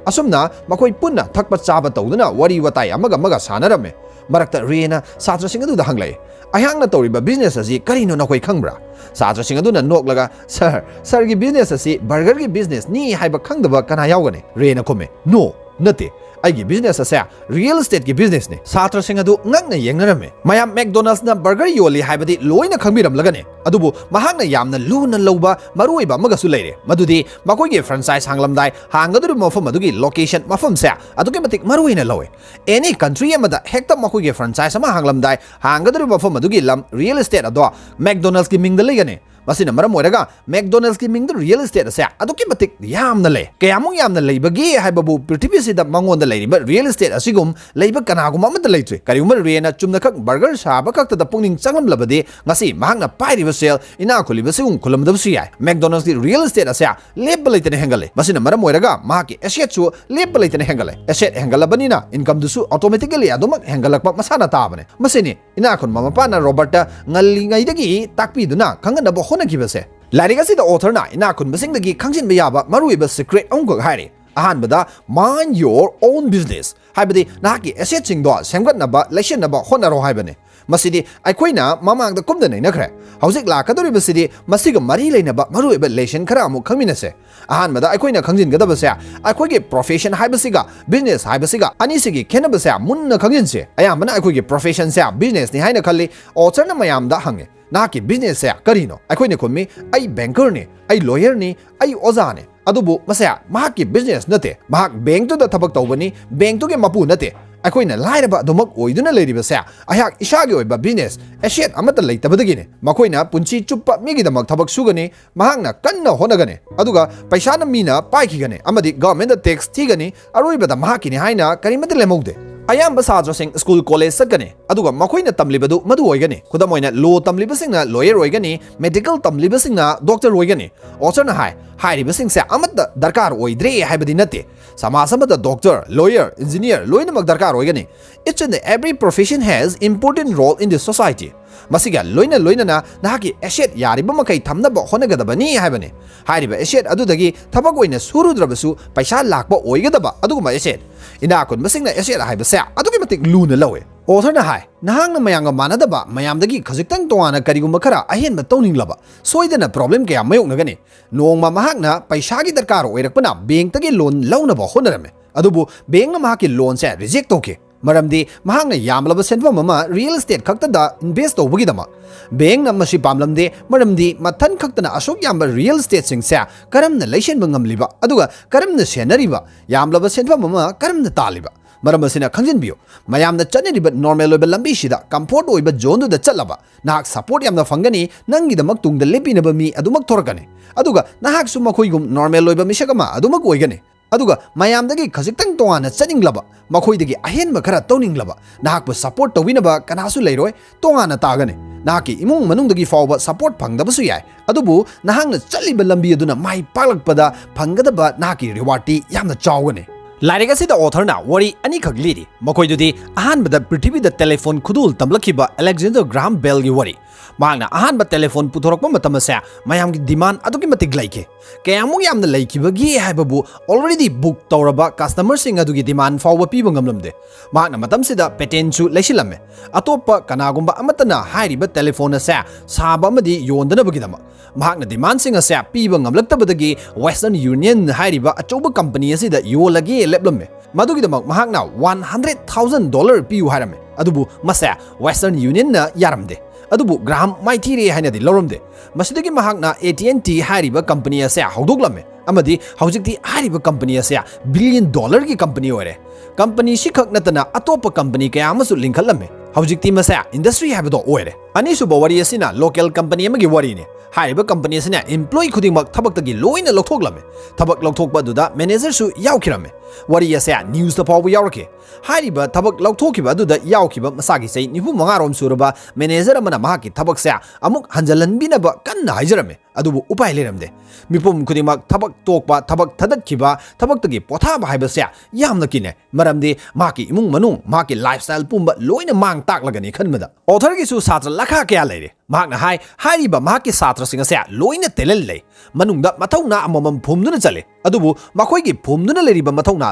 ꯑꯁꯨꯝꯅ ꯃꯈꯣꯏ ꯄꯨꯟꯅ ꯊꯛꯄ ꯆꯥꯕ ꯇꯧꯗꯨꯅ ꯋꯥꯔꯤ ꯋꯥꯇꯥꯏ ꯑꯃꯒ ꯑꯃꯒ ꯁꯥꯟꯅꯔꯝꯃꯦ꯫ ꯃꯔꯛꯇ ꯔꯦꯅ ꯁꯥꯇ꯭ꯔꯁꯤꯡ ꯑꯗꯨꯗ ꯍꯪꯂꯛꯏ, "ꯑꯩꯍꯥꯛꯅ ꯇꯧꯔꯤꯕ business ꯑꯁꯤ ꯀꯔꯤꯅꯣ ꯅꯈꯣꯏ ꯈꯪꯕ꯭ꯔꯥ?" ꯁꯥꯇ꯭ꯔꯁꯤꯡ ꯑꯗꯨꯅ ꯅꯣꯛꯂꯒ, "Sir, sir ꯒꯤ business ꯑꯁꯤ burger ꯒꯤ business ꯅꯤ ꯍꯥꯏꯕ ꯈꯪꯗꯕ ꯀꯅꯥ ꯌꯥꯎꯒꯅꯤ?" ꯔꯦꯅ ꯈꯨꯝꯃꯦ, "No, ꯅꯠꯇꯦ, ꯑꯩꯒꯤ business ꯑꯁꯦ real estate ꯀꯤ business ꯅꯤ꯫" ꯁꯥꯇ꯭ꯔꯁꯤꯡ ꯑꯗꯨ ꯉꯛꯅ ꯌꯦꯡꯅꯔꯝꯃꯤ꯫ ꯃꯌꯥꯝ McDonald's ꯅ burger ꯌꯣꯜꯂꯤ ꯍꯥꯏꯕꯗꯤ ꯂꯣꯏꯅ ꯈꯪꯕꯤꯔꯝꯂꯒꯅꯤ꯫ ꯑꯗꯨꯕꯨ ꯃꯍꯥꯛꯅ ꯌꯥꯝꯅ ꯂꯨꯅ ꯂꯧꯕ ꯃꯔꯨꯑꯣꯏꯕ ꯑꯃꯒꯁꯨ ꯂꯩꯔꯦ, ꯃꯗꯨꯗꯤ ꯃꯈꯣꯏꯒꯤ franchise ꯍꯥꯡꯂꯝꯗꯥꯏ ꯍꯥꯡꯒꯗꯧꯔꯤꯕ ꯃꯐꯝ ꯑꯗꯨꯒꯤ location ꯃꯐꯝꯁꯦ ꯑꯗꯨꯛꯀꯤ ꯃꯇꯤꯛ ꯃꯔꯨꯑꯣꯏꯅ ꯂꯧꯋꯦ꯫ Any country ꯑꯃꯗ ꯍꯦꯛꯇ ꯃꯈꯣꯏꯒꯤ franchise ꯑꯃ ꯍꯥꯡꯂꯝꯗꯥꯏ ꯍꯥꯡꯒꯗꯧꯔꯤꯕ ꯃꯐꯝ ꯑꯗꯨꯒꯤ ꯂꯝ real estate ꯑꯗꯣ McDonald's ꯀꯤ ꯃꯤꯡꯗ ꯂꯩꯒꯅꯤ꯫ ꯃꯁꯤꯅ ꯃꯔꯝ ꯑꯣꯏꯔꯒ McDonald's ꯀꯤ ꯃꯤꯡꯗ real estate ꯑꯁꯦ ꯑꯗꯨꯛꯀꯤ ꯃꯇꯤꯛ ꯌꯥꯝꯅ ꯂꯩ꯫ ꯀꯌꯥꯃꯨꯛ ꯌꯥꯝꯅ ꯂꯩꯕꯒꯦ ꯍꯥꯏꯕꯕꯨ ꯄ꯭ꯔꯤꯊꯤꯕꯤꯁꯤꯗ ꯃꯉꯣꯟꯗ ꯂꯩꯔꯤꯕ real estate ꯑꯁꯤꯒꯨꯝ ꯂꯩꯕ ꯀꯅꯥꯒꯨꯝꯕ ꯑꯃꯠꯇ ꯂꯩꯇ꯭ꯔꯤ꯫ ꯀꯔꯤꯒꯨꯝꯕ ꯔꯦꯅ ꯆꯨꯝꯅꯈꯛ burger ꯁꯥꯕ ꯈꯛꯇꯗ ꯄꯨꯛꯅꯤꯡ ꯆꯪꯂꯝꯂꯕꯗꯤ ꯉꯁꯤ ꯃꯍꯥꯛꯅ ꯄꯥꯏꯔꯤꯕ ꯁꯦꯜ ꯏꯅꯥꯛ ꯈꯨꯜꯂꯤꯕꯁꯤꯒꯨꯝ ꯈꯨꯜꯂꯝꯗꯕꯁꯨ ꯌꯥꯏ꯫ McDonald's ꯀꯤ real estate ꯑꯁꯦ ꯂꯦꯞꯄ ꯂꯩꯇꯅ ꯍꯦꯟꯒꯠꯂꯦ꯫ ꯃꯁꯤꯅ ꯃꯔꯝ ꯑꯣꯏꯔꯒ ꯃꯍꯥꯛꯀꯤ asset ꯁꯨ ꯂꯦꯞꯄ ꯂꯩꯇꯅ ꯍꯦꯟꯒꯠꯂꯦ꯫ Asset ꯍꯦꯟꯒꯠꯂꯕꯅꯤꯅ income ꯗꯨꯁꯨ automatically ꯑꯗꯨꯃꯛ ꯍꯦꯟꯒꯠꯂꯛꯄ ꯃꯁꯥꯅ ꯇꯥꯕꯅꯦ꯫ ꯃꯁꯤꯅꯤ ꯏꯅꯥꯛ ꯈꯨꯟꯕ ꯃꯄꯥꯅ ꯔꯣꯕꯔꯠꯇ ꯉꯜꯂꯤꯉꯩꯗꯒꯤ ꯇꯥꯛꯄꯤꯗꯨꯅ ꯈꯪꯍꯟꯅꯕ ꯍꯣꯠꯅꯈꯤꯕꯁꯦ꯫ ꯂꯥꯏꯔꯤꯛ ꯑꯁꯤꯗ author ꯅ ꯏꯅꯥꯛ ꯈꯨꯟꯕꯁꯤꯡꯗꯒꯤ ꯈꯪꯖꯤꯟꯕ ꯌꯥꯕ ꯃꯔꯨꯑꯣꯏꯕ secret ꯑꯍꯨꯝꯈꯛ ꯍꯥꯏꯔꯤ꯫ ꯑꯍꯥꯟꯕꯗ, mind your own business, ꯍꯥꯏꯕꯗꯤ ꯅꯍꯥꯛꯀꯤ asset ꯁꯤꯡꯗꯣ ꯁꯦꯝꯒꯠꯅꯕ, ꯂꯩꯁꯤꯟꯅꯕ ꯍꯣꯠꯅꯔꯣ ꯍꯥꯏꯕꯅꯤ꯫ ꯃꯁꯤꯗꯤ ꯑꯩꯈꯣꯏꯅ ꯃꯃꯥꯡꯗ ꯀꯨꯞꯅ ꯅꯩꯅꯈ꯭ꯔꯦ꯫ ꯍꯧꯖꯤꯛ ꯂꯥꯛꯀꯗꯧꯔꯤꯕꯁꯤꯗꯤ ꯃꯁꯤꯒ ꯃꯔꯤ ꯂꯩꯅꯕ ꯃꯔꯨꯑꯣꯏꯕ lesson ꯈꯔ ꯑꯃꯨꯛ ꯈꯪꯃꯤꯟꯅꯁꯦ꯫ ꯑꯍꯥꯟꯕꯗ ꯑꯩꯈꯣꯏꯅ ꯈꯪꯖꯤꯟꯒꯗꯕꯁꯦ, ꯑꯩꯈꯣꯏꯒꯤ profession ꯍꯥꯏꯕꯁꯤꯒ business ꯍꯥꯏꯕꯁꯤꯒ ꯑꯅꯤꯁꯤꯒꯤ ꯈꯦꯠꯅꯕꯁꯦ ꯃꯨꯟꯅ ꯈꯪꯖꯤꯟꯁꯦ꯫ ꯑꯌꯥꯝꯕꯅ ꯑꯩꯈꯣꯏꯒꯤ profession ꯁꯦ business ꯅꯤ ꯍꯥꯏꯅ ꯈꯜꯂꯤ꯫ Author ꯅ ꯃꯌꯥꯝꯗ ꯍꯪꯉꯤ, "ꯅꯍꯥꯛꯀꯤ business ꯁꯦ ꯀꯔꯤꯅꯣ?" ꯑꯩꯈꯣꯏꯅ ꯈꯨꯝꯃꯤ, "ꯑꯩ banker ꯅꯤ, ꯑꯩ lawyer ꯅꯤ, ꯑꯩ ꯑꯣꯖꯥꯅꯤ꯫" ꯑꯗꯨꯕꯨ ꯃꯁꯦ ꯃꯍꯥꯛꯀꯤ business ꯅꯠꯇꯦ, ꯃꯍꯥꯛ bank ꯇꯨꯗ ꯊꯕꯛ ꯇꯧꯕꯅꯤ, bank ꯇꯨꯒꯤ ꯃꯄꯨ ꯅꯠꯇꯦ꯫ ꯑꯩꯈꯣꯏꯅ ꯂꯥꯏꯔꯕ ꯑꯗꯨꯃꯛ ꯑꯣꯏꯗꯨꯅ ꯂꯩꯔꯤꯕꯁꯦ ꯑꯩꯍꯥꯛ ꯏꯁꯥꯒꯤ ꯑꯣꯏꯕ business, asset ꯑꯃꯠꯇ ꯂꯩꯇꯕꯗꯒꯤꯅꯤ꯫ ꯃꯈꯣꯏꯅ ꯄꯨꯟꯁꯤ ꯆꯨꯞꯄ ꯃꯤꯒꯤꯗꯃꯛ ꯊꯕꯛ ꯁꯨꯒꯅꯤ, ꯃꯍꯥꯛꯅ ꯀꯟꯅ ꯍꯣꯠꯅꯒꯅꯤ, ꯑꯗꯨꯒ ꯄꯩꯁꯥꯅ ꯃꯤꯅ ꯄꯥꯏꯈꯤꯒꯅꯤ ꯑꯃꯗꯤ government ꯇ tax ꯊꯤꯒꯅꯤ, ꯑꯔꯣꯏꯕꯗ ꯃꯍꯥꯛꯀꯤꯅꯤ ꯍꯥꯏꯅ ꯀꯔꯤꯃꯠꯇ ꯂꯦꯝꯍꯧꯗꯦ꯫ ꯑꯌꯥꯝꯕ ꯁꯥꯇ꯭ꯔꯁꯤꯡ school college ꯆꯠꯀꯅꯤ, ꯑꯗꯨꯒ ꯃꯈꯣꯏꯅ ꯇꯝꯂꯤꯕꯗꯨ ꯃꯗꯨ ꯑꯣꯏꯒꯅꯤ꯫ ꯈꯨꯗꯝ ꯑꯣꯏꯅ, law ꯇꯝꯂꯤꯕꯁꯤꯡꯅ lawyer ꯑꯣꯏꯒꯅꯤ, medical ꯇꯝꯂꯤꯕꯁꯤꯡꯅ doctor ꯑꯣꯏꯒꯅꯤ꯫ Author ꯅ ꯍꯥꯏ, ꯍꯥꯏꯔꯤꯕꯁꯤꯡꯁꯦ ꯑꯃꯠꯇ ꯗꯔꯀꯥꯔ ꯑꯣꯏꯗ꯭ꯔꯦ ꯍꯥꯏꯕꯗꯤ ꯅꯠꯇꯦ꯫ ꯁꯃꯥꯖ ꯑꯃꯗ doctor, lawyer, engineer ꯂꯣꯏꯅꯃꯛ ꯗꯔꯀꯥꯔ ꯑꯣꯏꯒꯅꯤ꯫ Each and every profession has important role in the society. ꯃꯁꯤꯒ ꯂꯣꯏꯅ ꯂꯣꯏꯅꯅ ꯅꯍꯥꯛꯀꯤ asset ꯌꯥꯔꯤꯕ ꯃꯈꯩ ꯊꯝꯅꯕ ꯍꯣꯠꯅꯒꯗꯕꯅꯤ ꯍꯥꯏꯕꯅꯤ꯫ ꯍꯥꯏꯔꯤꯕ asset ꯑꯗꯨꯗꯒꯤ ꯊꯕꯛ ꯑꯣꯏꯅ ꯁꯨꯔꯨꯗ꯭ꯔꯕꯁꯨ ꯄꯩꯁꯥ ꯂꯥꯛꯄ ꯑꯣꯏꯒꯗꯕ ꯑꯗꯨꯒꯨꯝꯕ asset꯫ ꯏꯅꯥꯛ ꯈꯨꯟꯕꯁꯤꯡꯅ asset ꯍꯥꯏꯕꯁꯦ ꯑꯗꯨꯛꯀꯤ ꯃꯇꯤꯛ ꯂꯨꯅ ꯂꯧꯏ꯫ Authorꯅ ꯍꯥꯏ, ꯅꯍꯥꯛꯅ ꯃꯌꯥꯝꯒ ꯃꯥꯟꯅꯗꯕ, ꯃꯌꯥꯝꯗꯒꯤ ꯈꯖꯤꯛꯇꯪ ꯇꯣꯉꯥꯟꯅ ꯀꯔꯤꯒꯨꯝꯕ ꯈꯔ ꯑꯍꯦꯟꯕ ꯇꯧꯅꯤꯡꯂꯕ, ꯁꯣꯏꯗꯅ problem ꯀꯌꯥ ꯃꯥꯌꯣꯛꯅꯒꯅꯤ꯫ ꯅꯣꯡꯃ ꯃꯍꯥꯛꯅ ꯄꯩꯁꯥꯒꯤ ꯗꯔꯀꯥꯔ ꯑꯣꯏꯔꯛꯄꯅ bankꯇꯒꯤ loan ꯂꯧꯅꯕ ꯍꯣꯠꯅꯔꯝꯃꯤ꯫ ꯑꯗꯨꯕꯨ bankꯅ ꯃꯍꯥꯛꯀꯤ loanꯁꯦ reject ꯇꯧꯈꯤ꯫ ꯃꯔꯝꯗꯤ ꯃꯍꯥꯛꯅ ꯌꯥꯝꯂꯕ ꯁꯦꯟꯐꯝ ꯑꯃ real estate ꯈꯛꯇꯗ invest ꯇꯧꯕꯒꯤꯗꯃꯛ꯫ Bankꯅ ꯃꯁꯤ ꯄꯥꯝꯂꯝꯗꯦ, ꯃꯔꯝꯗꯤ ꯃꯊꯟ ꯈꯛꯇꯅ ꯑꯁꯨꯛ ꯌꯥꯝꯕ real estateꯁꯤꯡꯁꯦ ꯀꯔꯝꯅ ꯂꯩꯁꯤꯟꯕ ꯉꯝꯂꯤꯕ, ꯑꯗꯨꯒ ꯀꯔꯝꯅ ꯁꯦꯟꯅꯔꯤꯕ, ꯌꯥꯝꯂꯕ ꯁꯦꯟꯐꯝ ꯑꯃ ꯀꯔꯝꯅ ꯇꯥꯜꯂꯤꯕ? ꯃꯔꯝ ꯑꯁꯤꯅ ꯈꯪꯖꯤꯟꯕꯤꯌꯨ, ꯃꯌꯥꯝꯅ ꯆꯠꯅꯔꯤꯕ normal ꯑꯣꯏꯕ ꯂꯝꯕꯤꯁꯤꯗ comfort ꯑꯣꯏꯕ zoneꯗꯨꯗ ꯆꯠꯂꯕ, ꯅꯍꯥꯛ support ꯌꯥꯝꯅ ꯐꯪꯒꯅꯤ, ꯅꯪꯒꯤꯗꯃꯛ ꯇꯨꯡꯗ ꯂꯦꯞꯄꯤꯅꯕ ꯃꯤ ꯑꯗꯨꯃꯛ ꯊꯣꯔꯛꯀꯅꯤ, ꯑꯗꯨꯒ ꯅꯍꯥꯛꯁꯨ ꯃꯈꯣꯏꯒꯨꯝ normal ꯑꯣꯏꯕ ꯃꯤꯁꯛ ꯑꯃ ꯑꯗꯨꯃꯛ ꯑꯣꯏꯒꯅꯤ꯫ ꯑꯗꯨꯒ ꯃꯌꯥꯝꯗꯒꯤ ꯈꯖꯤꯛꯇꯪ ꯇꯣꯉꯥꯟꯅ ꯆꯠꯅꯤꯡꯂꯕ, ꯃꯈꯣꯏꯗꯒꯤ ꯑꯍꯦꯟꯕ ꯈꯔ ꯇꯧꯅꯤꯡꯂꯕ, ꯅꯍꯥꯛꯄꯨ support ꯇꯧꯕꯤꯅꯕ ꯀꯅꯥꯁꯨ ꯂꯩꯔꯣꯏ, ꯇꯣꯉꯥꯟꯅ ꯇꯥꯒꯅꯤ꯫ ꯅꯍꯥꯛꯀꯤ ꯏꯃꯨꯡ ꯃꯅꯨꯡꯗꯒꯤ ꯐꯥꯎꯕ support ꯐꯪꯗꯕꯁꯨ ꯌꯥꯏ, ꯑꯗꯨꯕꯨ ꯅꯍꯥꯛꯅ ꯆꯠꯂꯤꯕ ꯂꯝꯕꯤ ꯑꯗꯨꯅ ꯃꯥꯏ ꯄꯥꯛꯂꯛꯄꯗ ꯐꯪꯒꯗꯕ ꯅꯍꯥꯛꯀꯤ rewardꯇꯤ ꯌꯥꯝꯅ ꯆꯥꯎꯒꯅꯤ꯫ ꯂꯥꯏꯔꯤꯛ ꯑꯁꯤꯗ authorꯅ ꯋꯥꯔꯤ ꯑꯅꯤꯈꯛ ꯂꯤꯔꯤ꯫ ꯃꯈꯣꯏꯗꯨꯗꯤ ꯑꯍꯥꯟꯕꯗ ꯄ꯭ꯔꯤꯊꯤꯕꯤꯗ telephone ꯈꯨꯗꯣꯜ ꯇꯝꯂꯛꯈꯤꯕ Alexander Graham Bellꯒꯤ ꯋꯥꯔꯤ꯫ ꯃꯍꯥꯛꯅ ꯑꯍꯥꯟꯕ telephone ꯄꯨꯊꯣꯔꯛꯄ ꯃꯇꯝ ꯑꯁꯦ ꯃꯌꯥꯝꯒꯤ demand ꯑꯗꯨꯛꯀꯤ ꯃꯇꯤꯛ ꯂꯩꯈꯤ꯫ ꯀꯌꯥꯃꯨꯛ ꯌꯥꯝꯅ ꯂꯩꯈꯤꯕꯒꯦ ꯍꯥꯏꯕꯕꯨ already book ꯇꯧꯔꯕ customerꯁꯤꯡ ꯑꯗꯨꯒꯤ demand ꯐꯥꯎꯕ ꯄꯤꯕ ꯉꯝꯂꯝꯗꯦ꯫ ꯃꯍꯥꯛꯅ ꯃꯇꯝꯁꯤꯗ patentꯁꯨ ꯂꯩꯁꯤꯜꯂꯝꯃꯦ꯫ ꯑꯇꯣꯞꯄ ꯀꯅꯥꯒꯨꯝꯕ ꯑꯃꯠꯇꯅ ꯍꯥꯏꯔꯤꯕ telephone ꯑꯁꯦ ꯁꯥꯕ ꯑꯃꯗꯤ ꯌꯣꯟꯗꯅꯕꯒꯤꯗꯃꯛ꯫ ꯃꯍꯥꯛꯅ demandꯁꯤꯡ ꯑꯁꯦ ꯄꯤꯕ ꯉꯝꯂꯛꯇꯕꯗꯒꯤ Western Union ꯍꯥꯏꯔꯤꯕ ꯑꯆꯧꯕ company ꯑꯁꯤꯗ ꯌꯣꯜꯂꯒꯦ ꯂꯦꯞꯂꯝꯃꯦ꯫ ꯃꯗꯨꯒꯤꯗꯃꯛ ꯃꯍꯥꯛꯅ one hundred thousand dollar ꯄꯤꯌꯨ ꯍꯥꯏꯔꯝꯃꯦ꯫ ꯑꯗꯨꯕꯨ ꯃꯁꯦ Western Unionꯅ ꯌꯥꯔꯝꯗꯦ꯫ ꯑꯗꯨꯕꯨ Graham ꯃꯥꯏꯊꯤꯔꯦ ꯍꯥꯏꯅꯗꯤ ꯂꯧꯔꯝꯗꯦ꯫ ꯃꯁꯤꯗꯒꯤ ꯃꯍꯥꯛꯅ AT&T ꯍꯥꯏꯔꯤꯕ company ꯑꯁꯦ ꯍꯧꯗꯣꯛꯂꯝꯃꯦ, ꯑꯃꯗꯤ ꯍꯧꯖꯤꯛꯇꯤ ꯍꯥꯏꯔꯤꯕ company ꯑꯁꯦ billion dollarꯒꯤ company ꯑꯣꯏꯔꯦ꯫ Companyꯁꯤꯈꯛ ꯅꯠꯇꯅ ꯑꯇꯣꯞꯄ company ꯀꯌꯥ ꯑꯃꯁꯨ ꯂꯤꯡꯈꯠꯂꯝꯃꯦ꯫ ꯍꯧꯖꯤꯛꯇꯤ ꯃꯁꯦ industry ꯍꯥꯏꯕꯗꯣ ꯑꯣꯏꯔꯦ꯫ ꯑꯅꯤꯁꯨꯕ ꯋꯥꯔꯤ ꯑꯁꯤꯅ local company ꯑꯃꯒꯤ ꯋꯥꯔꯤꯅꯤ꯫ ꯍꯥꯏꯔꯤꯕ company ꯑꯁꯤꯅ employee ꯈꯨꯗꯤꯡꯃꯛ ꯊꯕꯛꯇꯒꯤ ꯂꯣꯏꯅ ꯂꯧꯊꯣꯛꯂꯝꯃꯤ꯫ ꯊꯕꯛ ꯂꯧꯊꯣꯛꯄ ꯑꯗꯨꯗ managerꯁꯨ ꯌꯥꯎꯈꯤꯔꯝꯃꯤ꯫ ꯋꯥꯔꯤ ꯑꯁꯦ newsꯇ ꯐꯥꯎꯕ ꯌꯥꯎꯔꯛꯈꯤ꯫ ꯍꯥꯏꯔꯤꯕ ꯊꯕꯛ ꯂꯧꯊꯣꯛꯈꯤꯕ ꯑꯗꯨꯗ ꯌꯥꯎꯈꯤꯕ ꯃꯁꯥꯒꯤ ꯆꯍꯤ ꯅꯤꯐꯨ ꯃꯉꯥ ꯔꯣꯝ ꯁꯨꯔꯕ manager ꯑꯃꯅ ꯃꯍꯥꯛꯀꯤ ꯊꯕꯛꯁꯦ ꯑꯃꯨꯛ ꯍꯟꯖꯤꯜꯍꯟꯕꯤꯅꯕ ꯀꯟꯅ ꯍꯥꯏꯖꯔꯝꯃꯤ꯫ ꯑꯗꯨꯕꯨ ꯎꯄꯥꯏ ꯂꯩꯔꯝꯗꯦ꯫ ꯃꯤꯄꯨꯝ ꯈꯨꯗꯤꯡꯃꯛ ꯊꯕꯛ ꯇꯣꯛꯄ, ꯊꯕꯛ ꯊꯥꯗꯠꯈꯤꯕ, ꯊꯕꯛꯇꯒꯤ ꯄꯣꯊꯥꯕ ꯍꯥꯏꯕꯁꯦ ꯌꯥꯝꯅ ꯀꯤꯅꯩ꯫ ꯃꯔꯝꯗꯤ ꯃꯍꯥꯛꯀꯤ ꯏꯃꯨꯡ ꯃꯅꯨꯡ, ꯃꯍꯥꯛꯀꯤ lifestyle ꯄꯨꯝꯕ ꯂꯣꯏꯅ ꯃꯥꯡ ꯇꯥꯛꯂꯒꯅꯤ ꯈꯟꯕꯗ꯫ Authorꯒꯤꯁꯨ ꯁꯥꯇ꯭ꯔ ꯂꯥꯈꯥ ꯀꯌꯥ ꯂꯩꯔꯦ꯫ ꯃꯍꯥꯛꯅ ꯍꯥꯏ, ꯍꯥꯏꯔꯤꯕ ꯃꯍꯥꯛꯀꯤ ꯁꯥꯇ꯭ꯔꯁꯤꯡ ꯑꯁꯦ ꯂꯣꯏꯅ talent ꯂꯩ꯫ ꯃꯅꯨꯡꯗ ꯃꯊꯧꯅꯥ ꯑꯃꯃꯝ ꯐꯨꯝꯗꯨꯅ ꯆꯠꯂꯤ꯫ ꯑꯗꯨꯕꯨ ꯃꯈꯣꯏꯒꯤ ꯐꯨꯝꯗꯨꯅ ꯂꯩꯔꯤꯕ ꯃꯊꯧꯅꯥ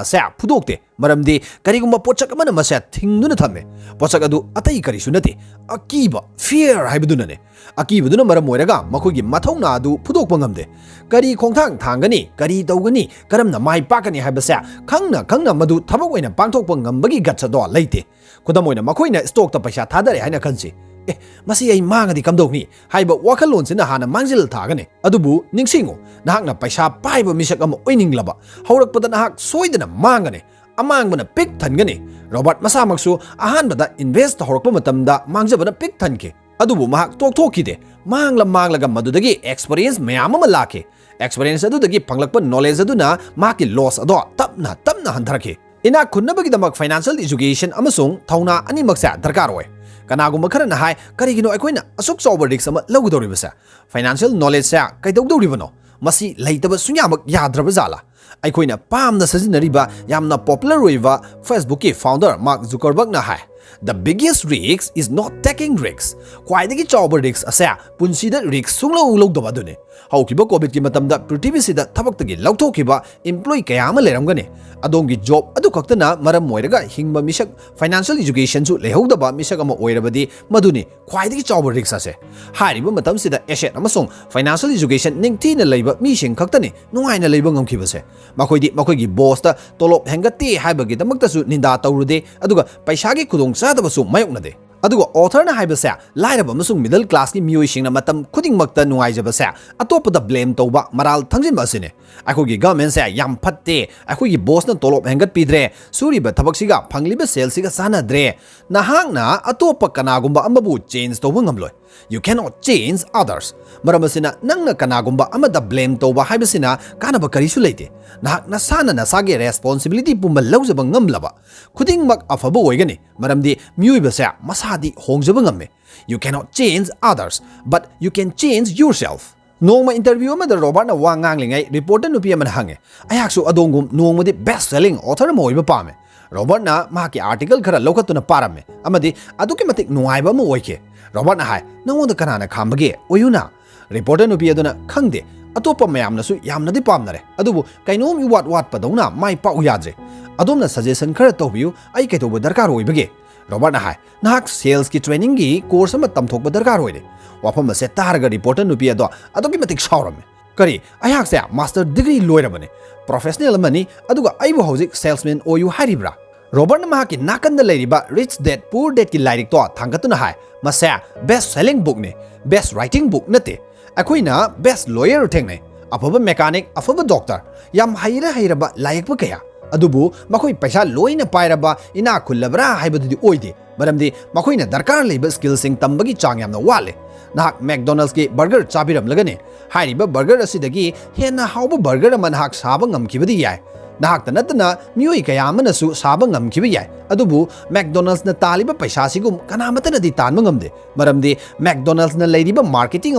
ꯑꯁꯦ ꯐꯨꯗꯣꯛꯇꯦ꯫ ꯃꯔꯝꯗꯤ ꯀꯔꯤꯒꯨꯝꯕ ꯄꯣꯠꯁꯛ ꯑꯃꯅ ꯃꯁꯦ ꯊꯤꯡꯗꯨꯅ ꯊꯝꯃꯦ꯫ ꯄꯣꯠꯁꯛ ꯑꯗꯨ ꯑꯇꯩ ꯀꯔꯤꯁꯨ ꯅꯠꯇꯦ, ꯑꯀꯤꯕ, fear ꯍꯥꯏꯕꯗꯨꯅꯅꯦ꯫ ꯑꯀꯤꯕꯗꯨꯅ ꯃꯔꯝ ꯑꯣꯏꯔꯒ ꯃꯈꯣꯏꯒꯤ ꯃꯊꯧꯅꯥ ꯑꯗꯨ ꯐꯨꯗꯣꯛꯄ ꯉꯝꯗꯦ꯫ ꯀꯔꯤ ꯈꯣꯡꯊꯥꯡ ꯊꯥꯡꯒꯅꯤ, ꯀꯔꯤ ꯇꯧꯒꯅꯤ, ꯀꯔꯝꯅ ꯃꯥꯏ ꯄꯥꯛꯀꯅꯤ ꯍꯥꯏꯕꯁꯦ ꯈꯪꯅ ꯈꯪꯅ ꯃꯗꯨ ꯊꯕꯛ ꯑꯣꯏꯅ ꯄꯥꯡꯊꯣꯛꯄ ꯉꯝꯕꯒꯤ guts ꯑꯗꯣ ꯂꯩꯇꯦ꯫ ꯈꯨꯗꯝ ꯑꯣꯏꯅ, ꯃꯈꯣꯏꯅ stockꯇ ꯄꯩꯁꯥ ꯊꯥꯗꯔꯦ ꯍꯥꯏꯅ ꯈꯟꯁꯤ꯫ "ꯑꯦ, ꯃꯁꯤ ꯑꯩ ꯃꯥꯡꯉꯗꯤ ꯀꯝꯗꯧꯅꯤ?" ꯍꯥꯏꯕ ꯋꯥꯈꯜꯂꯣꯟꯁꯤꯅ ꯍꯥꯟꯅ ꯃꯥꯡꯖꯤꯜ ꯊꯥꯒꯅꯤ꯫ ꯑꯗꯨꯕꯨ ꯅꯤꯡꯁꯤꯡꯉꯨ, ꯅꯍꯥꯛꯅ ꯄꯩꯁꯥ ꯄꯥꯏꯕ ꯃꯤꯁꯛ ꯑꯃ ꯑꯣꯏꯅꯤꯡꯂꯕ, ꯍꯧꯔꯛꯄꯗ ꯅꯍꯥꯛ ꯁꯣꯏꯗꯅ ꯃꯥꯡꯒꯅꯤ꯫ ꯑꯃꯥꯡꯕꯅ ꯄꯤꯛ ꯊꯟꯒꯅꯤ꯫ ꯔꯣꯕꯥꯔꯠ ꯃꯁꯥꯃꯛꯁꯨ ꯑꯍꯥꯟꯕꯗ invest ꯍꯧꯔꯛꯄ ꯃꯇꯝꯗ ꯃꯥꯡꯖꯕꯅ ꯄꯤꯛ ꯊꯟꯈꯤ꯫ ꯑꯗꯨꯕꯨ ꯃꯍꯥꯛ ꯇꯣꯛꯊꯣꯛꯈꯤꯗꯦ꯫ ꯃꯥꯡꯂ ꯃꯥꯡꯂꯒ ꯃꯗꯨꯗꯒꯤ experience ꯃꯌꯥꯝ ꯑꯃ ꯂꯥꯛꯈꯤ꯫ Experience ꯑꯗꯨꯗꯒꯤ ꯐꯪꯂꯛꯄ knowledge ꯑꯗꯨꯅ ꯃꯍꯥꯛꯀꯤ loss ꯑꯗꯣ ꯇꯞꯅ ꯇꯞꯅ ꯍꯟꯊꯔꯛꯈꯤ꯫ ꯏꯅꯥꯛ ꯈꯨꯟꯅꯕꯒꯤꯗꯃꯛ financial education ꯑꯃꯁꯨꯡ ꯊꯧꯅꯥ ꯑꯅꯤꯃꯛꯁꯦ ꯗꯔꯀꯥꯔ ꯑꯣꯏ꯫ ꯀꯅꯥꯒꯨꯝꯕ ꯈꯔꯅ ꯍꯥꯏ, "ꯀꯔꯤꯒꯤꯅꯣ ꯑꯩꯈꯣꯏꯅ ꯑꯁꯨꯛ ꯆꯥꯎꯕ risk ꯑꯃ ꯂꯧꯒꯗꯧꯔꯤꯕꯁꯦ? Financial knowledgeꯁꯦ ꯀꯩꯗꯧꯗꯧꯔꯤꯕꯅꯣ? ꯃꯁꯤ ꯂꯩꯇꯕ ꯁꯨꯡꯌꯥꯃꯛ ꯌꯥꯗ꯭ꯔꯕ ꯖꯥꯠꯂꯥ?" ꯑꯩꯈꯣꯏꯅ ꯄꯥꯝꯅ ꯁꯤꯖꯤꯟꯅꯔꯤꯕ ꯌꯥꯝꯅ popular ꯑꯣꯏꯕ Facebookꯀꯤ founder Mark Zuckerbergꯅ high, "The biggest risk is not taking risks." ꯈ꯭ꯋꯥꯏꯗꯒꯤ ꯆꯥꯎꯕ risk ꯑꯁꯦ ꯄꯨꯟꯁꯤꯗ risk ꯁꯨꯡꯂꯧ ꯂꯧꯗꯕ ꯑꯗꯨꯅꯤ꯫ ꯍꯧꯈꯤꯕ COVIDꯀꯤ ꯃꯇꯝꯗ ꯄ꯭ꯔꯤꯊꯤꯕꯤꯁꯤꯗ ꯊꯕꯛꯇꯒꯤ ꯂꯧꯊꯣꯛꯈꯤꯕ employee ꯀꯌꯥ ꯑꯃ ꯂꯩꯔꯝꯒꯅꯤ꯫ ꯑꯗꯣꯝꯒꯤ job ꯑꯗꯨ ꯈꯛꯇꯅ ꯃꯔꯝ ꯑꯣꯏꯔꯒ ꯍꯤꯡꯕ ꯃꯤꯁꯛ, financial educationꯁꯨ ꯂꯩꯍꯧꯗꯕ ꯃꯤꯁꯛ ꯑꯃ ꯑꯣꯏꯔꯕꯗꯤ ꯃꯗꯨꯅꯤ ꯈ꯭ꯋꯥꯏꯗꯒꯤ ꯆꯥꯎꯕ risk ꯑꯁꯦ꯫ ꯍꯥꯏꯔꯤꯕ ꯃꯇꯝꯁꯤꯗ asset ꯑꯃꯁꯨꯡ financial education ꯅꯤꯡꯊꯤꯅ ꯂꯩꯕ ꯃꯤꯁꯤꯡ ꯈꯛꯇꯅꯤ ꯅꯨꯡꯉꯥꯏꯅ ꯂꯩꯕ ꯉꯝꯈꯤꯕꯁꯦ꯫ ꯃꯈꯣꯏꯗꯤ ꯃꯈꯣꯏꯒꯤ bossꯇ ꯇꯣꯂꯣꯞ ꯍꯦꯟꯒꯠꯇꯦ ꯍꯥꯏꯕꯒꯤꯗꯃꯛꯇꯁꯨ ꯅꯤꯟꯗꯥ ꯇꯧꯔꯨꯗꯦ, ꯑꯗꯨꯒ ꯄꯩꯁꯥꯒꯤ ꯈꯨꯗꯣꯡꯆꯥꯗꯕꯁꯨ ꯃꯥꯌꯣꯛꯅꯗꯦ꯫ ꯑꯗꯨꯒ authorꯅ ꯍꯥꯏꯕꯁꯦ ꯂꯥꯏꯔꯕ ꯑꯃꯁꯨꯡ middle classꯀꯤ ꯃꯤꯑꯣꯏꯁꯤꯡꯅ ꯃꯇꯝ ꯈꯨꯗꯤꯡꯃꯛꯇ ꯅꯨꯡꯉꯥꯏꯖꯕꯁꯦ ꯑꯇꯣꯞꯄꯗ blame ꯇꯧꯕ, ꯃꯔꯥꯜ ꯊꯪꯖꯤꯟꯕ ꯑꯁꯤꯅꯤ꯫ "ꯑꯩꯈꯣꯏꯒꯤ governmentꯁꯦ ꯌꯥꯝ ꯐꯠꯇꯦ, ꯑꯩꯈꯣꯏꯒꯤ bossꯅ ꯇꯣꯂꯣꯞ ꯍꯦꯟꯒꯠꯄꯤꯗ꯭ꯔꯦ, ꯁꯨꯔꯤꯕ ꯊꯕꯛꯁꯤꯒ ꯐꯪꯂꯤꯕ ꯁꯦꯜꯁꯤꯒ ꯆꯥꯟꯅꯗ꯭ꯔꯦ"꯫ ꯅꯍꯥꯛꯅ ꯑꯇꯣꯞꯄ ꯀꯅꯥꯒꯨꯝꯕ ꯑꯃꯕꯨ change ꯇꯧꯕ ꯉꯝꯂꯣꯏ꯫ You cannot change others꯫ ꯃꯔꯝ ꯑꯁꯤꯅ, ꯅꯪꯅ ꯀꯅꯥꯒꯨꯝꯕ ꯑꯃꯗ blame ꯇꯧꯕ ꯍꯥꯏꯕꯁꯤꯅ ꯀꯥꯟꯅꯕ ꯀꯔꯤꯁꯨ ꯂꯩꯇꯦ꯫ ꯅꯍꯥꯛ ꯅꯁꯥꯅ ꯅꯁꯥꯒꯤ responsibility ꯄꯨꯝꯕ ꯂꯧꯖꯕ ꯉꯝꯂꯕ ꯈꯨꯗꯤꯡꯃꯛ ꯑꯐꯕ ꯑꯣꯏꯒꯅꯤ, ꯃꯔꯝꯗꯤ ꯃꯤꯑꯣꯏꯕꯁꯦ ꯃꯁꯥꯗꯤ ꯍꯣꯡꯖꯕ ꯉꯝꯃꯤ꯫ You cannot change others, but you can change yourself꯫ ꯅꯣꯡꯃ interview ꯑꯃꯗ ꯔꯣꯕꯥꯔꯠꯅ ꯋꯥ ꯉꯥꯡꯂꯤꯉꯩ reporter ꯅꯨꯄꯤ ꯑꯃꯅ ꯍꯪꯉꯦ, "ꯑꯩꯍꯥꯛꯁꯨ ꯑꯗꯣꯝꯒꯨꯝ ꯅꯣꯡꯃꯗꯤ best selling author ꯑꯃ ꯑꯣꯏꯕ ꯄꯥꯝꯃꯦ"꯫ ꯔꯣꯕꯥꯔꯠꯅ ꯃꯍꯥꯛꯀꯤ article ꯈꯔ ꯂꯧꯈꯠꯇꯨꯅ ꯄꯥꯔꯝꯃꯤ ꯑꯃꯗꯤ ꯑꯗꯨꯛꯀꯤ ꯃꯇꯤꯛ ꯅꯨꯡꯉꯥꯏꯕ ꯑꯃ ꯑꯣꯏꯈꯤ꯫ ꯔꯣꯕꯥꯔꯠꯅ ꯍꯥꯏ, "ꯅꯉꯣꯟꯗ ꯀꯅꯥꯅ ꯈꯥꯝꯕꯒꯦ? ꯑꯣꯏꯌꯨꯅ"꯫ Reporter ꯅꯨꯄꯤ ꯑꯗꯨꯅ, "ꯈꯪꯗꯦ, ꯑꯇꯣꯞꯄ ꯃꯌꯥꯝꯅꯁꯨ ꯌꯥꯝꯅꯗꯤ ꯄꯥꯝꯅꯔꯦ, ꯑꯗꯨꯕꯨ ꯀꯩꯅꯣꯝ ꯏꯋꯥꯠ ꯋꯥꯠꯄꯗꯧꯅ ꯃꯥꯏ ꯄꯥꯛꯎ ꯌꯥꯗ꯭ꯔꯦ꯫ ꯑꯗꯣꯝꯅ suggestion ꯈꯔ ꯇꯧꯕꯤꯌꯨ, ꯑꯩ ꯀꯩꯗꯧꯕ ꯗꯔꯀꯥꯔ ꯑꯣꯏꯕꯒꯦ?" ꯔꯣꯕꯥꯔꯠꯅ ꯍꯥꯏ, "ꯅꯍꯥꯛ salesꯀꯤ trainingꯒꯤ course ꯑꯃ ꯇꯝꯊꯣꯛꯄ ꯗꯔꯀꯥꯔ ꯑꯣꯏꯔꯦ"꯫ ꯋꯥꯐꯝ ꯑꯁꯦ ꯇꯥꯔꯒ reporter ꯅꯨꯄꯤ ꯑꯗꯣ ꯑꯗꯨꯛꯀꯤ ꯃꯇꯤꯛ ꯁꯥꯎꯔꯝꯃꯤ꯫ "ꯀꯔꯤ? ꯑꯩꯍꯥꯛꯁꯦ master degree ꯂꯣꯏꯔꯕꯅꯤ, professional ꯑꯃꯅꯤ, ꯑꯗꯨꯒ ꯑꯩꯕꯨ ꯍꯧꯖꯤꯛ salesman ꯑꯣꯏꯌꯨ ꯍꯥꯏꯔꯤꯕ꯭ꯔꯥ?" ꯔꯣꯕꯥꯔꯠꯅ ꯃꯍꯥꯛꯀꯤ ꯅꯥꯀꯟꯗ ꯂꯩꯔꯤꯕ Rich Dad Poor Dadꯀꯤ ꯂꯥꯏꯔꯤꯛꯇꯣ ꯊꯥꯡꯒꯠꯇꯨꯅ ꯍꯥꯏ, "ꯃꯁꯦ best selling bookꯅꯤ, best writing book ꯅꯠꯇꯦ꯫ ꯑꯩꯈꯣꯏꯅ best lawyer ꯊꯦꯡꯅꯩ, ꯑꯐꯕ mechanic, ꯑꯐꯕ doctor, ꯌꯥꯝ ꯍꯩꯔ ꯍꯩꯔꯕ ꯂꯥꯏꯌꯦꯛꯄ ꯀꯌꯥ꯫ ꯑꯗꯨꯕꯨ ꯃꯈꯣꯏ ꯄꯩꯁꯥ ꯂꯣꯏꯅ ꯄꯥꯏꯔꯕ, ꯏꯅꯥꯛ ꯈꯨꯜꯂꯕ꯭ꯔꯥ ꯍꯥꯏꯕꯗꯨꯗꯤ ꯑꯣꯏꯗꯦ, ꯃꯔꯝꯗꯤ ꯃꯈꯣꯏꯅ ꯗꯔꯀꯥꯔ ꯂꯩꯕ skillꯁꯤꯡ ꯇꯝꯕꯒꯤ ꯆꯥꯡ ꯌꯥꯝꯅ ꯋꯥꯠꯂꯦ꯫ ꯅꯍꯥꯛ McDonald'sꯀꯤ burger ꯆꯥꯕꯤꯔꯝꯂꯒꯅꯤ꯫ ꯍꯥꯏꯔꯤꯕ burger ꯑꯁꯤꯗꯒꯤ ꯍꯦꯟꯅ ꯍꯥꯎꯕ burger ꯑꯃ ꯅꯍꯥꯛ ꯁꯥꯕ ꯉꯝꯈꯤꯕꯗꯤ ꯌꯥꯏ꯫ ꯅꯍꯥꯛꯇ ꯅꯠꯇꯅ ꯃꯤꯑꯣꯏ ꯀꯌꯥ ꯑꯃꯅꯁꯨ ꯁꯥꯕ ꯉꯝꯈꯤꯕ ꯌꯥꯏ꯫ ꯑꯗꯨꯕꯨ McDonald'sꯅ ꯇꯥꯜꯂꯤꯕ ꯄꯩꯁꯥꯁꯤꯒꯨꯝ ꯀꯅꯥꯃꯠꯇꯅꯗꯤ ꯇꯥꯟꯕ ꯉꯝꯗꯦ, ꯃꯔꯝꯗꯤ McDonald'sꯅ ꯂꯩꯔꯤꯕ marketing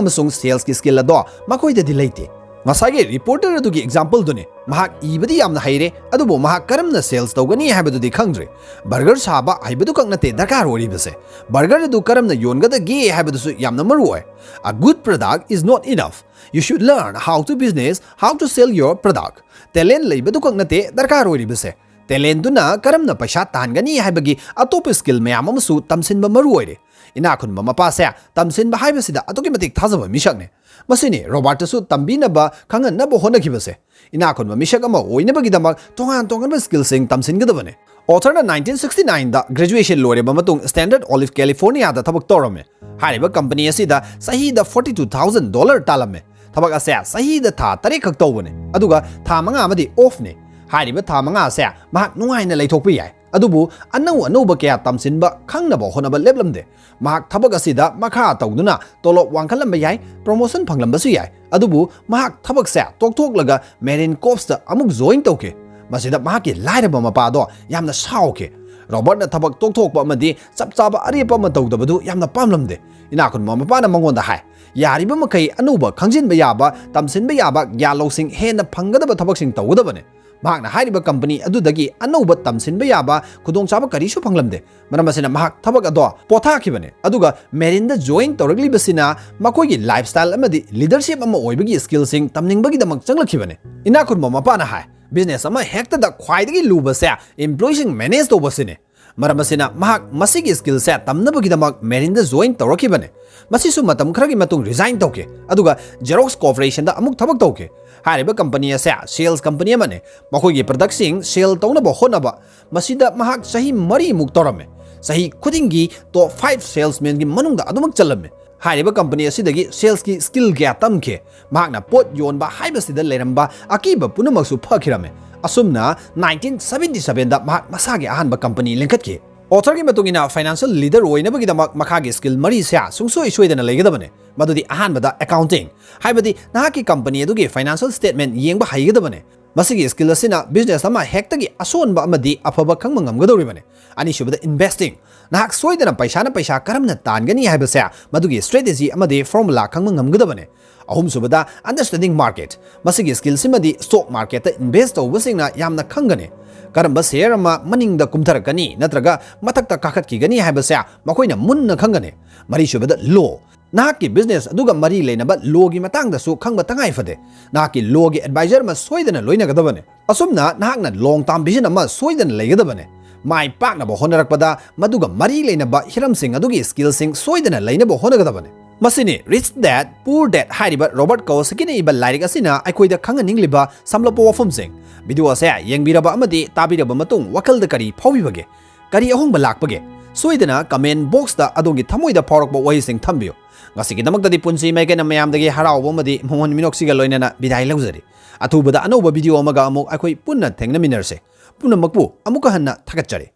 ꯑꯃꯁꯨꯡ salesꯀꯤ skill ꯑꯗꯣ ꯃꯈꯣꯏꯗꯗꯤ ꯂꯩꯇꯦ"꯫ ꯉꯁꯥꯏꯒꯤ reporter ꯑꯗꯨꯒꯤ exampleꯗꯨꯅꯤ꯫ ꯃꯍꯥꯛ ꯏꯕꯗꯤ ꯌꯥꯝꯅ ꯍꯩꯔꯦ, ꯑꯗꯨꯕꯨ ꯃꯍꯥꯛ ꯀꯔꯝꯅ sales ꯇꯧꯒꯅꯤ ꯍꯥꯏꯕꯗꯨꯗꯤ ꯈꯪꯗ꯭ꯔꯤ꯫ Burger ꯁꯥꯕ ꯍꯩꯕꯗꯨꯈꯛ ꯅꯠꯇꯦ ꯗꯔꯀꯥꯔ ꯑꯣꯏꯔꯤꯕꯁꯦ, burger ꯑꯗꯨ ꯀꯔꯝꯅ ꯌꯣꯟꯒꯗꯒꯦ ꯍꯥꯏꯕꯗꯨꯁꯨ ꯌꯥꯝꯅ ꯃꯔꯨ ꯑꯣꯏ꯫ A good product is not enough. You should learn how to business, how to sell your product. Talent ꯂꯩꯕꯗꯨꯈꯛ ꯅꯠꯇꯦ ꯗꯔꯀꯥꯔ ꯑꯣꯏꯔꯤꯕꯁꯦ, talentꯗꯨꯅ ꯀꯔꯝꯅ ꯄꯩꯁꯥ ꯇꯥꯟꯒꯅꯤ ꯍꯥꯏꯕꯒꯤ ꯑꯇꯣꯞꯄ skill ꯃꯌꯥꯝ ꯑꯃꯁꯨ ꯇꯝꯁꯤꯟꯕ ꯃꯔꯨ ꯑꯣꯏꯔꯦ꯫ ꯏꯅꯥꯛ ꯈꯨꯟꯕ ꯃꯄꯥꯁꯦ ꯇꯝꯁꯤꯟꯕ ꯍꯥꯏꯕꯁꯤꯗ ꯑꯗꯨꯛꯀꯤ ꯃꯇꯤꯛ ꯊꯥꯖꯕ ꯃꯤꯁꯛꯅꯤ꯫ ꯃꯁꯤꯅꯤ ꯔꯣꯕꯥꯔꯠꯇꯁꯨ ꯇꯝꯕꯤꯅꯕ, ꯈꯪꯍꯟꯅꯕ ꯍꯣꯠꯅꯈꯤꯕꯁꯦ꯫ ꯏꯅꯥꯛ ꯈꯨꯟꯕ ꯃꯤꯁꯛ ꯑꯃ ꯑꯣꯏꯅꯕꯒꯤꯗꯃꯛ ꯇꯣꯉꯥꯟ ꯇꯣꯉꯥꯟꯕ skillꯁꯤꯡ ꯇꯝꯁꯤꯟꯒꯗꯕꯅꯤ꯫ Authorꯅ nineteen sixty nineꯗ graduation ꯂꯣꯏꯔꯕ ꯃꯇꯨꯡ Standard Olive Californiaꯗ ꯊꯕꯛ ꯇꯧꯔꯝꯃꯦ꯫ ꯍꯥꯏꯔꯤꯕ company ꯑꯁꯤꯗ ꯆꯍꯤꯗ forty two thousand dollar ꯇꯥꯜꯂꯝꯃꯦ꯫ ꯊꯕꯛ ꯑꯁꯦ ꯆꯍꯤꯗ ꯊꯥ ꯇꯔꯦꯠ ꯈꯛ ꯇꯧꯕꯅꯦ, ꯑꯗꯨꯒ ꯊꯥ ꯃꯉꯥ ꯑꯃꯗꯤ offꯅꯦ꯫ ꯍꯥꯏꯔꯤꯕ ꯊꯥ ꯃꯉꯥ ꯑꯁꯦ ꯃꯍꯥꯛ ꯅꯨꯡꯉꯥꯏꯅ ꯂꯩꯊꯣꯛꯄ ꯌꯥꯏ, ꯑꯗꯨꯕꯨ ꯑꯅꯧ ꯑꯅꯧꯕ ꯀꯌꯥ ꯇꯝꯁꯤꯟꯕ, ꯈꯪꯅꯕ ꯍꯣꯠꯅꯕ ꯂꯦꯞꯂꯝꯗꯦ꯫ ꯃꯍꯥꯛ ꯊꯕꯛ ꯑꯁꯤꯗ ꯃꯈꯥ ꯇꯧꯗꯨꯅ ꯇꯣꯂꯣꯞ ꯋꯥꯡꯈꯠꯂꯝꯕ ꯌꯥꯏ, promotion ꯐꯪꯂꯝꯕꯁꯨ ꯌꯥꯏ, ꯑꯗꯨꯕꯨ ꯃꯍꯥꯛ ꯊꯕꯛꯁꯦ ꯇꯣꯛꯊꯣꯛꯂꯒ Marine Corpsꯇ ꯑꯃꯨꯛ join ꯇꯧꯈꯤ꯫ ꯃꯁꯤꯗ ꯃꯍꯥꯛꯀꯤ ꯂꯥꯏꯔꯕ ꯃꯄꯥꯗꯣ ꯌꯥꯝꯅ ꯁꯥꯎꯈꯤ꯫ ꯔꯣꯕꯔꯠꯅ ꯊꯕꯛ ꯇꯣꯛꯊꯣꯛꯄ ꯑꯃꯗꯤ ꯆꯞ ꯆꯥꯕ ꯑꯔꯦꯞꯄ ꯑꯃ ꯇꯧꯗꯕꯗꯨ ꯌꯥꯝꯅ ꯄꯥꯝꯂꯝꯗꯦ꯫ ꯏꯅꯥꯛ ꯈꯨꯟꯕ ꯃꯄꯥꯅ ꯃꯉꯣꯟꯗ ꯍꯥꯏ, "ꯌꯥꯔꯤꯕ ꯃꯈꯩ ꯑꯅꯧꯕ ꯈꯪꯖꯤꯟꯕ ꯌꯥꯕ, ꯇꯝꯁꯤꯟꯕ ꯌꯥꯕ ꯒ꯭ꯌꯥꯟ ꯂꯧꯁꯤꯡ ꯍꯦꯟꯅ ꯐꯪꯒꯗꯕ ꯊꯕꯛꯁꯤꯡ ꯇꯧꯒꯗꯕꯅꯤ"꯫ ꯃꯍꯥꯛꯅ ꯍꯥꯏꯔꯤꯕ company ꯑꯗꯨꯗꯒꯤ ꯑꯅꯧꯕ ꯇꯝꯁꯤꯟꯕ ꯌꯥꯕ ꯈꯨꯗꯣꯡꯆꯥꯕ ꯀꯔꯤꯁꯨ ꯐꯪꯂꯝꯗꯦ꯫ ꯃꯔꯝ ꯑꯁꯤꯅ ꯃꯍꯥꯛ ꯊꯕꯛ ꯑꯗꯣ ꯄꯣꯊꯥꯈꯤꯕꯅꯤ, ꯑꯗꯨꯒ Marineꯗ join ꯇꯧꯔꯛꯂꯤꯕꯁꯤꯅ ꯃꯈꯣꯏꯒꯤ lifestyle ꯑꯃꯗꯤ leadership ꯑꯃ ꯑꯣꯏꯕꯒꯤ skillꯁꯤꯡ ꯇꯝꯅꯤꯡꯕꯒꯤꯗꯃꯛ ꯆꯪꯂꯛꯈꯤꯕꯅꯤ꯫ ꯏꯅꯥꯛ ꯈꯨꯟꯕ ꯃꯄꯥꯅ ꯍꯥꯏ, "Business ꯑꯃ ꯍꯦꯛꯇꯗ ꯈ꯭ꯋꯥꯏꯗꯒꯤ ꯂꯨꯕꯁꯦ employeeꯁꯤꯡ manage ꯇꯧꯕꯁꯤꯅꯤ"꯫ ꯃꯔꯝ ꯑꯁꯤꯅ ꯃꯍꯥꯛ ꯃꯁꯤꯒꯤ skillꯁꯦ ꯇꯝꯅꯕꯒꯤꯗꯃꯛ Marineꯗ join ꯇꯧꯔꯛꯈꯤꯕꯅꯤ꯫ ꯃꯁꯤꯁꯨ ꯃꯇꯝ ꯈꯔꯒꯤ ꯃꯇꯨꯡ resign ꯇꯧꯈꯤ, ꯑꯗꯨꯒ Xerox Corporationꯗ ꯑꯃꯨꯛ ꯊꯕꯛ ꯇꯧꯈꯤ꯫ ꯍꯥꯏꯔꯤꯕ company ꯑꯁꯦ sales company ꯑꯃꯅꯤ꯫ ꯃꯈꯣꯏꯒꯤ productꯁꯤꯡ sell ꯇꯧꯅꯕ ꯍꯣꯠꯅꯕ, ꯃꯁꯤꯗ ꯃꯍꯥꯛ ꯆꯍꯤ ꯃꯔꯤꯃꯨꯛ ꯇꯧꯔꯝꯃꯤ꯫ ꯆꯍꯤ ꯈꯨꯗꯤꯡꯒꯤ top five salesmanꯒꯤ ꯃꯅꯨꯡꯗ ꯑꯗꯨꯃꯛ ꯆꯜꯂꯝꯃꯤ꯫ ꯍꯥꯏꯔꯤꯕ company ꯑꯁꯤꯗꯒꯤ salesꯀꯤ skill ꯀꯌꯥ ꯇꯝꯈꯤ꯫ ꯃꯍꯥꯛꯅ ꯄꯣꯠ ꯌꯣꯟꯕ ꯍꯥꯏꯕꯁꯤꯗ ꯂꯩꯔꯝꯕ ꯑꯀꯤꯕ ꯄꯨꯝꯅꯃꯛꯁꯨ ꯐꯈꯤꯔꯝꯃꯤ꯫ ꯑꯁꯨꯝꯅ nineteen seventy sevenꯗ ꯃꯍꯥꯛ ꯃꯁꯥꯒꯤ ꯑꯍꯥꯟꯕ company ꯂꯤꯡꯈꯠꯈꯤ꯫ Authorꯒꯤ ꯃꯇꯨꯡ ꯏꯟꯅ, financial leader ꯑꯣꯏꯅꯕꯒꯤꯗꯃꯛ ꯃꯈꯥꯒꯤ skill ꯃꯔꯤꯁꯦ ꯁꯨꯡꯁꯣꯏ ꯁꯣꯏꯗꯅ ꯂꯩꯒꯗꯕꯅꯤ꯫ ꯃꯗꯨꯗꯤ ꯑꯍꯥꯟꯕꯗ accounting, ꯍꯥꯏꯕꯗꯤ ꯅꯍꯥꯛꯀꯤ company ꯑꯗꯨꯒꯤ financial statement ꯌꯦꯡꯕ ꯍꯩꯒꯗꯕꯅꯤ꯫ ꯃꯁꯤꯒꯤ skill ꯑꯁꯤꯅ business ꯑꯃ ꯍꯦꯛꯇꯒꯤ ꯑꯁꯣꯟꯕ ꯑꯃꯗꯤ ꯑꯐꯕ ꯈꯪꯕ ꯉꯝꯒꯗꯧꯔꯤꯕꯅꯤ꯫ ꯑꯅꯤꯁꯨꯕꯗ investing, ꯅꯍꯥꯛ ꯁꯣꯏꯗꯅ ꯄꯩꯁꯥꯅ ꯄꯩꯁꯥ ꯀꯔꯝꯅ ꯇꯥꯟꯒꯅꯤ ꯍꯥꯏꯕꯁꯦ, ꯃꯗꯨꯒꯤ strategy ꯑꯃꯗꯤ formula ꯈꯪꯕ ꯉꯝꯒꯗꯕꯅꯤ꯫ ꯑꯍꯨꯝꯁꯨꯕꯗ understanding market, ꯃꯁꯤꯒꯤ skill ꯁꯤꯃꯗꯤ stock marketꯇ invest ꯇꯧꯕꯁꯤꯡꯅ ꯌꯥꯝꯅ ꯈꯪꯒꯅꯤ꯫ ꯀꯔꯝꯕ share ꯑꯃ ꯃꯅꯤꯡꯗ ꯀꯨꯝꯊꯔꯛꯀꯅꯤ ꯅꯠꯇ꯭ꯔꯒ ꯃꯊꯛꯇ ꯀꯥꯈꯠꯈꯤꯒꯅꯤ ꯍꯥꯏꯕꯁꯦ ꯃꯈꯣꯏꯅ ꯃꯨꯟꯅ ꯈꯪꯒꯅꯤ꯫ ꯃꯔꯤꯁꯨꯕꯗ law, ꯅꯍꯥꯛꯀꯤ business ꯑꯗꯨꯒ ꯃꯔꯤ ꯂꯩꯅꯕ lawꯒꯤ ꯃꯇꯥꯡꯗꯁꯨ ꯈꯪꯕ ꯇꯉꯥꯏ ꯐꯗꯦ꯫ ꯅꯍꯥꯛꯀꯤ lawꯒꯤ advisor ꯑꯃ ꯁꯣꯏꯗꯅ ꯂꯣꯏꯅꯒꯗꯕꯅꯤ꯫ ꯑꯁꯨꯝꯅ ꯅꯍꯥꯛꯅ long term vision ꯑꯃ ꯁꯣꯏꯗꯅ ꯂꯩꯒꯗꯕꯅꯤ꯫ ꯃꯥꯏ ꯄꯥꯛꯅꯕ ꯍꯣꯠꯅꯔꯛꯄꯗ ꯃꯗꯨꯒ ꯃꯔꯤ ꯂꯩꯅꯕ ꯍꯤꯔꯝꯁꯤꯡ ꯑꯗꯨꯒꯤ skillꯁꯤꯡ ꯁꯣꯏꯗꯅ ꯂꯩꯅꯕ ꯍꯣꯠꯅꯒꯗꯕꯅꯤ꯫ ꯃꯁꯤꯅꯤ Rich Dad Poor Dad ꯍꯥꯏꯔꯤꯕ ꯔꯣꯕꯔꯠ ꯀꯤꯌꯣꯁꯥꯀꯤꯅ ꯏꯕ ꯂꯥꯏꯔꯤꯛ ꯑꯁꯤꯅ ꯑꯩꯈꯣꯏꯗ ꯈꯪꯍꯟꯅꯤꯡꯂꯤꯕ ꯁꯝꯂꯞꯄ ꯋꯥꯐꯝꯁꯤꯡ꯫ ꯚꯤꯗꯤꯑꯣ ꯑꯁꯦ ꯌꯦꯡꯕꯤꯔꯕ ꯑꯃꯗꯤ ꯇꯥꯕꯤꯔꯕ ꯃꯇꯨꯡ ꯋꯥꯈꯜꯗ ꯀꯔꯤ ꯐꯥꯎꯕꯤꯕꯒꯦ? ꯀꯔꯤ ꯑꯍꯣꯡꯕ ꯂꯥꯛꯄꯒꯦ? ꯁꯣꯏꯗꯅ comment boxꯇ ꯑꯗꯣꯝꯒꯤ ꯊꯃꯣꯏꯗ ꯐꯥꯎꯔꯛꯄ ꯋꯥꯍꯩꯁꯤꯡ ꯊꯝꯕꯤꯌꯨ꯫ ꯉꯁꯤꯒꯤꯗꯃꯛꯇꯗꯤ ꯄꯨꯟꯁꯤ ꯃꯥꯏꯀꯩꯅ ꯃꯌꯥꯝꯗꯒꯤ ꯍꯔꯥꯎꯕ ꯑꯃꯗꯤ ꯃꯣꯍꯟ ꯃꯤꯅꯣꯛꯁꯤꯒ ꯂꯣꯏꯅꯅ ꯕꯤꯗꯥꯏ ꯂꯧꯖꯔꯤ꯫ ꯑꯊꯨꯕꯗ ꯑꯅꯧꯕ ꯚꯤꯗꯤꯑꯣ ꯑꯃꯒ ꯑꯃꯨꯛ ꯑꯩꯈꯣꯏ ꯄꯨꯟꯅ ꯊꯦꯡꯅꯃꯤꯟꯅꯔꯁꯦ꯫ ꯄꯨꯝꯅꯃꯛꯄꯨ ꯑꯃꯨꯛꯀ ꯍꯟꯅ ꯊꯥꯒꯠꯆꯔꯤ꯫